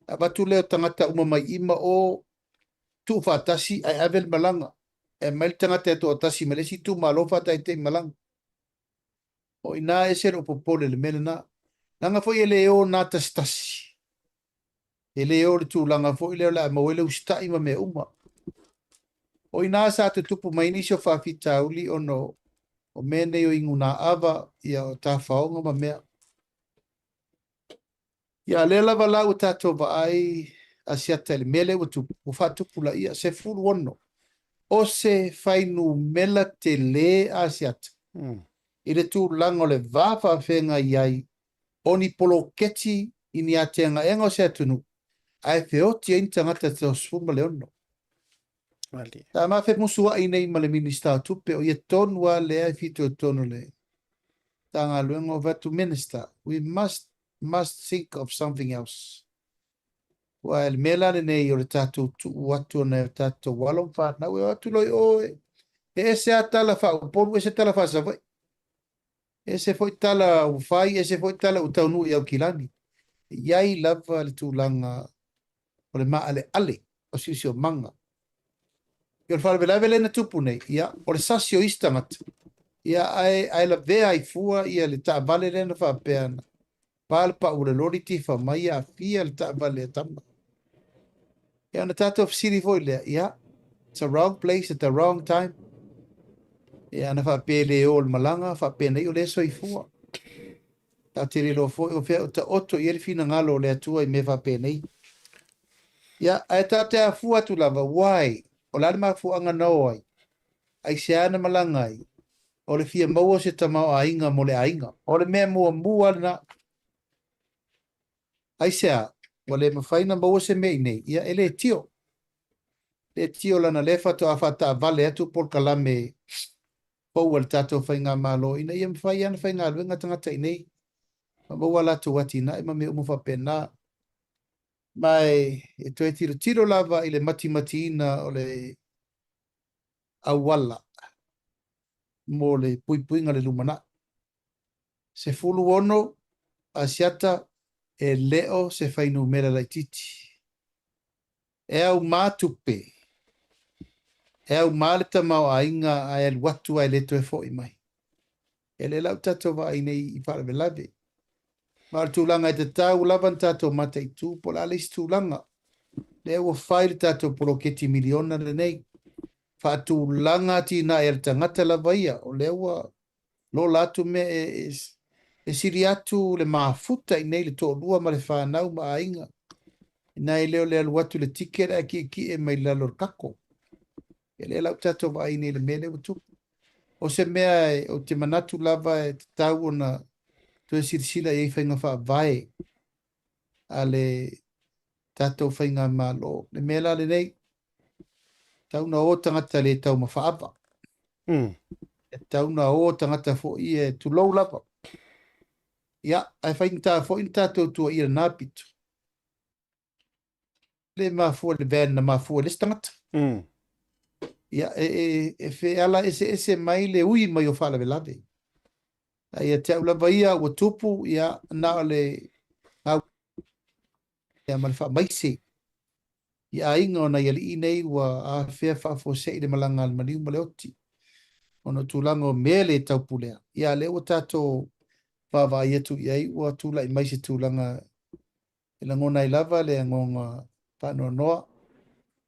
Avatu lea o tagata uma mai i ma o tuufaatasi ae ave le malaga. E aumai le tagata e toatasi mai le isi itumalo faataitaimalaga. O i ina e ese lou popole i le mea lena. Leaga foi e le o natasitasi. E le o le tulaga foi lea o le a maua ai le usitai ma mea uma. O i ina sa tutupu mai nisi o faafitauli ona O mea nei o igunāʻava, ia, o tafaoga ma mea. Ia, lea lava la ua tatou vaai Asiata i le mea lea ua tupu, ua faatupulaia, 16 o se fuainumera tele Asiata i le tulaga o le va faafeagai ai o ni poloketi i ni atinaega o se atunuu ae feoti ai ni tagata 36. Sa ma femusuai nei ma le Minisita o Tupe, o ia tonu lava lea e fitoitonu i le Matagaluega o Vatu Minister, we must, must think of something else. Aua o le mea la lenei o le tatou tuu atu o nai o tatou alo ma fanau e o atu loa i o e ese lava tala faa-Upolu, ese tala faa-Savaii, ese foi tala ua fai, ese foi tala ua taunuu i Aukilani. E i ai lava le tulaga o le maaleale o siosiomaga. Ia o le faalavelave lea na tupu nei, ia, o le sasi o isi tagata, ia, ae, ae lavea ai fua ia le taavale lea na faapea na pa le pau o le loli tifa mai aafia le taavale a tama. Ia ona tatou fesili foi lea, ia, it's a wrong place at the wrong time. Ia ana faapea e le o le malaga, faapenei o lea e soifua. Tatou te le iloa foi o fea o taoto i ai le finagalo o le Atua i mea faapenei. Ia, ae tatou te afua atu lava, why? O le a le mafuaaga na o ai? Aisea na malaga ai? O le fia maua o se tamaoaiga mo le aiga. O le mea muamua lena. Aisea? Ua le mafai ona maua se mea i inei? Ia, e le tio. Le tio lana lea faatoa faataavale atu polokalame fou a le tatou faigamalo ina ia mafai lava ona faigaluega tagata i inei ma maua a latou atinae ma mea uma faapena. Ma e toe tilotilo lava i le matimatiina o le auala mo le puipuiga o le lumanai. 16 Asiata e le o se fuainumera laitiiti. E aumā tupe, e aumā le tamaoaiga ae alu atu ae le toe fo'i mai. E le lau tatou vaai nei i faalavelave. Ma o le tulaga e tatau lava ona tatou mataitu po o le a le isi tulaga. Lea ua fai le tatou poloketi miliona lenei. Faatulaga atinae a le tagata lava ia, o lea ua lola atu mea e, e sili atu le mafuta i nei le toalua ma le fanau ma aiga. Ina e le o le alu atu le ticket ae kiekie mai lalo o le kako. E le lau tatou vaai nei i le mea lea ua tupu. O se mea e, ou te manatu lava e tatau ona toe silasila i ai faiga faavae a le tatou faigamalo. Le mea la lenei, tau na o tagata le taumafa ava. E tau na o tagata foi e tulou lava. Ia, ae faigata foi na tatou tuuaia lena pito. Le mafua le van na mafua i le isi tagata. Ia, e, e, e feala eseese mai le ui mai o faalavelave. Ae ia te au lava ia ua tupu, ia, na o le gau ia ma le faamaise i aiga o nai alii nei ua afea faafuasei le malaga a le maliu ma le oti ona o tulaga o mea le taupulea. Ia, lea ua tatou vaavaai atu i ai ua tulai mai se tulaga e lagona ai lava le agaga faanoanoa,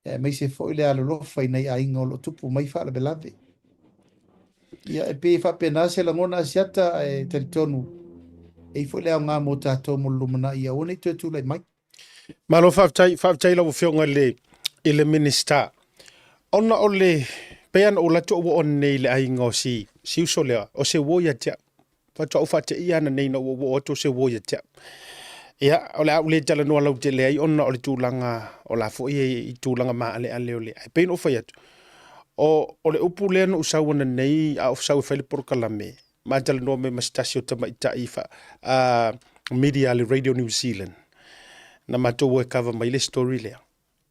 aemaise foi le alolofa i nai aiga o lo o tupu mai faalavelave. Ia, e pei e faapena se lagona Asiata, ae talitonu e i ai foi le aoga mo tatou mo le lumanai ia aua ne i toe tulai mai. Malo faafetai, faafetai lau Afioga i le, i le Minisita. Ona o le, pei ona ou alu atu ou oo nei i le aiga o si, si uso lea, o se uo ia te au. Faatoa ou faateia ana nei na ua oo atu o se uo ia te au. Ia, o le a ou le talanoa lautele ai ona o le tulaga o la foi e i tulaga maaleale o le... Ae pei ona ou fai atu, o, o le upu lea na ou sau ana nei a ou sau e fai le polokalame, ma talanoa mai ma se tasi o tamaitai fa, media a le Radio New Zealand. Na matou o e kava mai le story lea.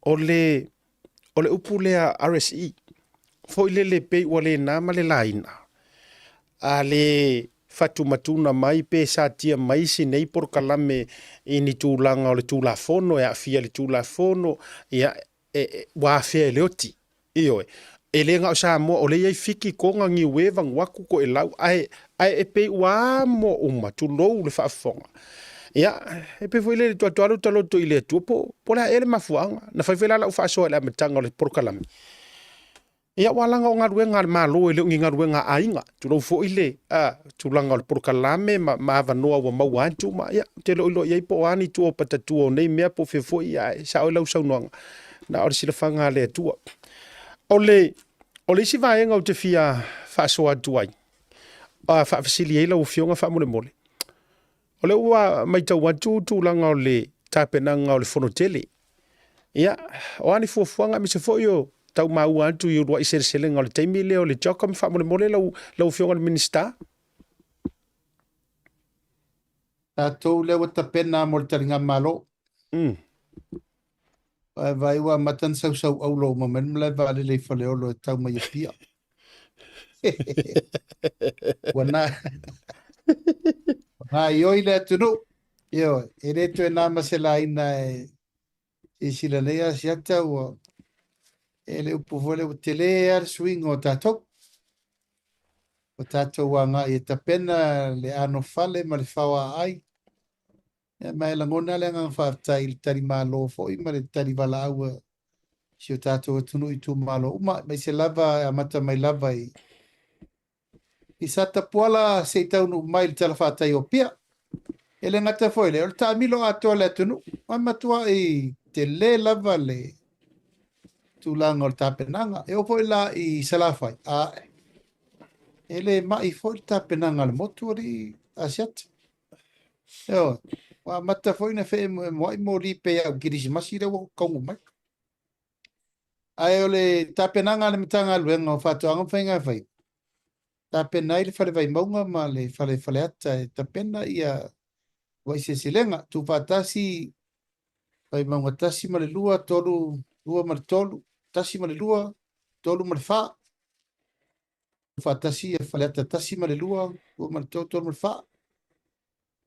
O le, o le upu lea RSE, foi lele pei ua le na ma le laina, a le fatumatuna mai pe satia mai si nei polokalame i ni tulaga o le Tulafono e aafia i le Tulafono, ia, e, e, ua afea e le oti. Ioe. E le na o Samoa, o lea e i ai Fiti, Toga, Niue, Vanuatu, Toelau, ae, ae e pei ua amo uma, tulou le faafofoga. Ia, e pei foi lele atu atu taloto i le Atua, po, po o le a ea le mafuaaga. Na fai foi la lau faasoa i le amataga o le polokalame. Ia, ua laga o galuega a le Malo e le o ni galuega a aiga, tulou foi le tulaga o le polokalame ma, ma avanoa ua maua atu ma, ia, ou te le o iloa i ai po o a ni tua o patatua o nei mea po o fea foi, ae sao ai lau saunoaga, na o le silafaga a le Atua. O le, o le isi vaega ou te fia faasoa atu ai, faafesili ai lau Afioga faamolemole, O lea ua matau atu tulaga o le tapenaga o le fono tele. Ia, o a ni fuafuaga aemaise foi o tau maua atu i uluai seleselega o le taimi lea o le CHOGM faamolemole lau, lau Afioga i le Minisita? Tatou lea ua tapena mo le taligamalo. Vaevae ua amata ona sausau auro uma mai le malae vaalele i Faleolo e tau mai Apia. Ua na gaioi le atunuu. Ioe, e le toe na ma se laina e silasila nei Asiata ua e le upu foi lea ua tele lava le suiga o tatou. Ua tatou agai e tapena le anofale ma le faoaai. Ia, ma e lagona le agaga faafetai i le tali malo foi ma le tali valaau a si o tatou atunuu i itumalo uma, aemaise lava e amata mai lava i i Satapuala se i taunuu mai i le talafatai o Apia. E le gata foi i lea, o le taamilo atoa o le atunuu, e matuai tele lava le tulaga o le tapenaga. E oo foi la i Salafai, a e le mai foi le tapenaga a le motu alii Asiata. Ioe, ua amata foi ona feemoemoai moli pei lava o Kerisimasi lea ua taunuu mai. Ae o le tapenaga a le Matagaluega o Faatoaga ma Faiga Faiva, tapena ai le Fale Vaimauga ma le Fale Faleata e tapena ia uluai seleselega, tuufaatasi Vaimauga 1 ma le 2, 3, 2 ma le 3, 1 ma le 2, 3 ma le 4, faatasi ia Faleata 1 ma le 2, 2 ma le 3, 3 ma le 4.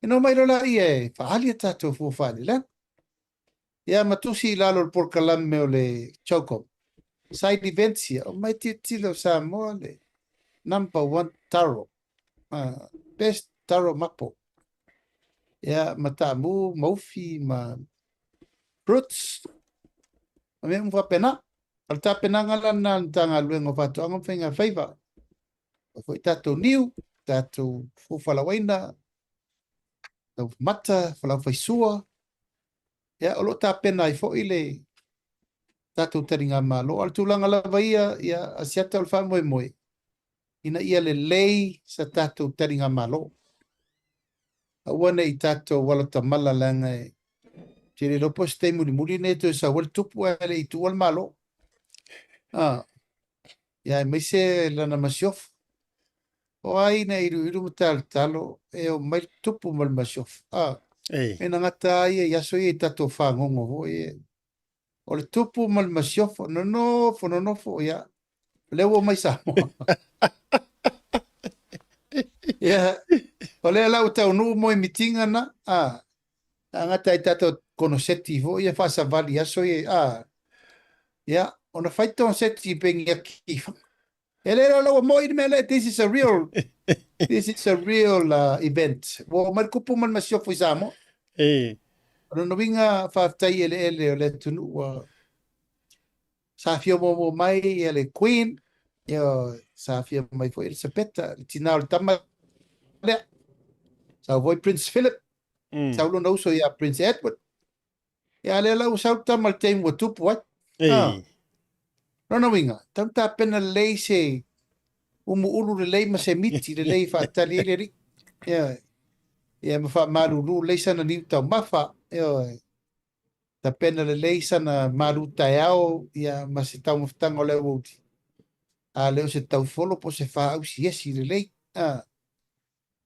Ina omai loa laia e faaali a tatou fua faaleleaga. Ia ma tusi i lalo o le polokalame o le CHOGM. Side events ia, omai tilotilo o Samoa le number one taro. Best taro mapo. Ia ma taamu, ma ufi, ma fruits, ma mea uma faapena. O le tapenaga la lena a le Matagaluega o Faatoaga ma Faiga Faiva. O foi tatou niu, tatou fuafalauaina, taumata, falaufaisua. Ia, o lo o tapena ai foi le tatou taligamalo. A o le tulaga lava ia, ia, Asiata o le faamoemoe, ina ia lelei sa tatou taligamalo. Aua ne i tatou alotamala leaga e te le iloa po o se taimi mulimuli lenei e toe sau ai le tupu ae le i tuua le Malo. Ah, ia aemaise lana masiofo. O ai na iluilu ma talotalo e omai le tupu ma le masiofo. Ah, Ei. e na gata ai i aso ia i tatou fagogo foi e. O le tupu ma le masiofo, nonofo, nonofo, ia, o lea ua omai Samoa. Ia, o lea la ua taunuu mo i mitiga na, a, a gata ai tatou konoseti foi ia faasavali i aso ia, a, ia, ona fai tonoseti i pengiaki i Faga. E le iloa la ua moi le mea lea, this is a real, this is a real event. Ua omai le kupu ma le masiofo i Samoa. E. O lona uiga, faafetai i eleele o le atunuu ua sa afio muamua mai ia le Queen, ia, sa afio mai foi Elisapeta, le tina o le tama lea. Sau foi Prince Philip, sau lona uso ia Prince Edward. Ia, a lea la ua sau le tama i le taimi ua tupu ai. Ei. Ah. Lona uiga, tau tapena lelei se umuulu lelei ma se miti lelei e faatali ai le alii. Ioe. Ia ma faamalulu lelei sana niu taumafa. Ioe. Tapena lelei sana malu taeao ia ma se taumafataga o le aoauli. A le o se taufolo po o se faausiesi lelei. Ah.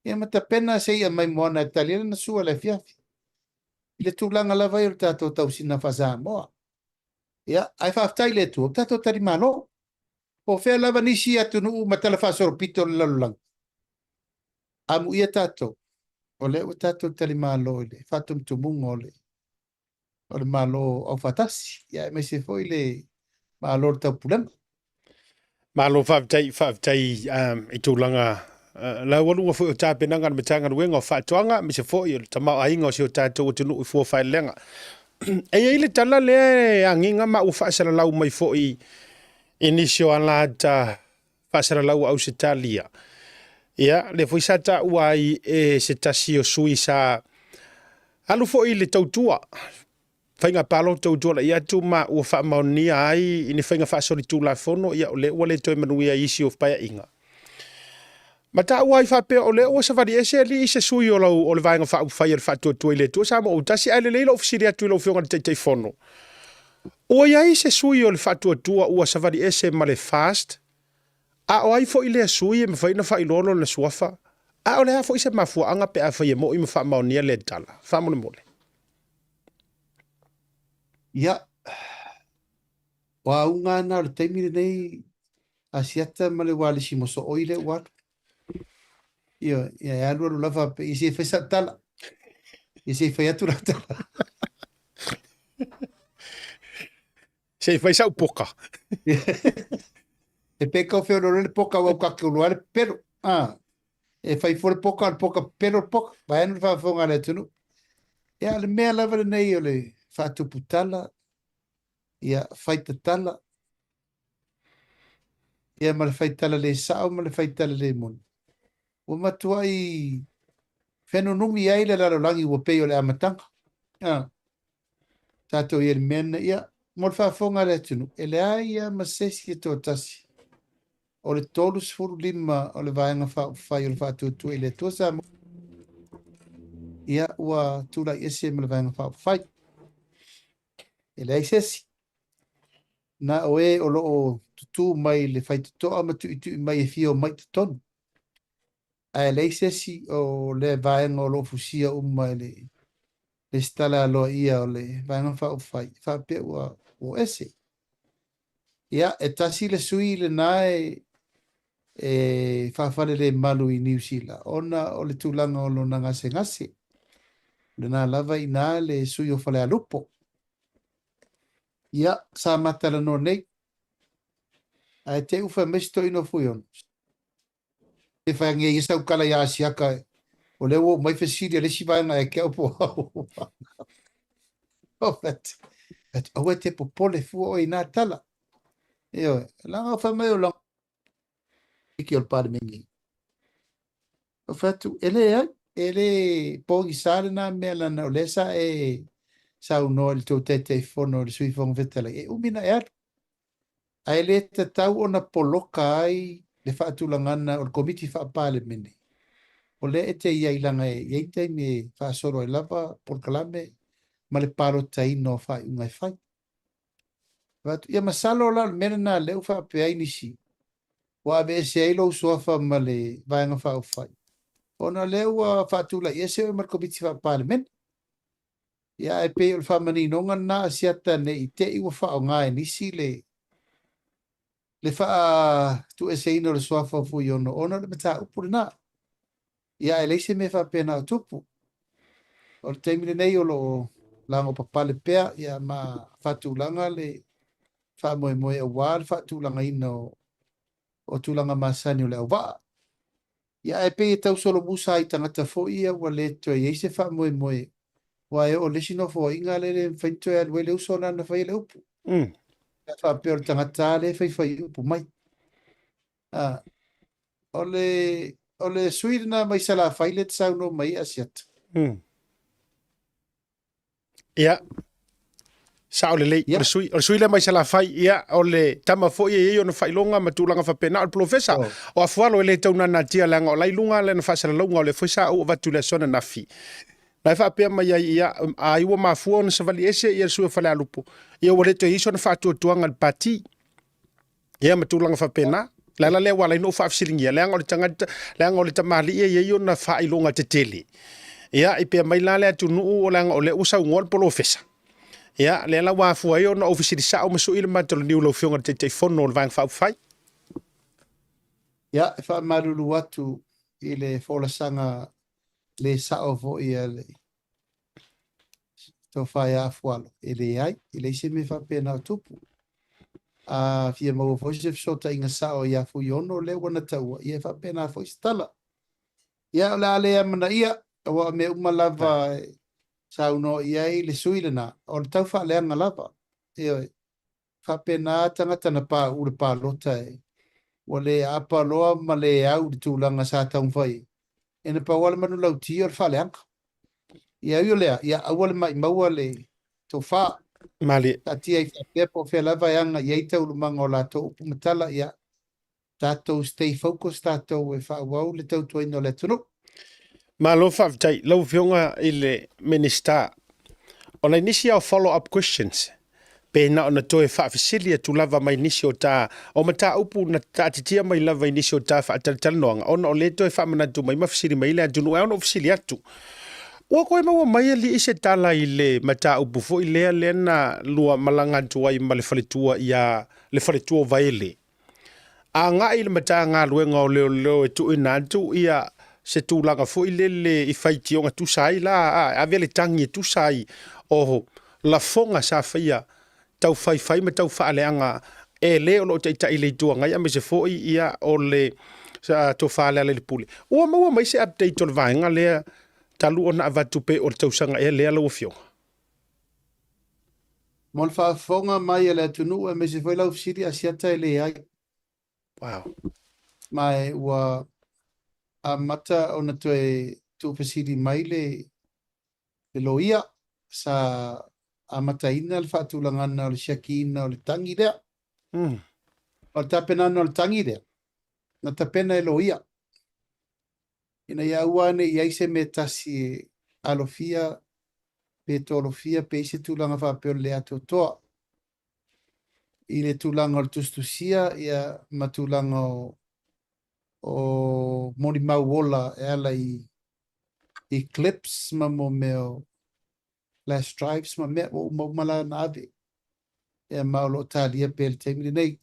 Ia ma tapena se i'a mai moana e tali ai lana sua i le afiafi. I le tulaga lava ia o le tatou tausina faa-Samoa. Ia, ae faafetai i le Atua, ua tatou talimalo. Po o fea lava nisi atunuu ma talafaasolopito o le lalolagi, amuia tatou, o lea ua tatou talimalo i le faatumutumuga o le o le Malo Aufaatasi, ia aemaise foi le Malo o le Taupulega. Malo faafetai, faafetai i tulaga laualuga foi o tapenaga a le Matagaluega o Faatoaga, aemaise foi o le tamaoaiga o si o tatou atunuu i fua faelelega. E i ai le tala lea e agiga ma ua faasalalau mai foi I nisi o alata faasalalau o Ausetalia. Ia, lea foi sa taua ai e se tasi o sui sa alu foi i le tautua, faiga palota ua tuanai atu ma ua faamaonia ai i ni faiga faasolitulafono, ia o lea ua le toe manuia ai isi o paeaiga. Ma taua ai faapea o lea ua savali ese alii i se sui o lau o le Vaega Faaupufai a le Faatuatua i le Atua Samoa Autasi, ae lelei lou fesili atu i lau Afioga i le Taitaifono, ua i ai se sui o le Faatuatua ua savali ese ma le FAST? A o ai foi lea sui e mafai ona faailoa lona suafa? A o le a foi se mafuaaga pe afai e mo'i ma faamaonia lea tala? Faamolemole. Ia, o auga na o le taimi lenei Asiata ma le ualesi mosooi lea ua alu. Ioe, ia e alu alu lava pe ia se i fai sau tala. Ia se i fai atu lau tala. Se i fai sau poka. E pe kau wheoro le poka wau ka ke oloa le pelo. Ah, e fai fo le poka, le poka pelo le poka. Vai anu le whaafonga le atunu. Ia, le mea lava lenei o le whaatupu tala, ia, whaitatala, ia ma le faitala le sao ma le faitala le moni. Ua matuai fenunumi ai le lalolagi ua pei o le amataga. Ah, tatou i ai le mea lena, ia, mo le faafofoga a le atunuu, e leai lava ma se isi e toatasi o le 35 o le Vaega Faaupufai o le Faatuatua i le Atua Samoa, ia, ua tulai ese ma le Vaega Faaupufai. E leai se isi. Na o e o lo o tutū mai le faitotoa ma tuitui mai e fia omai i totonu. Ae leai se isi o lea vaega o lo o fusia uma e le lesitala aloaia o le Vaega Faaupufai e faapea ua o ese. Ia, e tasi le sui lena e e faafalelemalu i Niu Sila ona o le tulaga o lona gasegase. O lena lava i ina le sui o Falealupo. Ia, sa ma talanoa nei. Ae te i fai mai si toeaina o Fuiono, e fai ange ia sau tala ia Asiata, o lea ua oo mai fesili a le isi vaega ia te au po o au. Ou fai atu, aua e te popole fua oe i nā tala. Ioe, leaga o fai mai o lana o le Palemene. Ou fai atu, e leai, e le pogisa lena mea leaga o lea sa e saunoa i le tou Taitaifono i le Sui Fofoga Fetalai, e umi ona e alu. Ae le tatau ona poloka ai le faatulagana o le Komiti Faa-Palemene, o lea e te i ai leaga e i ai taimi e faasolo ai lava polokalame ma le palotaina o faaiuga e fai. Fai atu, ia masalo la o le mea lena lea ua faapea ai nisi, ua aveese ai lou suafa ma le Vaega Faaupufai, ona o lea ua faatulai ese oe ma le Komiti Faa-Palemene. Ia, ae pei o le faamaninoga lena a Asiata ne i te i ua faaaoga e nisi le le faatuueseina o le suafa o Fuiono ona o le mataupu lena. Ia, ae leai se mea faapena o tupu. O le taimi lenei o lo o lagopapale pea ia ma faatulaga le faamoemoe aua le faatulagaina o, o tulaga masani o le auvaa. Ia, ae pei e tau solomusa ai i tagata foi ia ua le toe i ai se faamoemoe, aua e oo i le isi nofoaiga lea e le mafai ona toe alu ai le uso lena na faia le upu. Pe a faapea o le tagata lava lea e faifai upu mai. A, o le, o le sui lena mai Salafai lea e te saunoa mai ai Asiata. Ia, sao lelei. O le sui, o le sui lea mai Salafai, ia, o le tama foi e i ai ona faailoga ma tulaga faapena. O le polofesa o Afualo e le tau nanatia leaga o la i luga lana faasalalauga o lea foi sa ou avatu i le aso ananafi. Na e faapea mai ai, ia, ai ua mafua ona savali ese ia le sui o Falealupo, ia ua le toe i ai sona faatuatuaga i le pati. Ia ma tulaga faapena. O le ala lea ua ala ai ona ou faafesiligia, leaga o le tagata, leaga o le tamalii e i ai ona faailoga tetele. Ia, i pea mai la le atunuu, leaga o lea ua saunoa le polofesa. Ia, lea la ua afua ai ona ou fesili sao ma sui le matoloniu i lau Afioga i le Taitaifono o le Vaega Faaupufai. Ia, e faamalulu atu i le folasaga le sao foi a le tofa ia Afualo, e leai, e leai se mea faapena o tupu. A fia maua foi se fesootaiga sao ia Fuiono lea ua na taua, ia e faapena foi se tala. Ia, o le a le amanaia, aua o mea uma lava e saunoa i ai le sui lena, o le tau faaleaga lava. Ioe. Faapena tagata na pauu le palota e ua le aapa loa ma le au i le tulaga sa taumafai ai. E na pau lava le manulauti o le faaleaga. Ia ui o lea, ia aua le maimau'a le tofa. Malie. Taatia ai faapea po o fea lava e aga i ai taualumaga o latou upu ma tala, ia tatou stay focus tatou e faaauau le tautuaina o le atunuu. Malo faafetai lau Afioga i le Minisita. O nai nisi ao follow up questions pe na ona toe faafesili atu lava mai nisi o ta o mataupu na taatitia mai lava i nisi o ta faatalatalanoaga ona o lea toe faamanatu mai ma fesili mai le atunuu e ao ona ou fesili atu. Ua toe maua mai alii se tala i le mataupu foi lea lea na lua malaga atu ai ma le faletua ia le faletua o Vaele agai i le Matagaluega o Leoleo e tuuina atu ia se tulaga foi lele i faitioga tusa ai la, a, ave le tagi e tusa ai o lafoga sa faia tau faifai ma tau faaleaga e le o lo o taitai i le Itu Agai aemaise foi ia o le Tofa Lealailepule. Ua maua mai se update o le vaega lea talu ona avatu pe o le tausaga ea lea lau Afioga? Mo le faafofoga mai a le atunuu aemaise foi lau fesili Asiata e leai. Wow. Ma e ua amata ona toe tuufesili mai le le loia sa amataina le faatulagana o le siakiina o le tagi lea. O le tapenana o le tagi lea, na tapena e loia ina ia aua ne i ai se mea tasi e alofia pe tolofia pe i se tulaga faapea o le le atoatoa i le tulaga o le tusitusia ia ma tulaga o o molimau ola e ala i i clips ma mo mea o flash drives ma mea ua uma uma la na ave ia ma o lo o talia pea i le taimi lenei.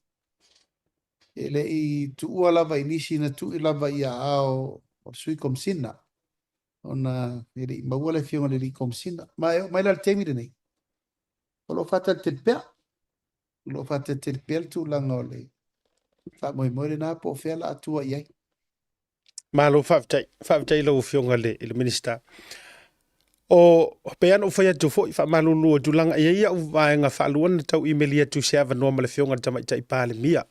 E le i tuua lava i nisi na tuu lava i aao o le Sui Komesina ona e le i maua le Afioga i le Alii Komesina. Ma e oo mai la i le taimi lenei, o lo o faatalitali pea, o lo o faatalitali pea le tulaga o le faamoemoe lena po o fea la a tua i ai. Malo faafetai. Faafetai i lau Afioga i le Minisita. O pei lava ona ou fai atu foi, faamalulu atu leaga e i ai au vaega faalua na tau imeli atu i se avanoa ma le Afioga i le Tamaitai Palemia.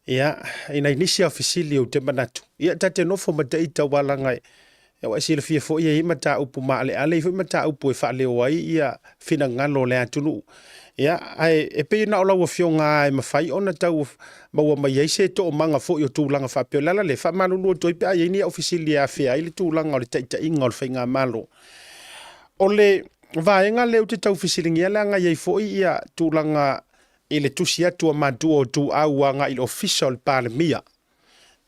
Ia, i nai nisi lava o fesili ou te manatu, ia ta te nofo ma ita aua leaga ua e silafia foi e i ai mataupu maaleale, e i ai foi mataupu e faaleo ai ia finagalo o le atunuu. Ia, ae e pei na o lau Afioga lava e mafai ona tau maua mai ai se toomaga foi o tulaga faapea. O le ala lea, e faamalulu atu ai pe a i ai ni au fesili e afea ai le tulaga o le taitaiga o le faigamalo. O le vaega lea ou te tau fesiligia leaga e i ai foi ia tulaga i le tusi atu a matua o Tuau agai i le Ofisa o le Palemia.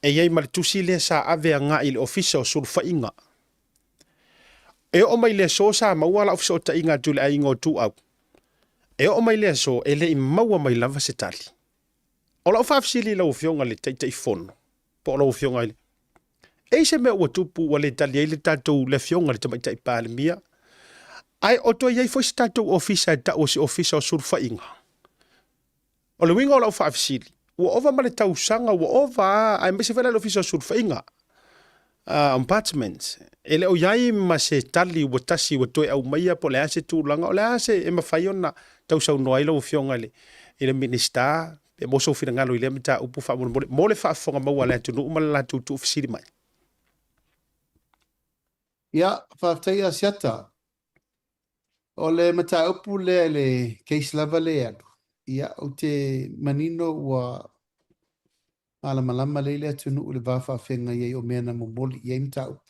E i ai ma le tusi lea sa ave agai i le Ofisa o Sulufaiga. E oo mai le aso sa maua lau fesootaiga atu i le aiga o Tuau. E oo mai le aso e le i maua mai lava se tali. O lau faafesili i lau Afioga i le Taitaifono, po o lau Afioga i le... E i se mea ua tupu ua le tali ai le tatou, le Afioga i le Tamaitai Palemia, ae o toe i ai foi se tatou ofisa e tau o se ofisa o sulufaiga? O le uiga o lau faafesili, ua ova ma le tausaga, ua ova a, aemaise foi la le Ofisa o Sulufaiga, Ombudsman, e le o i ai ma se tali ua tasi ua toe aumaia po o le a se tulaga, o le a se e mafai ona tausaunoa ai lau Afioga i le, i le Minisita pe maua sou finagalo i lea mataupu faamolemole mo le faafofoga maua a le atunuu ma le latou tuufesili mai. Ia, faafetai Asiata. O le mataupu lea i le case lava lea e alu, ia, ou te manino ua malamalama lelei le atunuu i le va faafeagai ai o mea na momoli i ai mataupu.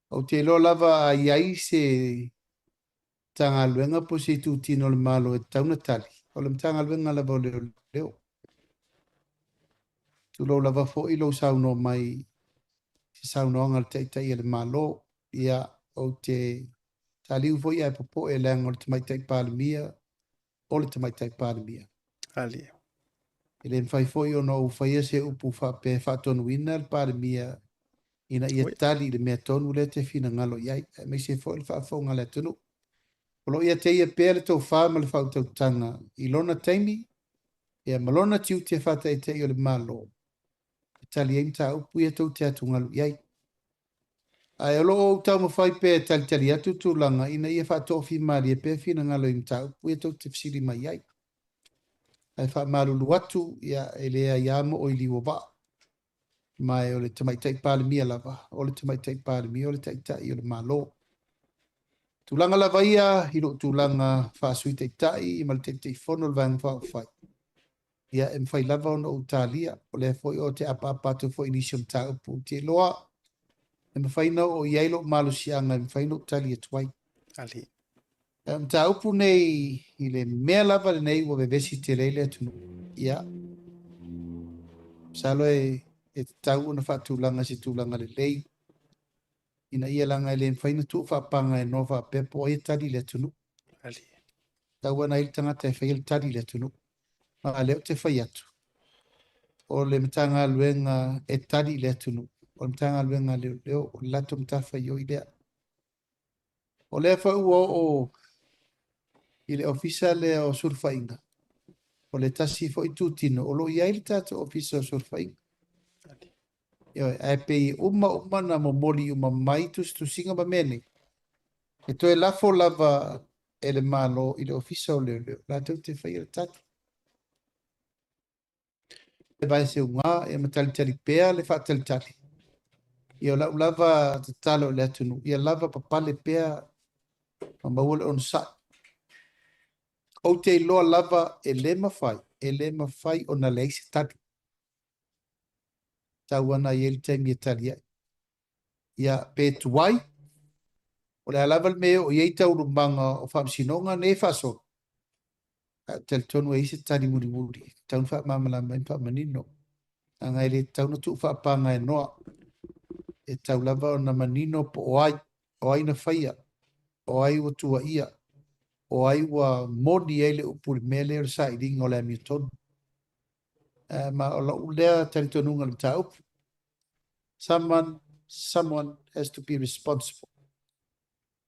Ou te iloa lava a i ai se Matagaluega po o se itutino o le Malo e tatau ona tali, o le Matagaluega lava o Leoleo. Tulou lava foi lou saunoa mai i se saunoaga a le Taitai o le Malo. Ia, ou te taliu foi ae popoe leaga o le Tamaitai Palemia o le Tamaitai Palemia. Alia. E le mafai foi ona ou faia se upu faapea e faatonuina le Palemia ina ia tali i le mea tonu lea e te finagalo i ai, aemaise foi le faafofoga a le atunuu. O lo o ia te ia pea le tofa ma le faautautaga i lona taimi ia ma lona tiute faataitai o le Malo e tali ai mataupu ia tou te atugalu i ai. Ae o lo o ou taumafai pea e talitali atu tulaga ina ia faatoafimalie pea finagalo i mataupu ia tou te fesili mai ai. Ae faamalulu atu, ia, e leai lava moo i liu o vaa. Ma o le Tamaitai Palemia lava, o le Tamaitai Palemia o le Taitai o le Malo. Tulaga lava ia i lou tulaga faa-Sui Taitai ma le Taitaifono o le Vaega Faaupufai, ia e mafai lava ona ou talia. O lea foi ou te apaapa atu foi i nisi o mataupu ou te iloa e mafai ona oo i ai lou malosiaga e mafai ona ou tali atu ai. Ali. O mataupu nei i le mea lava lenei ua vevesi tele ai le atunuu, ia, masalo e tatau ona faatulaga i se tulaga lelei, ina ia leaga e le mafai ona tuu faapagaenoa faapea po o ai e tali i le atunuu. Tatau ona i ai le tagata e faia le tali i le atunuu. Ma lea ou te fai atu, o le Matagaluega e tali i le atunuu, o le Matagaluega a Leoleo, o le latou matafaioi lea. O lea foi ua oo i le ofisa lea o sulufaiga, o le tasi foi itutino o lo o i ai le tatou ofisa o sulufaiga. Ioe, ae pei e uma uma ona momoli uma mai tusitusiga ma mea nei, e toe lafo lava e le Malo i le Ofisa o Leoleo latou te faia le tali. Le vaeseuga ia ma talitali pea le faatalitali. Ia o lau lava tatalo i le atunuu, ia lava papale pea ma maua le onosai. Ou te iloa lava e le mafai, e le mafai ona leai se tali. Tau ana i ai le taimi e tali ai. Ia, pe tuai, o le a lava le mea e oo i ai taualumaga o faamasinoga nei e faasolo, ae ou te talitonu e i ai se tali mulimuli e tatau ona faamalamalama ai ma faamanino. Leaga e le tatau ona tuu faapagaenoa, e tatau lava ona manino po o ai, o ai na faia, o ai ua tuuaia, o ai ua moni ai le upu i le mea lea o le sailiga o le amiotonu. Ma o lou lea talitonuga i le mataupu. Someone, someone has to be responsible.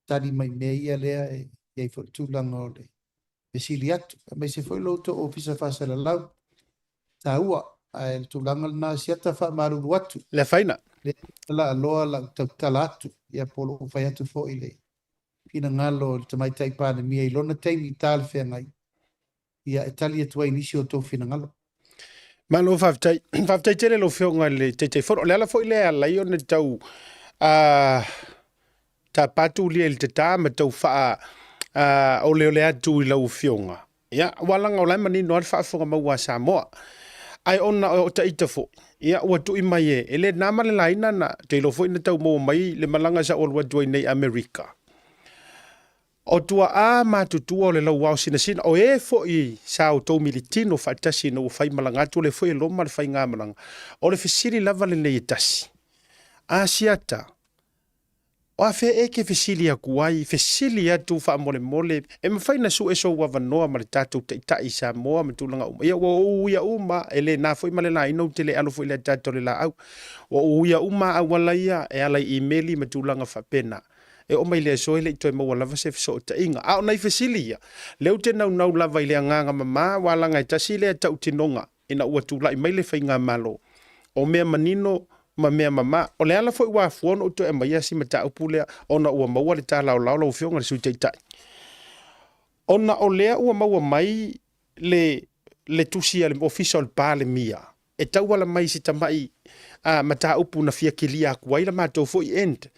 Tali mai mea ia lea e i ai foi le tulaga o le fesili atu, aemaise foi lo outou ofisa faasalalau taua, ae le tulaga lena siata faamalulu atu. Le afaina. Le laaloa lau tautala atu, ia po o lou fai atu foi i le finagalo o le Tamaitai Palemia i lona taimi talafeagai, ia e tali atu ai i nisi o outou finagalo. Malo faafetai. Faafetai tele lau Afioga i le Taitaifono. O le ala foi lea e ala ai ona tau tapa atu lia i le tata ma tau faa oleole atu i lau Afioga. Ia, aua leaga o la e manino lava le faafofoga maua a Samoa. Ae ona o ita foi, ia ua tui mai e, e le na ma le laina na, te iloa foi na tau maua mai le malaga sa ou alu atu ai nei i Amerika. O tuaa matutua o le lauao sinasina, o e foi sa outou militino faatasi ina ua fai malaga atu, o lea foi e loma le faigamalaga. O le fesili lava lenei e tasi, A siata, o afea e ke fesili aku ai, fesili atu faamolemole, e mafai na sue sou avanoa ma le tatou taitai i Samoa ma tulaga uma. Ia ua ou uia uma, e le na foi ma le laina ou te le alo foi i le ataata o le laau. Ua ou uia uma auala ia e ala i imeli ma tulaga faapena. E oo mai i le aso e le i toe maua lava se fesootaiga. A o nai fesili ia, lea ou te naunau lava i le agaga mama, aua leaga e tasi lea tautinoga ina ua tulai mai le faigamalo, o mea manino ma mea mama. O le ala foi ua afua ona ou toe aumaia si mataupu lea, ona ua maua le talaolao lau Afioga i le Sui Taitai. Ona o lea ua maua mai le le tusi a le Ofisa o le Palemia e tauala mai i si tamai mataupu na fia kilia atu ai la matou foi end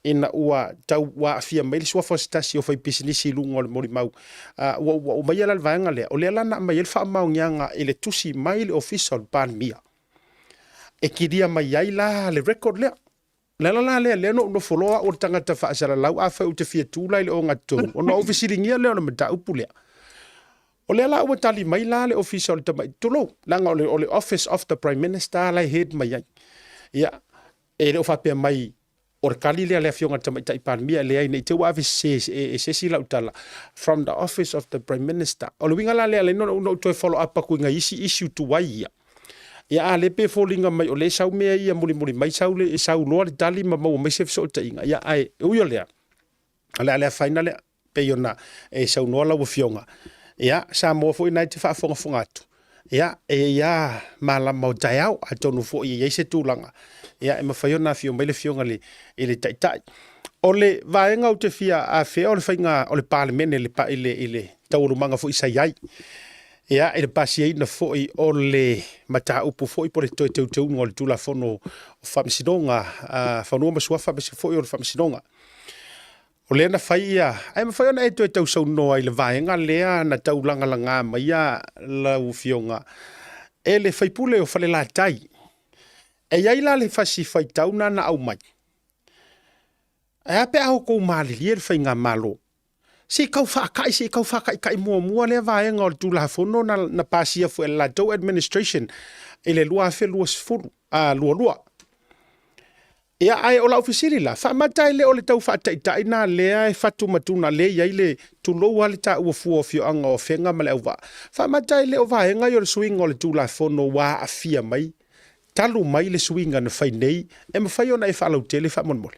ina ua tau ua aafia mai le suafa o se tasi o faipisinisi i luga o le molimau. Ua ua aumaia la le vaega lea, o lea la na aumai ai le faamaoniaga i le tusi mai le Ofisa o le Palemia e kilia mai ai la le record lea. O le ala la lea, lea na ou nofo loa au o le tagata faasalalau, afai ou te fia tu la i le ogatotonu, ona ou fesiligia lea o le mataupu lea. O lea la ua tali mai la le ofisa o le tamai, tulou, leaga o le, o le Office of the Prime Minister la e head mai ai. Ia, e le o faapea mai o le tali lea a le Afioga i le Tamaitai Palemia, e leai, ne i te i ua ave sese e, e se isi lau tala, from the Office of the Prime Minister. O le uiga la lea, lea na ou toe follow up atu i nai isi issue tuai ia. Ia a lea pe foliga mai o lea e sau mea ia mulimuli mai sau le sau loa le tali ma maua mai se fesootaiga. Ia ae ui o lea, o le a le afaina lea pei ona e saunoa lau Afioga. Ia Samoa foi na e te faafogafoga atu. Ia, e i ai lava malama o taeao, atonu foi e i ai se tulaga, ia, e mafai ona afio mai le Afioga i le, i le Taitai. O le vaega ou te fia afea o le faiga o le Palemene i le, i le, i le taualumaga foi sa i ai. Ia, i le pasiaina foi o le mataupu foi po o le toe teuteuga o le Tulafono o Faamasinoga, Fanua ma Suafa aemaise foi o le Faamasinoga. O lea na fai ia, ae mafai ona e toe tausaunoa i le vaega lea na taulagalaga maia lau Afioga e le faipule o Falelatai. E i ai la le fasi faitau na na aumai. Ae a pe a outou malilie le faigamalo? Se i tau faata'i, se i tau faataitai muamua lea vaega o le Tulafono na, na pasia foi e le latou administration i le 2020, a, 22. Ia, ae o lau fesili la, faamata e le o le tau faataitai na lea e fatu ma tuna lea e i ai le, tulou lava le taua fua o afioaga o Afega ma Leauvaa, faamata e le o vaega ia o le suiga o le Tulafono ua aafia mai talu mai le suiga na fai nei, e mafai ona e faalautele faamolemole?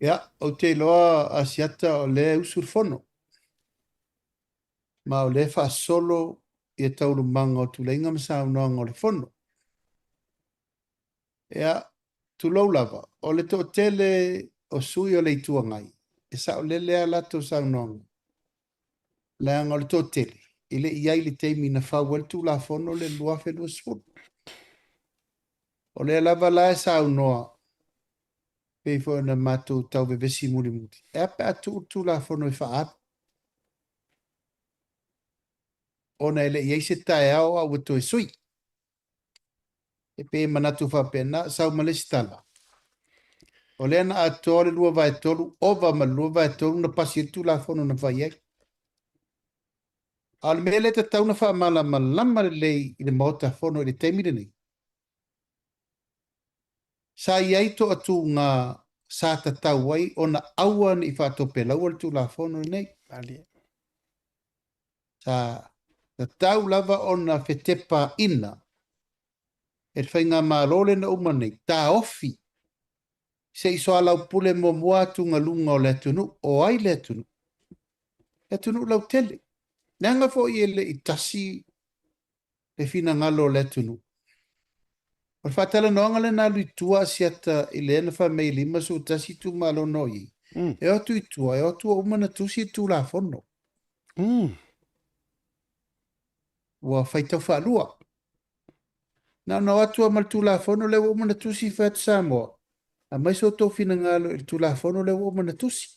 Ia, ou te iloa Asiata o lea e usu le fono, ma o lea e faasolo ia taualumaga o tuleiga ma saunoaga o le fono. Ia, tulou lava, o le toatele o sui o le Itu Agai, e saolele lava latou saunoaga, leaga o le toatele e le i i ai i le taimi na fau ai le Tulafono lea i le 2020. O lea lava la e saunoa, pei foi ona matou tau vevesi mulimuli, e a pe a tuu le Tulafono e faaalu, ona e le i i ai se taeao a ua toe sui. E pei e manatu faapena, sau ma le isi tala, o lea na atoa le 2/3, ova ma le 2/3 na pasi ai le Tulafono na fai ai. A o le mea lea e tatau ona faamalamalama lelei i le Maota Fono i le taimi lenei, sa i ai toatuga sa tatau ai ona aua ne i faatopelaua le Tulafono lenei. Sa tatau lava ona fetepaina e le Faigamalo lea na uma nei, taofi se i soalaupule muamua atugaluga o le atunuu. O ai le atunuu? Le atunuu lautele. Leaga foi e le i tasi le finagalo o le atunuu. O le faatalanoaga lea na alu i tua Asiata i lea na fai mai e 51 itumalo na o i ai. E o atu i tua, e o atu ua uma ona tusi le Tulafono. Ua faitau faalua. Na ona o atu lava ma le Tulafono lea ua uma ona tusi, fai atu Samoa, aumai so outou finagalo i le Tulafono lea ua uma ona tusi.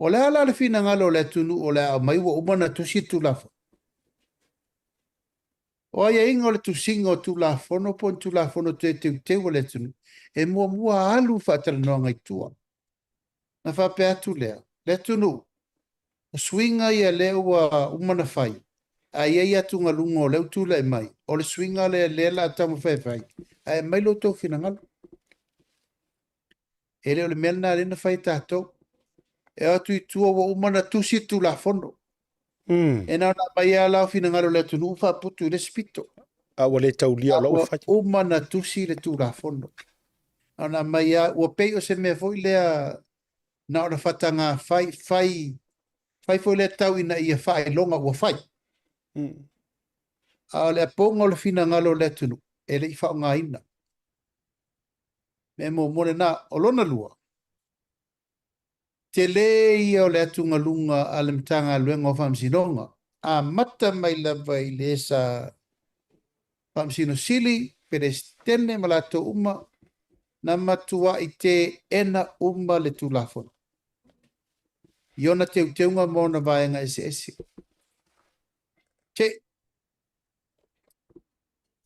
O le a la le finagalo o le atunuu o le a aumai ua uma ona tusi le Tulafono? O aiaiga o le tusiga o Tulafono po o ni Tulafono toe teuteu a le atunuu, e muamua alu le faatalanoaga i tua. Ona faapea atu lea, le atunuu, o suiga ia lea ua uma ona fai, ae i ai atugaluga o lea ua tulai mai, o le suiga lea lea o le a taumafai e fai, ae aumai lo outou finagalo. E le o le mea lena lea na fai e tatou. E o atu i tua ua uma ona tusi le Tulafono. E na ona aumai lava la o finagalo o le atunuu faaputu i le isi pito. A ua le taulia o la ua fai. Ua uma ona tusi le Tulafono. Na ona aumai lava, ua pei o se mea foi lea na ona faataga fai, fai, fai foi lea tau ina ia faailoga ua fai. A o le apoga o le finagalo o le atunuu, e le i faaaogaina. Mea muamua lena. O lona lua, tele ia o le atugaluga a le Matagaluega o Faamasinoga, amata mai lava i le sa Faamasino Sili, Peresetene ma latou uma, na matuai teena uma le Tulafono i ona teuteuga ma ona vaega eseese. Te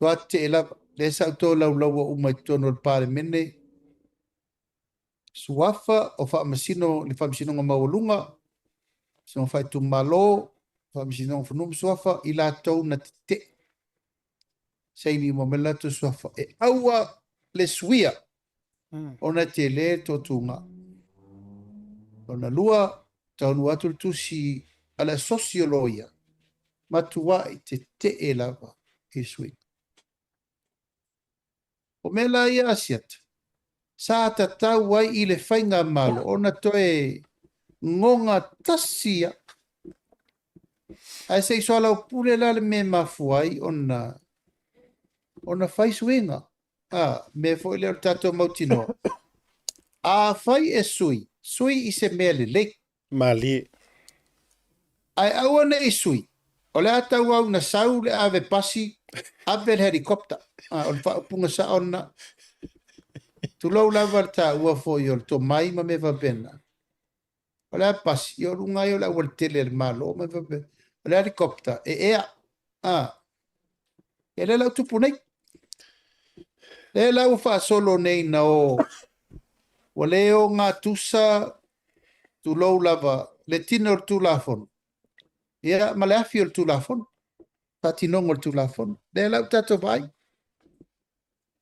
Matua tetee lava, lea sa ou tolaulaua uma i totonu o le Palemene, suafa o faamasino i le Faamasinoga Maualuga, Faamasinoga Faaitumalo, Faamasinoga o Fanua ma Suafa, i latou na tetee. Saini uma mai le latou suafa e aua le suia ona e tele le toatuga. Lona lua, taunuu atu le tusi a le asosi o loia, matuai tetee lava i le suiga. O mea la ia Asiata, sa tatau ai i le faigamalo ona toe goga tasi ia. Ae se i soalaupule la le mea e mafua ai ona ona fai suiga. A, mea foi lea o le tatou mautinoa. Afai e sui, sui i se mea lelei. Malie. Ae aua ne i sui, o le a tauau ina sau le ave pasi, ave le helicopter. A, o le faaupuga sao lena. Tulou lava le taua foi o le tomai ma mea faapena. O le a pasi, ia o luga ai o le aualatele a le Malo ma mea faapena. O le helicopter, e ea. A, ia lea la ua tupu nei. Lea la ua faasolo nei na o, ua le ogatusa tulou lava, le tino o le Tulafono, ia, ma le afi o le Tulafono, faatinoga o le Tulafono. Lea la ua tatou vaai.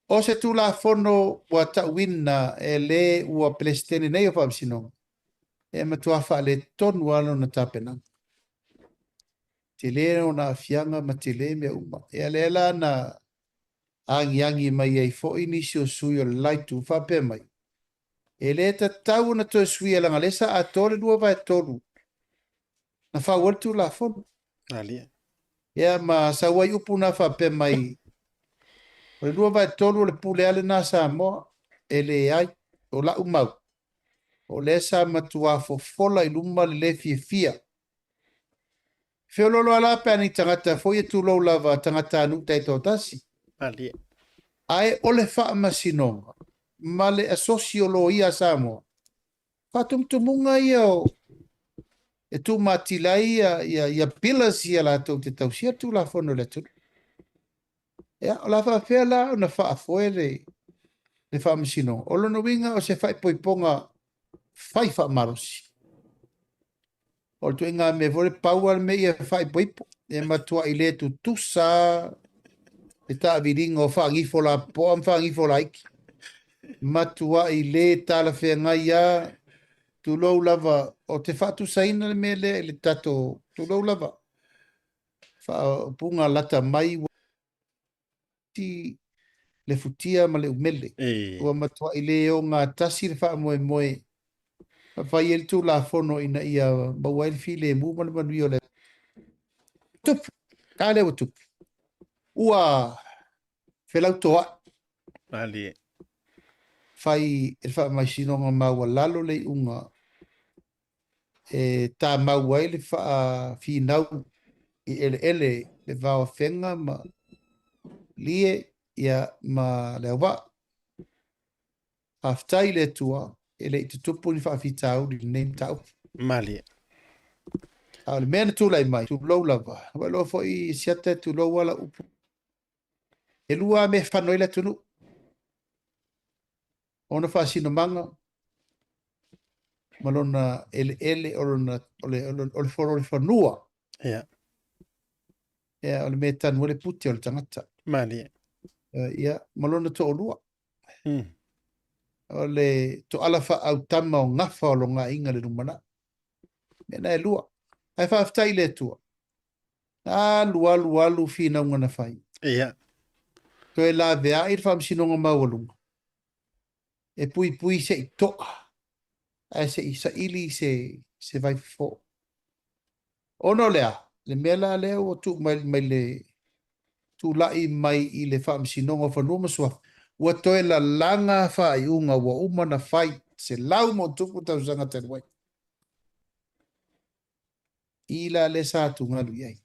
O se Tulafono ua tauina e le ua Peresetene nei o Faamasinoga, e matua faaletonu lava lona tapenaga. Tele lona aafiaga ma tele mea uma. Ia lea la na agiagi mai ai foi nisi o sui o le la itu faapea mai, E le tatau ona toe suia leaga lea sa atoa le 2/3 na fau ai le Tulafono. Malie. Ia ma sau ai upu na faapea mai, o le 2/3 o le pule a lena a Samoa, e leai, o la'u mau, o lea sa matua fofola i luma le le fiafia. Feoloolo a la pe a ni tagata foi e tulou lava tagatanuu taitoatasi. Malie. Ae o le faamasinoga ma le asosi o loia a Samoa, faatumutumuga ia o e tuumatila ai ia, ia, ia pillars ia latou te tausia le Tulafono i le atunuu. Ia, o le a faapefea la ona faafoe le, le faamasinoga? O lona uiga o se faaipoipoga fai faamalosi. O le ituaiga mea foi lea, pau lava le mea ia faaipoipo. E matuai le tutusa lava le taaviliga o faagifo lapopoa ma faagifo laiti. Matuai le talafeagai lava, tulou lava, ou te faatusaina le mea lea i le tatou, tulou lava, faaupuga lata mai ua iti le futia ma le umele. Ua matuai le ogatasi le faamoemoe na fai ai le Tulafono ina ia maua ai le filemu ma le manuia o le tupu. A lea ua tupu, ua felautoa'i. Malie. Fai e le Faamasinoga Maualalo le iuga e tamau ai le faafinau i eleele le vao Afega ma Lie ia ma Leauvaa. Faafetai i le Atua e le i tutupu ni faafitauli i lenei mataupu. Malie. A o le mea na tulai mai, tulou lava, ua iloa foi Asiata tulou lava lau upu. E lua lava mea e fano ai le atunuu. Ona faasinomaga ma lona eleele, o lona, o le, o le, o le fanua. Ia. Ia, o le mea e tanu ai le pute o le tagata. Malie. Ia, ma lona toalua. O le toala faaautama o gafa o lona aiga i le lumanai. Mea na e lua. Ae faafetai i le Atua. Na alu alu alu finauga na fai. Ia. Toe laveai le Faamasinoga Maualuga e puipui se i to'a ae se i saili se, se vaifofo. Ona o le a? Le mea la lea ua tuu mai, mai le tulai mai i le Faamasinoga o Fanua ma Suafa, ua toe lalaga faaiuga ua uma ona fai 100+ tausaga talu ai. I la lea sa atugalu i ai.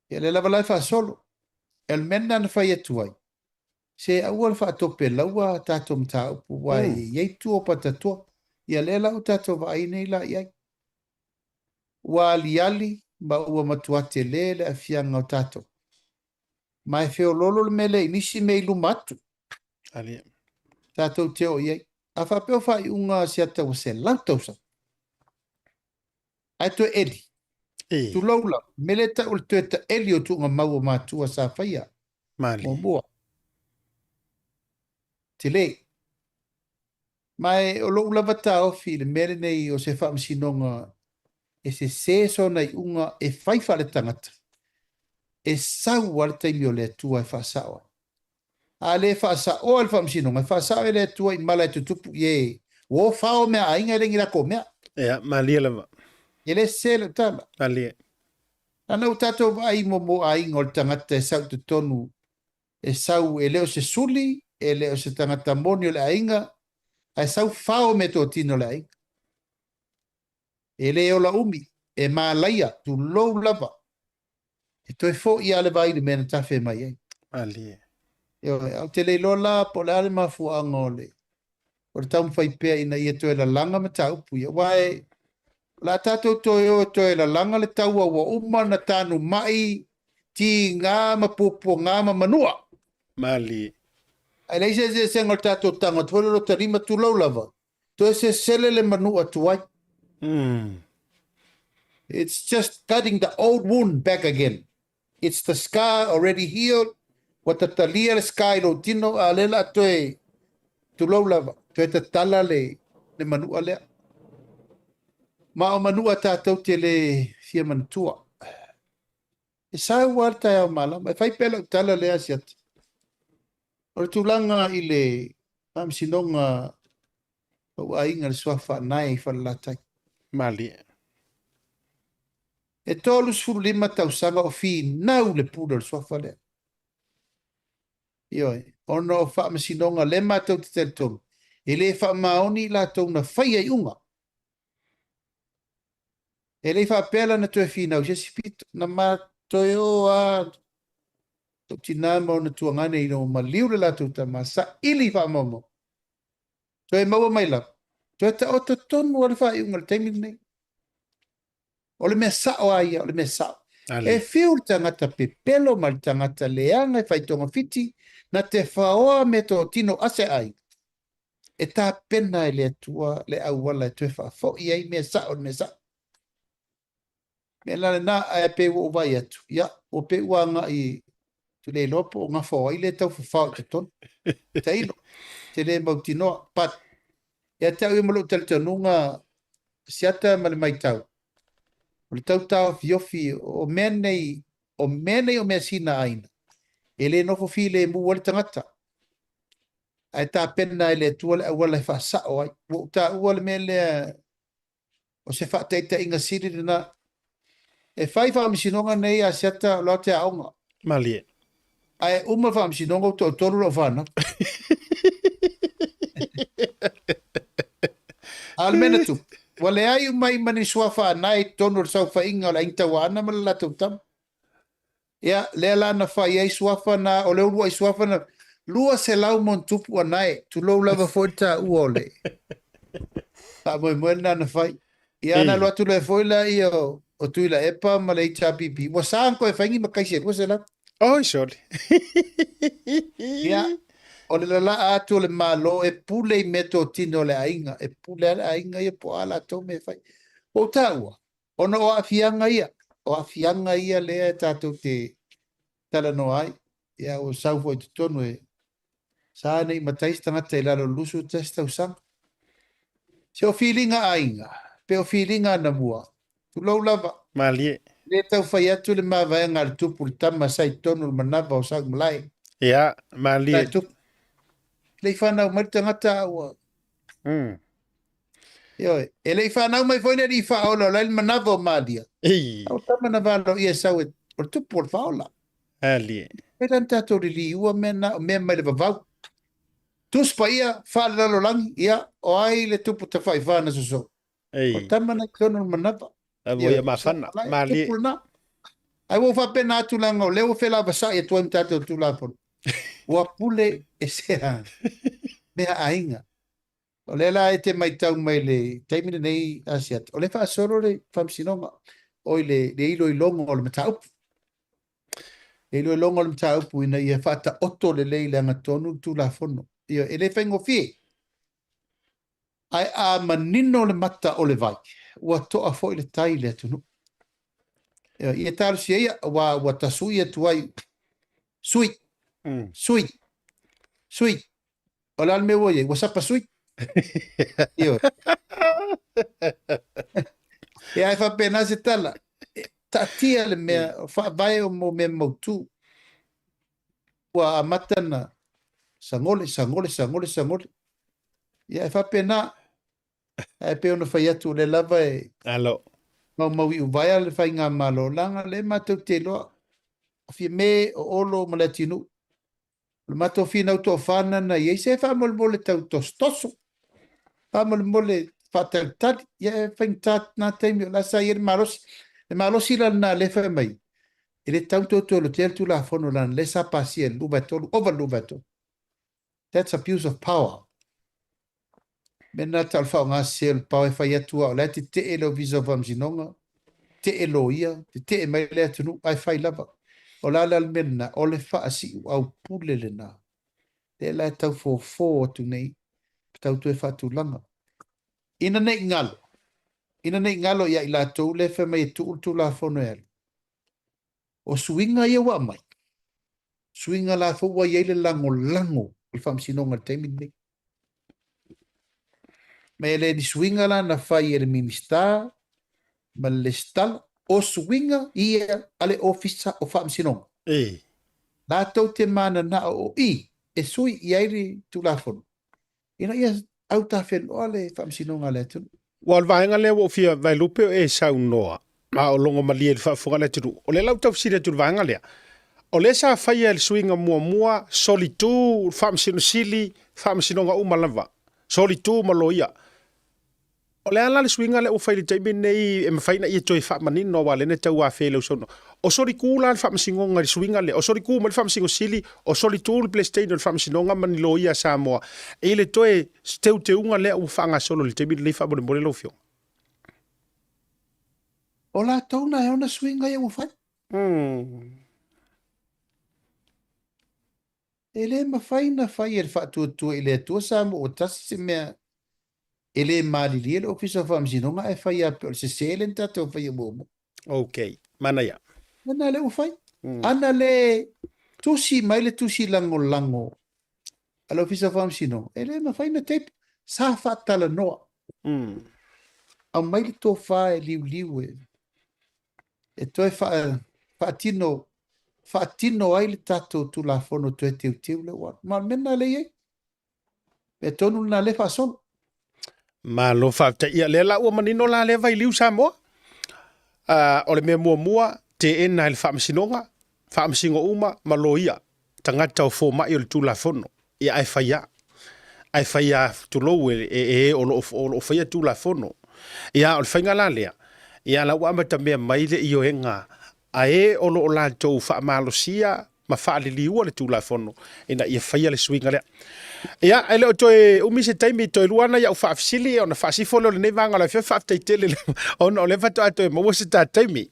Ia lea lava la e faasolo. O le mea lena na fai atu ai, se aua le faatopelaua a tatou mataupu, aua e i ai tua o patatua. Ia lea la ua tatou vaai nei la i ai. Ua aliali ma ua matua tele le aafiaga o tatou. Ma e feoloolo le mea lea i nisi mea i luma atu. Alia. Tatou te oo i ai. A faapea o faaiuga a Siata ua 100 tausaga, ae toe eli. E. Tulou lava, mea lea e tau o le toe taeli o tuugamau o matua sa faia. Malie. Muamua. Tele. Ma e o lou lava taofi i le mea lenei o se faamasinoga e sese sona iuga e fai faaletagata, e sau lava le taimi o le Atua e faasao ai. A le faasaoa e le faamasinoga, e faasao e le Atua i mala e tutupu i e ua fao mea aiga e le ni lakou mea. Ia, malie lava. E le sese lau tala. Malie. Lana ua tatou vaai i momo aiga o le tagata e sau i totonu, e sau e le o se suli, e le o se tagata moni o le aiga, ae sau fao meatotino o le aiga. E le ola umi, e malaia, tulou lava, e toe foi lava le vai i le mea na tafe mai ai. Malie. Ioe, ae ou te le iloa la po o le a le mafuaaga o le o le taumafai pea ina ia toe lalaga mataupu ia, aua e, o le a tatou toe o e toe lalaga le taua ua uma ona tanumai, tiga ma puapuaga ma manua. Malie. Ae leai se eseesega o le tatou tago atu foi lea i lota lima, tulou lava, toe sesele le manua tuai. It's just cutting the old wound back again. It's the scar already healed. Ua tatalia le scar i lou tino, a o lea la a toe, tulou lava, toe tatala le, le manua lea. Ma o manua tatou te le fia manatua. E sau lava le taeao malama. E fai pea lau tala lea Asiata. O le tulaga i le faamasinoga ou aiga le suafa Anae i Falelatai. Malie. E 35 tausaga o finau le pule o le suafa lea. Ioe, ona o faamasinoga lea matou te talitonu, e le faamaoni i latou na faia iuga. E le i faapea la na toe finau i se isi pito, na ma toe o lava lou tina ma ona tuagane ina ua maliu le latou tama, saili faamaumauga, toe maua mai lava, toe taoto tonu lava le faaiuga i le taimi lenei. O le mea sao lava ia, o le mea sao. E fiu le tagata pepelo ma le tagata leaga e fai togafiti, na te faoa meatotino a se aiga, e tapena e le Atua le auala e toe faafoi ai mea sao i le mea sao. Mea la lena, ae pei ua ou vaai atu, ia, ua pei ua agai i, ou te le iloa po o gafa o ai lea e tau fafao i totonu. Tailo, te le mautinoa. But, ia te au ia ma lou talitonuga, siata ma le matau, o le tau taofiofi o mea nei, o mea nei o measina aiga, e le nofo filemu ai le tagata. Ae tapena e le Atua le auala e faasao ai. Ua ou taua le mea lea, o se faataitaiga sili lena. E fai faamasinoga nei a Asiata o lo te aoga. Malie. Ae uma le faamasinoga ua toatolu lau fanau. A o le mea na tupu, ua leai uma ai ma ni suafa anae i totonu o le saofaiga o le Aiga Tauaana ma le latou tama. Ia, lea la na fai ai suafa na, o le uluai suafa na, 200 ma ona tupu anae, tulou lava foi le taua o le faamoemoe lena na fai. Ia, ona alu atu lea foi lea o, o Tuilaepa ma le HRPP, ua sa ona toe fai ni matai se 200. Oi, sole. Ia, o le lalaa atu o le Malo e pule i meatotino a le aiga, e pule lava le aiga ia po o a latou mea e fai. Ua ou taua, Ona o aafiaga ia, o aafiaga ia lea e tatou te talanoa ai. Ia ua sau foi i totonu e sa ne i matai se tagata i lalo o le 21 tausaga. Se o filiga aiga, pe o filiga anamua, tulou lava. Malie. Le tau fai atu le mavaega a le tupu le tama sa i totonu o le manava o Saumalae. Ia, malie. Tupu. Le i fanau mai le tagata a ua Ioe, e le i fanau mai foi le alii faaola o la e i le manava o Malia. Ei. A o tama na valoia e sau e, o le tupu o le faaola. Alie. Pei la na tatou liliua mea na, o mea mai le vavau. Tusi Paia, faalelalolagi, ia, o ai le tupu tafaifa na sosoo? Ei. O tama na i totonu o le manava. Lava ia mafana, malie. Tupu lena. Ai ua ou faapena atu leaga o lea ua felavasai atu ai ma tatou Tulafono. Ua pule e se mea aiga. O lea la e te matau mai le taimi lenei Asiata, o lea e faasolo le faamasinoga, oi le, le iloiloga o le mataupu. Le iloiloga o le mataupu ina ia faataoto lelei i le agatonu le Tulafono. Ia, e le faigofie. Ae a manino le mata o le vai, ua toa foi le tai i le atunuu. Ia, ia talosia ia, aua ua tasui atu ai, sui, sui, sui. O le a le mea ua i ai? Ua sapa sui. Ioe. Ia, e faapena se tala. E, taatia le mea, o faavae o mo mea mautu. Ua amata na sagole, sagole, sagole, sagole. Ia, e faapena. Ae pei ona fai atu, o lea lava e Alo. Maumau i uvaea le faigamalo leaga lea matou te iloa o Fiame o Olo ma Leatinuu. O le matou finau toafa lena na i ai, se faamolemole tau tosotoso, faamolemole faatalitali, ia e faigata na taimi o la sa i ai le malosi. Le malosi la lena lea fai mai, e le tatau ona toe toe lotea le Tulafono leaga lea sa pasia i le 23, ova i le 23. That's abuse of power. Mea lena tau o le faaaoga sese o le power e fai atu a o la e tetee le Ofisa o Faamasinoga, tetee loia, tetee mai le atunuu, ae fai lava. O le a la le mea lena? O le faasiuaupule lena. Lea la e tau fofo atu nei, tau toe faatulaga. Ina ne i galo, ina ne i galo ia i latou lea e fai mai e tuu le Tulafono e alu, o suiga ia ua aumai, suiga la foi ua i ai le lagolago o le Faamasinoga i le taimi lenei. Ma e le ni suiga la na fai e le Minisita ma le Lesitala, o suiga ia a le Ofisa o Faamasinoga. E. Latou te mananao o i e sui i ai le Tulafono ina ia autafeloa le Faamasinoga a le atunuu. Ua o le vaega lea ua ou fia vaelupe o e saunoa, a o logomalie i le faafofoga a le atunuu. O lea la ua tau fesili atu i le vaega lea. O lea sa faia e le suiga muamua, solitu, Faamasino Sili, Faamasinoga uma lava, solitu ma loia. O le a la le suiga lea ua fai i le taimi lenei e mafai ona ia toe faamanino aua o lea na tau afea i lau saunoaga. O solitu la le Faamasinoga i le suiga lea? O solitu mai le Faamasino Sili, o solitu le Peresetene o le Faamasinoga ma ni loia a Samoa i le toe teuteuga lea ua faagasolo i le taimi lenei faamolemole lau Afioga? O latou na e ona suiga ia ua fai. E le mafai ona fai e le Faatuatua i le Atua Samoa ua tasi se mea e le malilie le Ofisa o Faamasinoga ae fai lava pei o le sese lea na tatou faia muamua. Ok, manaia. Lena lea ua fai. Ana le tusi mai le tusi lagolago a le Ofisa o Faamasinoga, e le mafai ona tape. Sa faatalanoa. Aumai le tofa e liuliu e e toe faatino faatino ai le tatou Tulafono toe teuteu lea ua alu. Ma o le mea lena lea e i ai. Mea tonu lena lea e faasolo. Malo faafetai. Ia, lea la ua manino la lea vailiu Samoa. O le mea muamua, teena e le Faamasinoga, faamasino uma ma loia, tagata o fomai o le Tulafono. Ia, ae fai lava. Ae fai lava, tulou, e e o lo o faia Tulafono. Ia, o le faiga la lea, ia la ua amatamea mai le ioega a e o lo o latou faamalosia ma faaliliua le Tulafono ina ia faia le suiga lea. Ia, e le o toe umi se taimi, toe lua nai au faafesili ona faasifo lea o lenei vaega o le afiafi. Faafetai tele ona o lea faatoa toe maua se ta taimi.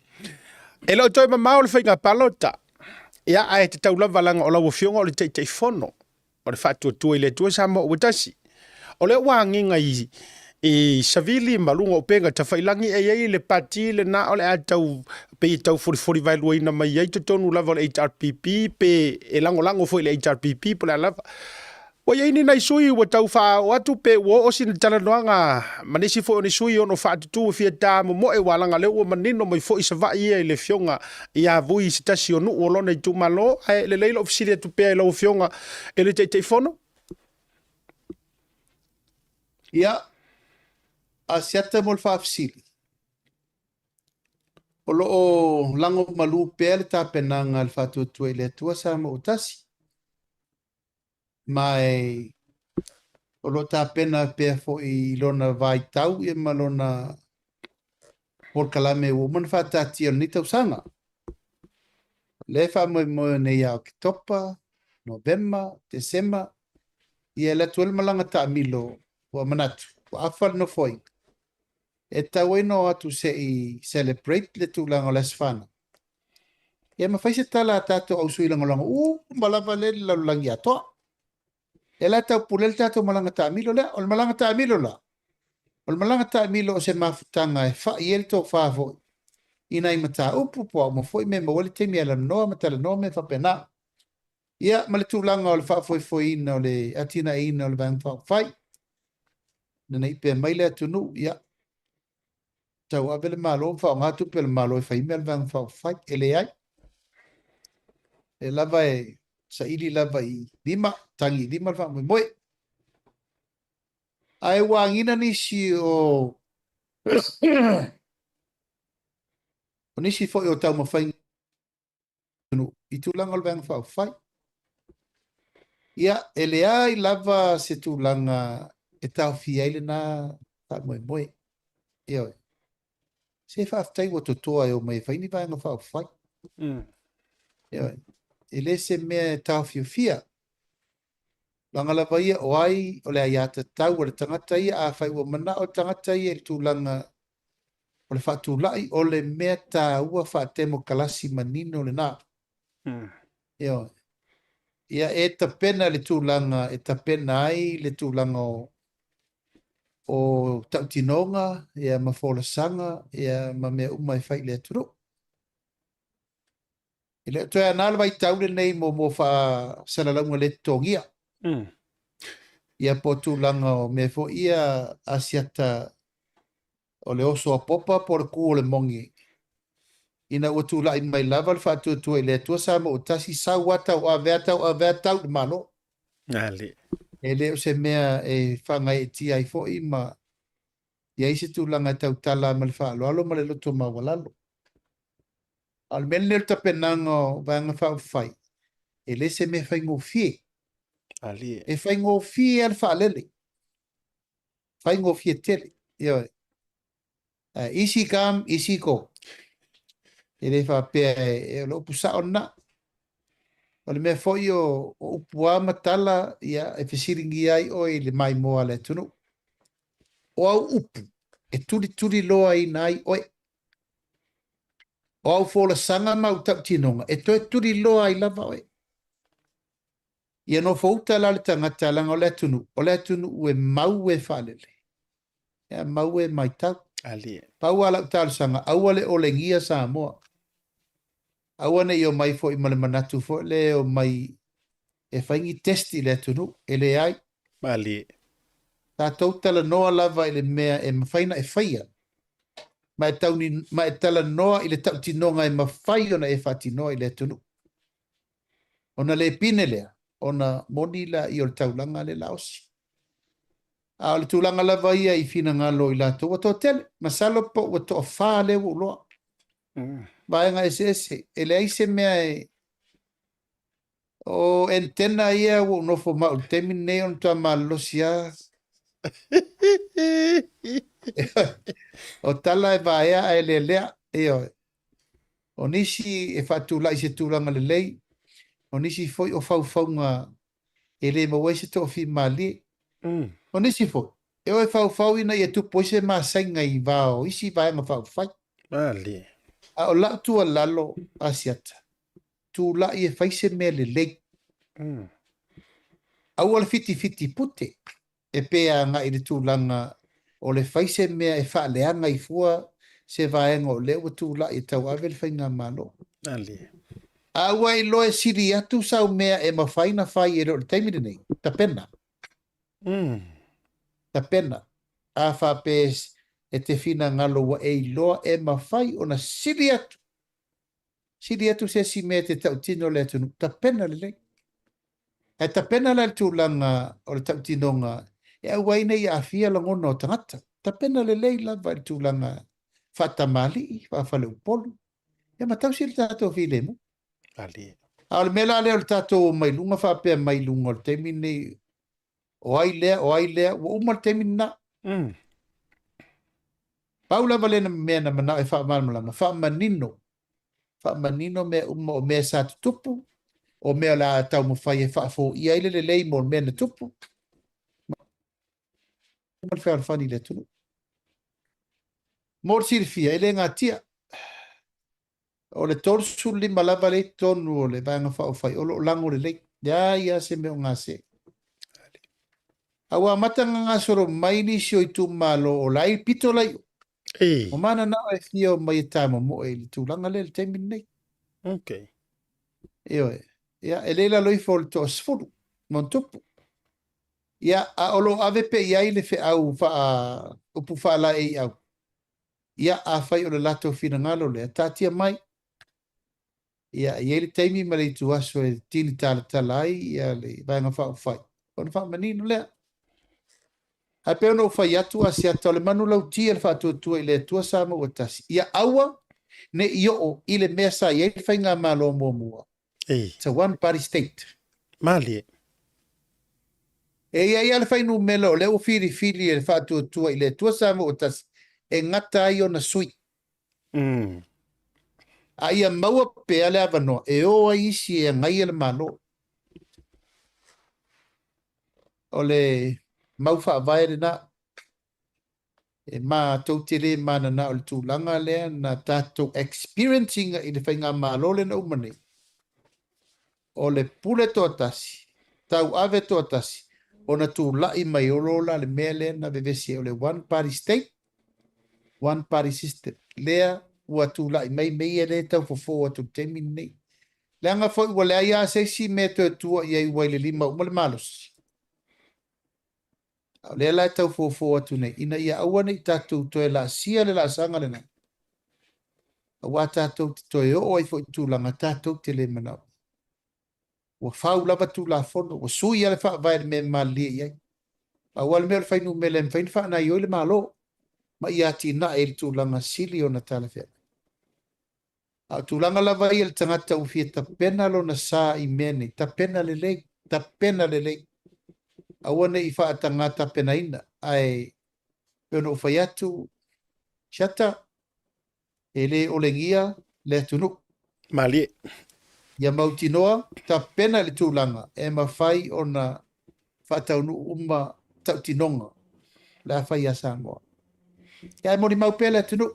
E le o toe mamao le faiga palota, ia, ae tatau lava leaga o lau Afioga o le Taitaifono o le Faatuatua i le Atua Samoa ua tasi. O lea ua agiga i i savili ma luga o upega tafailagi e i ai le pati lena o le a tau pei e tau folifoli vaeluaina mai ai totonu lava o le HRPP pe e lagolago foi i le HRPP po o le a lava. Ua i ai ni nai sui ua tau faaoo atu pe ua oo sina talanoaga ma nisi foi o ni sui ono faatutu e fia ta momoe aua leaga lea ua manino mai foi Savaii ia i le afioga ia Vui i se tasi o nuu o lona itumalo. Ae lelei lou fesili atu pea i lau afioga i le Taitaifono. Ia, Asiata mo le faafesili. O lo o lagomalu pea le tapenaga a le Faatuatua i le Atua Samoa ua Tasi, ma o lo o tapena pea foi i lona vaitau ma lona polokalame ua uma ona faataatia o lenei tausaga. O lea e faamoemoe nei ia Oketopa, Novema, Tesema, ia e alu atu ai le malaga taamilo ua manatu, ua afa le nofoaiga. E tatau ai ona o atu se i celebrate le tulaga o le Aso Fanau. Ia ma fai se tala a tatou au sui lagolago uma lava lea i le lalolagi atoa. E la tau pule le tatou malaga taamilo lea. O le malaga taamilo la, o le malaga taamilo o se mafutaga e fai ai le tofa foi i nai mataupu po o a uma foi mea e maua ai le taimi e alanoa ma talanoa mea faapena. Ia, ma le tulaga o le faafoefoeina o le atinaeina o le Vaega Faaupufai, ina ne i pea mai le atunuu, ia, tau ave le Malo ma faaaoga tupe a le Malo e fai mea a le Vaega Faaupufai. E leai. E lava e saili lava i lima, tagi i lima le faamoemoe. Ae ua agiga nisi o O nisi foi o taumafaiga atunuu i tulaga o le Vaega Faaupufai. Ia, e leai lava se tulaga e taofia ai lena faamoemoe. Ioe. Se faafetai ua totoa e omai e fai ni Vaega Faaupufai. Ioe. E le se mea e taofiofia. Leaga lava ia o ai o le aiatatau a le tagata ia, afai ua manao le tagata ia i le tulaga o le faatulai, o le mea taua faatemokalasi manino lena. Ioe. Ia e tapena le tulaga e tapena ai le tulaga o o tautinoga ia ma folasaga ia ma mea uma e fai i le atunuu. E le o toe ana le vaitau lenei mo mo faasalalauga le totogia. Ia po o tulaga o mea foi ia Asiata o le oso a popa po o le kū o le mogi. Ina ua tulai mai lava le faatuatua i le Atua Samoa ua tasi, sau a tauave a tauave a tau i le Malo. E le o se mea e faagaeetia ai foi ma i ai se tulaga e tautala ma le faaaloalo ma le loto maualalo. A o le mea lenei o le tapenaga o Vaega Faaupufai, e le se mea faigofie. E faigofie lava le faalele. Faigofie tele. Ioe. Easy come, easy go. E le faapea e, o le upu sao lena. O le mea foi o, o upu a ma tala, ia, e fesiligia ai oe i le maimoa a le atunuu. O au upu e tulituliloaina ai oe. O au folasaga ma au tautinoga e toe tuliloa ai lava oe. Ia nofouta la le tagata leaga o le atunuu, o le atunuu e mau e faalele, e mau e matau. Pau lava lau talosaga, aua le olegia Samoa. Aua ne i omai foi ma le manatu foi lea e omai e fai ni test i le atunuu. E leai. Malie. Tatou talanoa lava i le mea e mafai ona e faia, ma e tauni, ma e talanoa i le tautinoga e mafai ona e faatinoa i le atunuu. Ona le pine lea, ona moni lea o le taulaga lea laosi. A o le tulaga lava ia i finagalo o i latou ua toatele, masalo po ua toafa lea ua ou iloa. Vaega eseese, e leai se mea e... O antenna ia ua ou nofo ma au i le taimi lenei ona matua malolosi lava. O tala e vaea ae lelea, ioe. O nisi e faatulai i se tulaga lelei, o nisi foi o faufauga e le maua ai se toafimalie. O nisi foi, e o e faufau ina ia tupu ai se masaiga i va o isi vaega faaupufai. Malie. A o lau tuualalo, Asiata, tulai e fai se mea lelei. Aua le fitifiti pute e pe agai i le tulaga o le fai se mea e faaleaga ai fua se vaega o lea ua tulai e tauave le faigamalo. A ua iloa e sili atu sau mea e mafai ona fai e le o le taimi lenei, tapena. Tapena. A faapea e te finagalo ua e iloa e mafai ona sili atu Sili atu se isi mea e te tautino le atunuu, tapena lelei. Ae tapena la le tulaga o le tautinoga e aua ai ne i aafia lagona o tagata. Tapena lelei lava i le tulaga faatamalii, faafaleupolu, ia ma tausi le tatou filemu. Malie. A o le mea la lea o le tatou omai luga faapea mai luga o le taimi lenei, o ai lea, o ai lea, ua uma le taimi lena. Pau lava lea mea na manao e faamalamalama, faamanino, faamanino mea uma o mea sa tutupu, o mea o le a taumafai e faafoia ai le lelei mo le mea na tupu, ma le fealofani i le atunuu. Mo le silafia, e le gatia, O le 35 lava lea i totonu o le Vaega Faaupufai o lo o lago lelei. Leai lava se mea o gase. A ua amata ona gasolo mai nisi o itumalo o la e pito la i o. O mananao e fia omai e tamomoe i le tulaga lea i le taimi lenei. Okay. Ioe. Ia, e le i lalo ifo o le toasefulu ma ona tupu. Ia, a o lo o ave pea i ai le feau faa upu faalaeiau Ia, afai o le latou finagalo lea, taatia mai. Ia, e i ai le taimi ma le ituaso e tini talatala ai ia le Vaega Faaupufai, ona faamanino lea. Ae pei ona ou fai atu, Asiata, o le manulauti a le Faatuatua i le Atua Samoa ua Tasi, ia aua Ne i oo i le mea sa i ai le Faigamalo muamua, it's a one party state. Malie. E i ai lava le fuainumera o lea ua filifili e le Faatuatua i le Atua Samoa ua Tasi e gata ai ona sui. A ia maua pea le avanoa e o ai isi e agaia le Malo. O le mau faavae lena. E matou te le mananao i le tulaga lea na tatou experience ina i le faigamalo lea na uma nei, o le pule toatasi, tauave toatasi, ona tulai mai olo la le mea lea na vevesi ai, o le one party state, one party system, lea ua tulai mai mea ia lea e tau fofo atu i le taimi lenei. Leaga foi ua leai lava se isi mea e toe tua i ai ua i le lima uma le malosi. A o lea la e tau fofo atu nei, ina ia aua ne i tatou toe laasia le laasaga lena, aua tatou te toe oo ai foi i tulaga tatou te le manaomia. Ua fau lava Tulafono, ua sui lava le Faavae i le mea e malilie i ai. Pau lava le mea o le fuainumera e mafai ona faagaoioi le Malo ma ia atinae i le tulaga sili ona talafeagai. A o tulaga lava ia i le tagata ua fia tapena lona sa i mea nei, tapena lelei, tapena lelei. Aua ne i faataga tapenaina, ae pei ona ou fai atu, Shata, e le olegia le atunuu. Malie. Ia mautinoa, tapena i le tulaga e mafai ona faataunuu uma tautinoga o le a fai ia Samoa. Ia ae molimau pea le atunuu.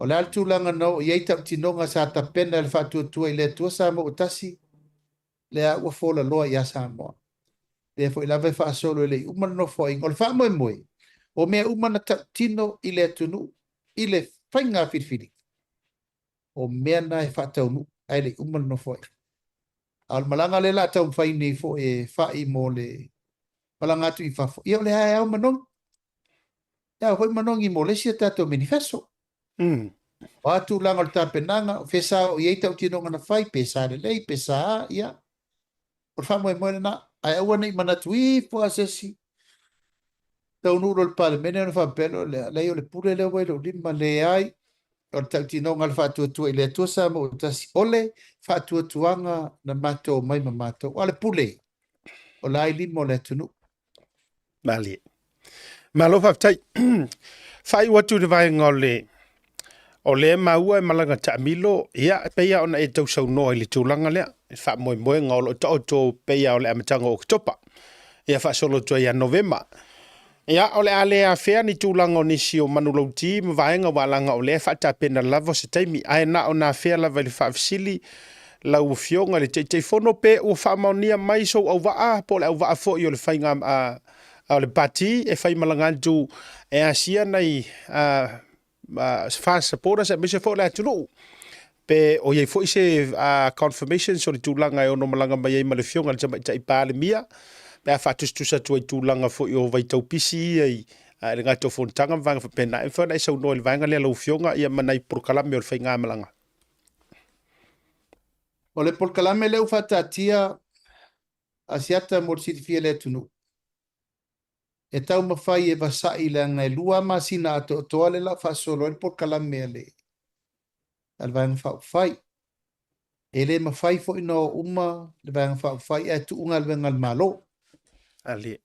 O le a le tulaga na oo i ai tautinoga sa tapena e le Faatuatua i le Atua Samoa ua Tasi, lea ua folaloa ia Samoa. Lea foi lava e faasolo e le i uma le Nofoaiga. O le faamoemoe, o mea uma na tautino i le atunuu i le faiga filifiliga, o mea na e faataunuu ae le i uma le Nofoaiga. A o le malaga lea o le a taumafai nei foi e fai mo le malaga atu i fafo, ia o lea e ao manogi. E ao foi manogi mo le isi a tatou manifesto. O a tulaga o le tapenaga, o fea sa oo i ai tautinoga na fai, pe sa lelei, pe sa a, ia, o le faamoemoe lena. Ae aua ne i manatu ifo lava se isi taunuu loa i le Palemene ona faapea loa lea, leai o le pule lea ua i lou lima, leai, o le tautinoga a le Faatuatua i le Atua Samoa ua Tasi, o le faatuatuaga na matou omai ma matou, a o le pule, o la i lima o le atunuu. Malie. Malo faafetai. Faaiu atu i le vaega o le o lea maua e malaga taamilo, ia e pei lava ona e tausaunoa i le tulaga lea, i faamoemoega o lo o taoto pei lava o le amataga o Oketopa, ia faasolo atu ai ia Novema. Ia, o le a le afea ni tulaga o nisi o manulauti ma vaega aua leaga o lea e faatapena lava se taimi, ae na ona afea lava i le faafesili lau Afioga i le Taitaifono pe ua faamaonia mai sou auvaa po o le auvaa foi o le faiga o le Pati e faimalaga atu e asia nai FAST supporters aemaise foi o le atunuu pe o i ai foi se confirmations o le tulaga e ono malaga mai ai ma le Afioga i le Tamaitai Palemia pe a faatusatusa atu ai i tulaga foi o vaitaupisi ia i le gata o fonotaga ma vaega faapena. E mafai ona e saunoa i le vaega lea lau Afioga ia ma nai polokalame o le faigamalaga. O le polokalame lea ua faataatia Asiata mo le silafia e le atunuu, e taumafai e vasa'i leaga e lua lava masina atoatoa lea o le a faasolo ai le polokalame a le a le Vaega Faaupufai. E le mafai foi ona o uma le Vaega Faaupufai ae tuu galuega a le Malo. Alie.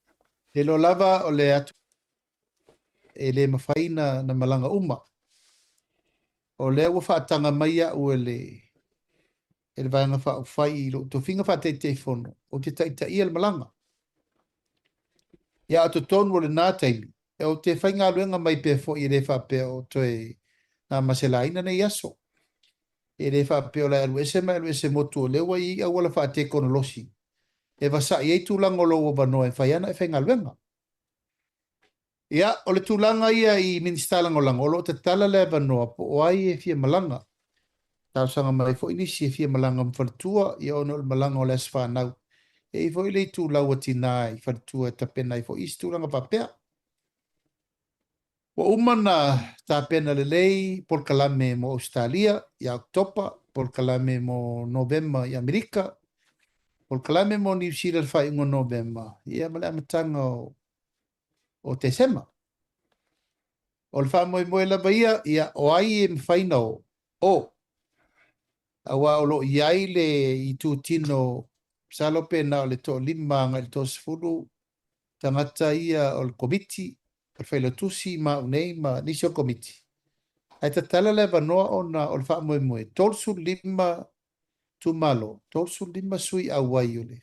Le iloa lava o le atu e le mafai na malaga uma. O lea ua faataga mai au e le e le Vaega Faaupufai i lou tofiga faa-Taitaifono, ou te taitaia le malaga. Ia, a o totonu o lena taimi, ou te faigaluega mai pea foi e le faapea o toe gamaselaina nei aso. E le faapea o le a alu ese ma e alu ese motu o lea ua i ai auala faatekonolosi e vasa'i ai tulaga o lou avanoa e fai ana e faigaluega. Ia, o le tulaga ia i Minisita Lagolago, o lo o tatala le avanoa po o ai e fia malaga. Talosaga mai foi nisi e fia malaga ma faletua, ia ona o le malaga o le aso fanau. E i ai foi le itulau a tina i faletua e tapena ai foi isi tulaga faapea. Ua uma ona tapena lelei polokalame mo Ausetalia ia Oketopa, polokalame mo Novema i Amerika, polokalame mo Niu Sila i le faaiuga o Novema, ia ma le amataga o Tesema. O le faamoemoe lava ia, ia, o ai e mafai ona o? O. Aua o lo o i ai le itutino, masalo pe na o le toalima agai i le toasefulu tagata ia o le Komiti, o le Failautusi ma au nei ma nisi o le Komiti. Ae tatala le avanoa ona o le faamoemoe, 35 itumalo, 35 sui auai o le.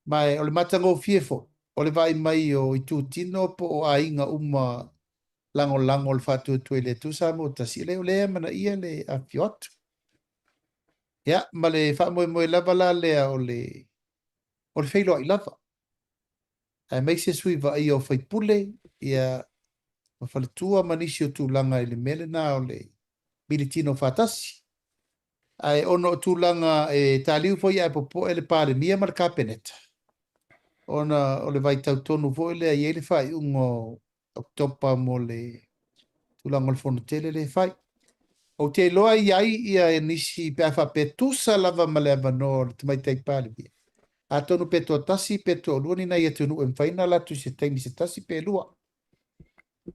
Ma o le matagofie foi, o le vaai mai o itutino po o aiga uma lagolago o le Faatuatua i le Atua Samoa Tasi, e le o le amanaia le afifio atu. Ia, ma le faamoemoe lava la lea o le, o le feiloai lava, aemaise sui vaaia o faipule, ia, ma faletua ma nisi o tulaga i le mea lena o le militino faatasi. Ae ona o tulaga e taliu foi ae popoe le Palemia ma le Kapeneta, ona o le vaitau tonu foi lea e i ai le faaiuga o Oketopa mo le tulaga o le fono tele lea e fai. Ou te iloa e i ai ia nisi pe a faapea tusa lava ma le avanoa o le Tamaitai Palemia, atonu pe toatasi pe toalua ni nai atunuu e mafai ona alu atu i se taimi se tasi pe lua.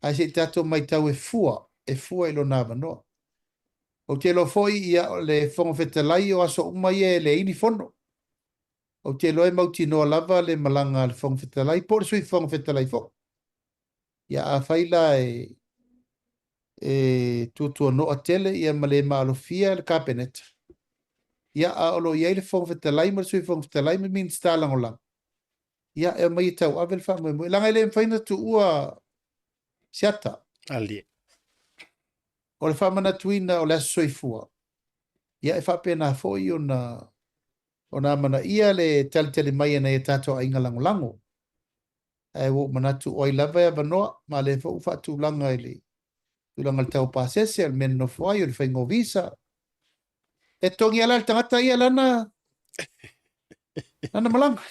Ae se i tatou matau e fua, e fua i lona avanoa. Ou te iloa foi ia o le Fofoga Fetalai o aso uma ia e leai ni fono. Ou te iloa e mautinoa lava le malaga a le Fofoga Fetalai po o le Sui Fofoga Fetalai foi. Ia afai la e e tuatuanoa tele ia ma le maalofia le Kapeneta, ia a o lo o i ai le Fofoga Fetalai ma le Sui Fofoga Fetalai ma Minisita Lagolago, ia e omai e tauave le faamoemoe, leaga e le mafai ona tuua se ata. Alie. O le faamanatuina o le aso soifua, ia e faapena foi ona ona amanaia le talitali mai a nai a tatou aiga lagolago. Ae ua ou manatu o ai lava e avanoa, ma o lea foi ua faatulaga i le tulaga o le tau pasese, o le mea e nonofo ai, o le faiga o visa. E totogi lava la e le tagata ia lana, lana malaga.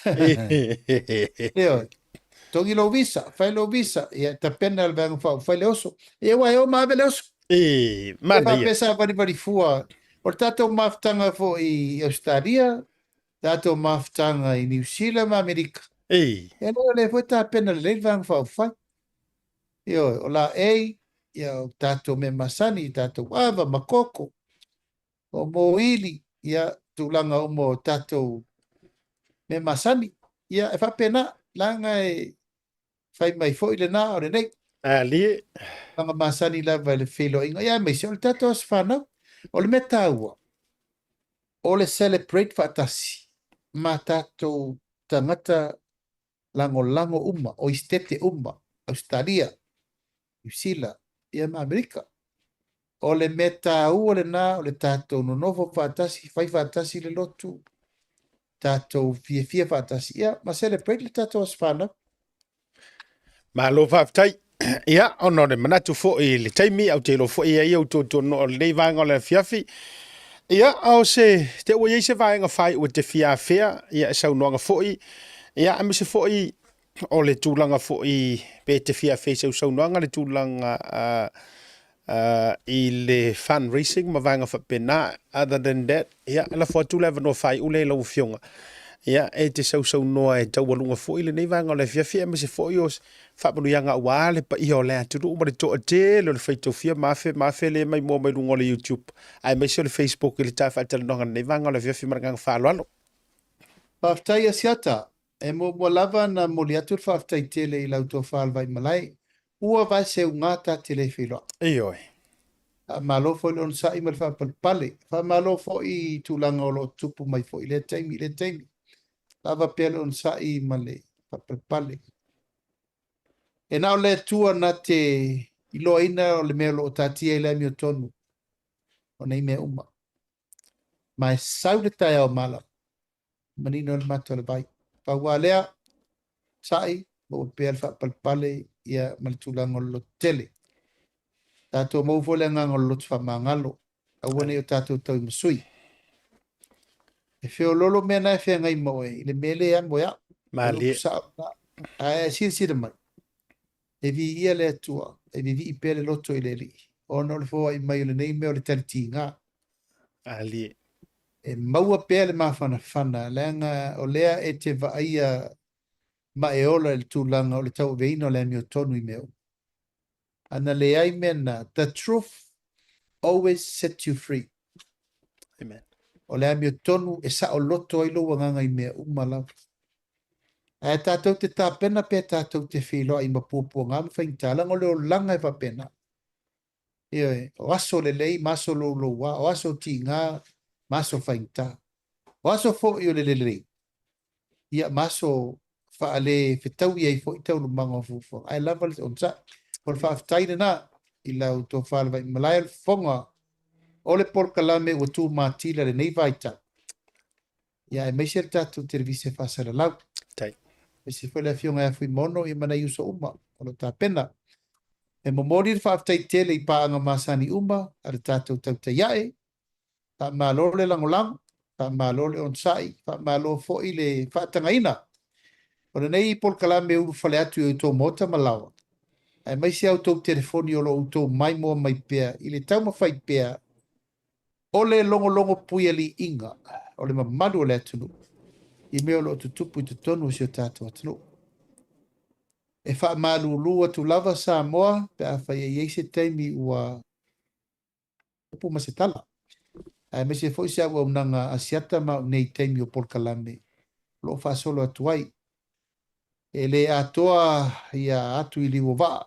Ioe. Totogi lou visa, fai lou visa, ia tapena le Vaega Faaupufai le oso. Ia aua e o ma ave le oso. E, manaia. Faapea sa valivali fua. O le tatou mafutaga foi i Ausetalia, tatou mafutaga i Niu Sila ma Amerika. E. E le o lea foi tapena lelei le Vaega Faaupufai. Ioe, o laei, ia o tatou mea masani, tatou ava ma koko, o mōili, ia tulaga uma o tatou mea masani. Ia e faapena, leaga e fai mai foi lena a o lenei. Alie. Tulaga masani lava i le feiloaiga, ia aemaise o le tatou aso fanau. O le mea taua, o le celebrate faatasi ma tatou tagata lagolago uma, o Isitete uma, Ausetalia, Niu Sila, ia ma Amerika. O le mea taua lena o le tatou nonofo faatasi, fai faatasi le lotu, tatou fiafia faatasi, ia ma celebrate le tatou aso fanau. Malo faafetai. Ia, ona o le manatu foi i le taimi, ou te iloa foi e i ai ou tuatuanoa o lenei vaega o le afiafi. Ia, o se, te ua i ai se vaega faaiu e te fia afea, ia, e saunoaga foi, ia, aemaise foi o le tulaga foi pe te fia afea i sau saunoaga le tulaga uh, uh, i le fundraising ma vaega faapena. Other than that, ia, lafo atu le avanoa faaiu lea i lau Afioga. Ia, e te sausaunoa e taualuga foi lenei vaega o le afiafi, aemaise foi o faamanuiaga aua le paia o le atunuu ma le toatele o le faitau fia ma afe ma afe le maimoa mai luga o le YouTube, aemaise o le Facebook i le ta faatalanoaga i lenei vaega o le afiafi ma le agaga faaaloalo. Faafetai Asiata. E muamua lava ona momoli atu le faafetai tele i lau tofa le Vaimalae. Ua vae seuga ta te le feiloai. Ioe. Faamalo foi le onosai ma le faapalepale. Faamalo foi i tulaga o lo o tutupu mai foi i lea taimi i lea taimi. Lava pea le onosai ma le faapalepale. E na o le Atua na te iloaina o le mea o lo o taatia i le amiotonu o nei mea uma. Ma e sau le taeao malama manino le mata o le vai. Pau lava lea, sa'i, maua pea le faapalepale ia ma le tulaga o le lototele. Tatou maua foi le agaga o le loto faamagalo, aua ne i o tatou tauimasui. E feoloolo mea na e feagai ma oe i le mea le amo e au. Malie. Sao na. Ae silasila mai, e viia le Atua, e vivii pea le loto i le Alii, ona o le foai mai o lenei mea o le talitiga. Malie. E maua pea le mafanafana, leaga o lea e te vaaia ma e ola i le tulaga o le tauaveina o le amiotonu i mea uma. Ana leai mea na, the truth always sets you free. Amen. O le amiotonu e saoloto ai lou agaga i mea uma lava. Ae tatou te tapena pea tatou te feiloai ma puapuaga ma faigata, leaga o le olaga e faapena. Ioe, o aso lelei ma aso louloua, o aso tiga ma aso faigata. O aso foi o le lelei, ia ma aso faalefetaui ai foi taualumaga o fuafuaga, ae lava le onosai. O le faafetai lena i lau tofa le Vaimalae o le fofoga o le polokalame ua tumatila i lenei vaitau, ia aemaise le tatou televise faasalalau. Tai. Aemaise foi le afioga ia Fuimaono ia ma nai uso uma o lo o tapena. E momoli le faafetai tele i paaga masani uma a le tatou tautai ae. Faamalo le lagolago, faamalo le onosai, faamalo foi le faatagaina o lenei polokalame e ulufale atu i outou maota ma laoa, aemaise a outou telefoni o lo o outou maimoa mai pea i le taumafai pea o le logologo puialiiga o le mamalu o le atunuu i mea o lo o tutupu i totonu o si o tatou atunuu. E faamalulu atu lava Samoa pe afai e i ai se taimi ua upu ma se tala, aemaise foi se auaunaga Asiata ma au nei taimi o polokalame o lo o faasolo atu ai. E le atoa ia atu i liu o vaa,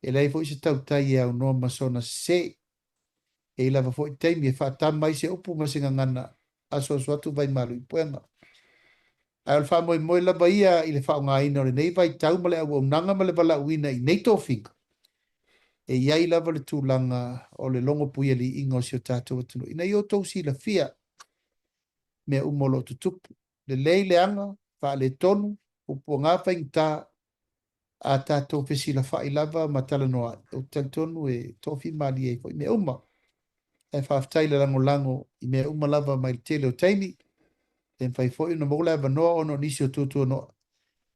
e leai foi se tautai e aunoa ma sona sese. E i ai lava foi taimi e faatama ai se upu ma se gagana asuasu atu vaimalu i puega. Ae o le faamoemoe lava ia i le faaaogaina o lenei vaitau ma le auaunaga ma le valaauina i nei tofiga, e i ai lava le tulaga o le logo puialiiga o si o tatou atunuu ina ia outou silafia mea uma o lo o tutupu, lelei leaga, faaletonu, puapuaga faigata, a tatou fesilafai lava ma talanoa ai, ou te talitonu e toafimalie ai foi mea uma. Ae faafetai i le lagolago i mea uma lava mai le tele o taimi. E mafai foi ona maua le avanoa ona o nisi o tuatuanoa.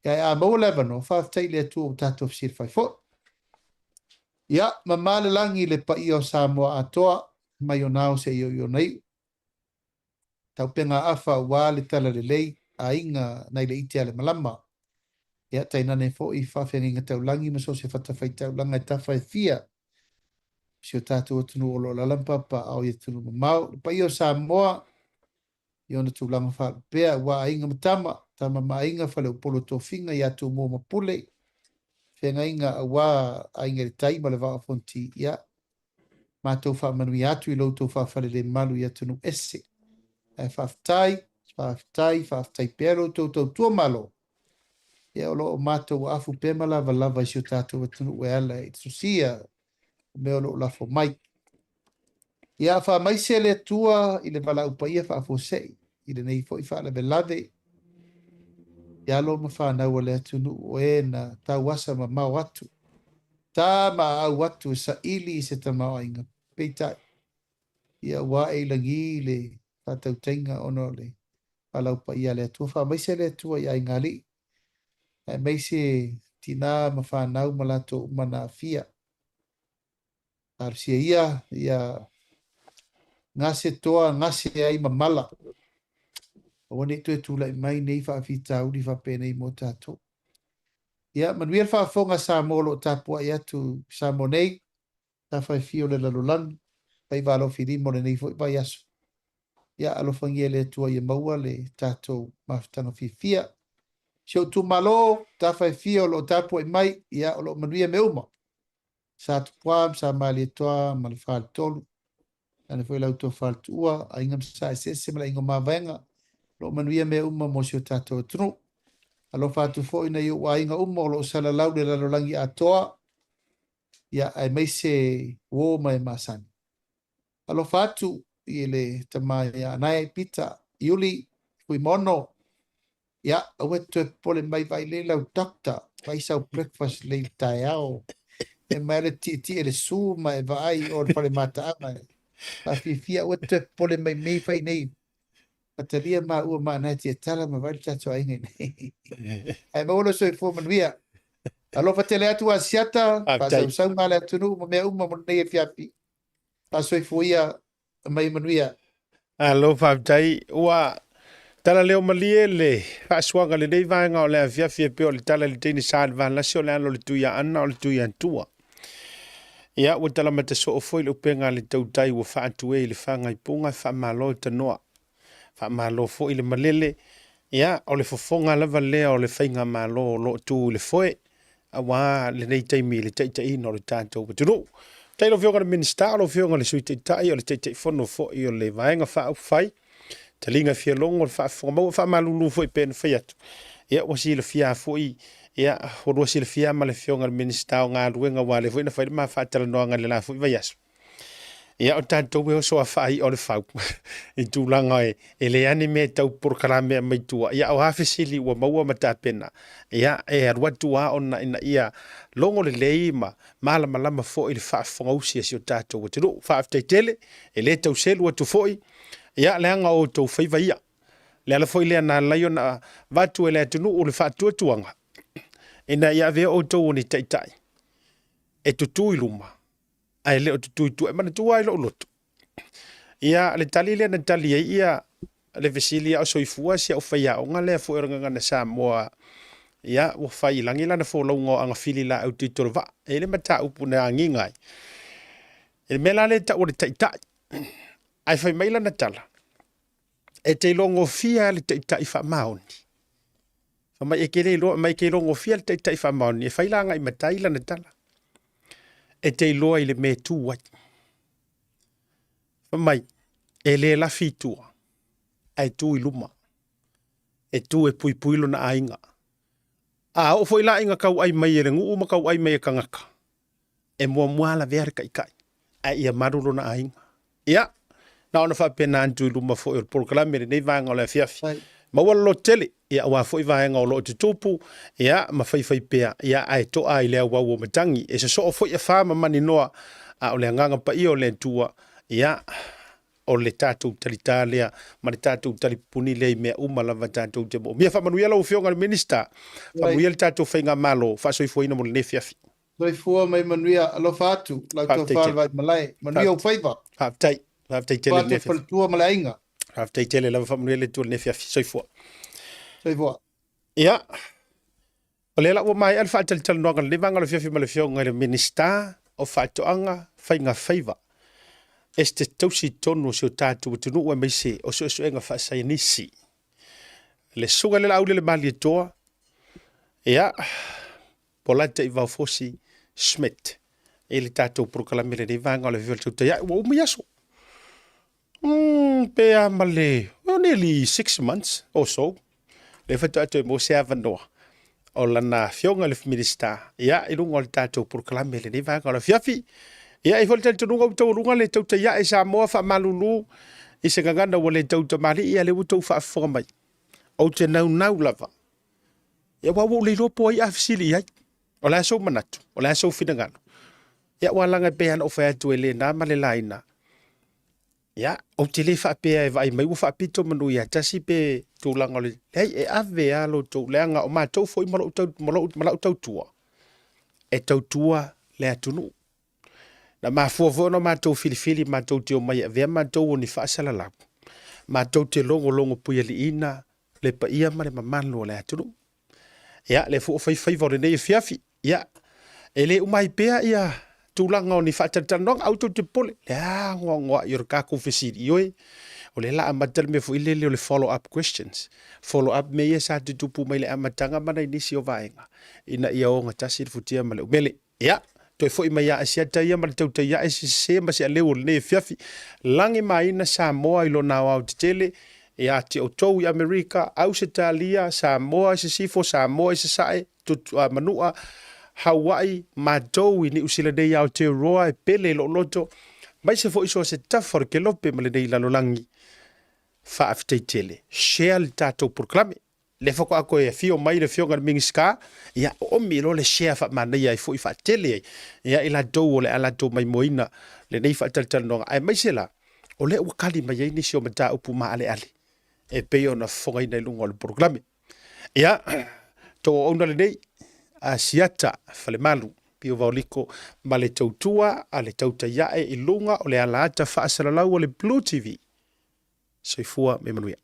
Ae a maua le avanoa, faafetai i le Atua ua tatou fesilafai foi. Ia, mamā le lagi i le paia o Samoa atoa, mai ona ao seia oo i ona iu. Taupega afa aua le talalelei, aiga nai le ite a le malama. Ia, tainane foi faafeagaiga taulagi ma so o se fatafaitaulaga e tafa e fia o si o tatou atunuu o lo o alaala ma papaaao i atunuu mamao. Le paia o Samoa i ona tulaga faalupea aua aiga ma tama, tama ma aiga, faleupolu o tofiga ia Tumua ma Pule, feagaiga aua Aiga i le Tai ma le Vaa o Fonoti. Ia, matou faamanuia atu i lo outou faafalelemalu i atunuu ese. Ae faafetai, faafetai, faafetai pea lo outou tautua malo. Ia o lo o matou aafu pea ma lavalava i si o tatou atunuu e ala i le sosia o mea o lo o lafo mai. Ia faamaise le Atua i le valaau paia faafuasei i lenei foi faalavelave i alo ma fanau a le atunuu o e na tauasa mamao atu, ta ma aau atu e saili i se tamaoaiga. Peitai, ia ua ae i lagi le faatautaiga ona o le valaau paia a le Atua. Faamaise le Atua i aigaalii, aemaise tina ma fanau ma latou uma na aafia. Talosia ia, ia gase toa, gase ai mamala. Aua ne i toe tulai mai nei faafitauli faapenei mo tatou. Ia, manuia le faafofoga a Samoa o lo o tapuai atu i Samoa nei, tafa e fia o le lalolagi, faiva alofilima o lenei foi vaiaso. Ia, alofagia e le Atua ia maua le tatou mafutaga fiafia. Si ou itumalo, tafa e fia o lo o tapuai mai, ia, o lo o manuia mea uma. Sa Tupua ma Sa Malietoa ma le Faletolu, tainane foi la outou faletuua, aiga ma Saeseese ma le aiga o Mavaega, o lo o manuia mea uma mo si o tatou atunuu. Alofa atu foi nai ou aiga uma o lo o salalau i le lalolagi atoa, ia, aemaise uo ma e masani. Alofa atu i le tama ia Anae, Pita, Iuli, Fuimaono, Ia, aua e te toe popole mai, vaai lelei lau doctor, vaai sau breakfast lelei i le taeao. E mai le tietie le su ma e vaai o le fale mataaga. Faafiafia, aua e te toe popole mai mea i fai nei. Fatalia maua ma Anae Tiatala ma vaai le tatou aiga i nei. Ae maua lou soifua manuia. Alofa tele atu Asiata, faasausauga a le atunuu ma mea uma mo lenei afiafi. Faasoifua ia mai manuia. Alo, faafetai. Ua tala leo malie le faasuaga lenei vaega o le afiafi e pei o le tala i le teine sa i le valasi o le alo o le Tuiaana o le Tuiatua. Ia, ua talamata soo foi le upega a le tautai ua faatu e i le fagaipuga, faamalo tanoa. Faamalo foi le malele. Ia, o le fofoga lava lea o le faigamalo o lo o tu i le foe, aua lenei taimi i le taitaiina o le tatou atunuu. Faafetai i lau Afioga i le Minisita, o lau Afioga i le Sui Taitai, o le Taitaifono foi o le Vaega Faaupufai, taliga fia logo le faafofoga maua, faamalulu foi pei ona fai atu. Ia, ua silafia foi, ia, ua lua silafia ma le Afioga i le Minisita o Galuega, aua o lea foi na fai le ma faatalanoaga i le la foi vaiaso. Ia, o tatou e oso a faai'a o le fau i tulaga e leai lava ni mea e tau polokalame mai tua. Ia, o a fesili ua maua ma tapena, ia, e alu atu lava ona ina ia logo lelei ma malamalama foi le faafofogausi a si o tatou atunuu. Faafetai tele, e le tau selu atu foi, ia, leaga o outou faiva ia. Le ala foi lea na ala ai ona avatu e le atunuu le faatuatuaga ina ia avea outou o ni taitai e tutu i luma ae le o tutu i tua. E manatua ai lou loto. Ia, le tali lea na tali ai ia le fesili a o soifua si au faiaoga lea foi o le Gagana Samoa, ia, ua fai i lagi lana folauga o agafili laau tuitolevaa. E i ai le mataupu na agiga ai. I le mea la lea e tau o le taitai, ae fai mai lana tala, e te ilogofia le taitai faamaoni. Fai mai e te le iloa, mai e te ilogofia le taitai faamaoni, e fai la agai matai lana tala. E te iloa i le mea e tu ai. Fai mai, e le lafi i tua, ae tu i luma. E tu e puipui lona aiga. A oo foi la ina tauai mai e le nuu ma tauai mai e tagata, e muamua lavea le taitai, ae ia malu lona aiga. Ia, na ona faapena atu i luma foi o le polokalame i lenei vaega o le afiafi. Maua le lototele, ia aua foi vaega o lo o tutupu, ia, ma faifai pea, ia, ae to'a i le auau o matagi. E sosoo foi afa ma maninoa, a o le agaga paia o le Atua, ia, o le tatou talita lea ma le tatou talipuni lea i mea uma lava tatou te moomia. Faamanuia lau Afioga i le Minisita, faamanuia le tatou faigamalo, faasoifuaina mo lenei afiafi. Soifua ma ia manuia, alofa atu lau tofa le Vaimalae, manuia ou faiva. Faafetai, faafetai tele lenei afiafi. Faletua ma le aiga. Faafetai tele lava, faamanuia le Atua lenei afiafi. Soifua. Soifua. Ia, o lea la ua maea le faatalatalanoaga i lenei vaega o le afiafi ma le Afioga i le Minisita o Faatoaga, Faiga Faiva, Esetete Tausi i totonu o si o tatou atunuu aemaise o suesuega faasaienisi. Le Susuga i le Laauli Malietoa, ia, Polataivao Fosi Schmidt i le tatou polokalame i lenei vaega o le afiafi o le tautai ae ua umi aso. Pe a ma le well, nearly 6 months or so. Lea faatoa toe maua se avanoa o lana afioga i le Minisita, ia, i luga o le tatou polokalame i lenei vaega o le afiafi. Ia, e i ai foi le talitonuga ua taualuga le tautai ae Samoa faamalulu i se gagana ua le tautamalii, ia lea ua outou faafofoga mai. Ou te naunau lava Ia, aua ua ou le iloa po o ai a fesili i ai. O le a sou manatu? O le a sou finagalo? Ia, aua leaga e pei lava ona ou fai atu e le na ma le laina. Ia, ou te le faapea e vaai mai ua faapito manu ia tasi pe tulaga o le... Leai, e ave lava lo outou, leaga o matou foi ma lou tau, ma lou, ma lau tautua, e tautua le atunuu. Na mafua foi ona matou filifili matou te omai e avea matou o ni faasalalau, matou te logologo puialiiina le paia ma le mamalu o le atunuu. Ia, lea foi ua fai faiva o lenei afiafi. Ia, e le uma ai pea ia tulaga o ni faatalatalanoaga, aua tou te popole, le anoanoai o le tatou fesili, ioe, o lea la amata le mea foi lele o le follow up questions, follow up mea ia sa tutupu mai le amataga ma nai nisi o vaega, ina ia ogatasi le futia ma le umele. Ia, toe foi mai ia Asiata ia ma le tautai ae se sese ma se aleu o lenei afiafi. Lagi maina Samoa i lona aoao tetele, ia te outou i Amerika, Ausetalia, Samoa i Sisifo, Samoa i Sasae, tutu, a, Manua, Hawaii, matou i Niu Sila nei Aotearoa e pele i lou loto, maise foi so o se tafa o le kelope ma lenei lalolagi. Faafetai tele. Share le tatou polokalame. Lea faatoa toe afio mai le afioga i le Minisita, ia oomi loa le share faamanaia ai foi faatele ai ia i latou o le a latou maimoaina lenei faatalatalanoaga, aemaise la o lea ua kali mai ai nisi o mataupu maaleale e pei ona fofogaina i luga o le polokalame. Ia, tou auauna lenei, Asiata Falemalu, Pio Vaoliko ma le tautua a le tautai ae i luga o le alaata faasalalau a le Blue TV. Soifua ma ia manuia.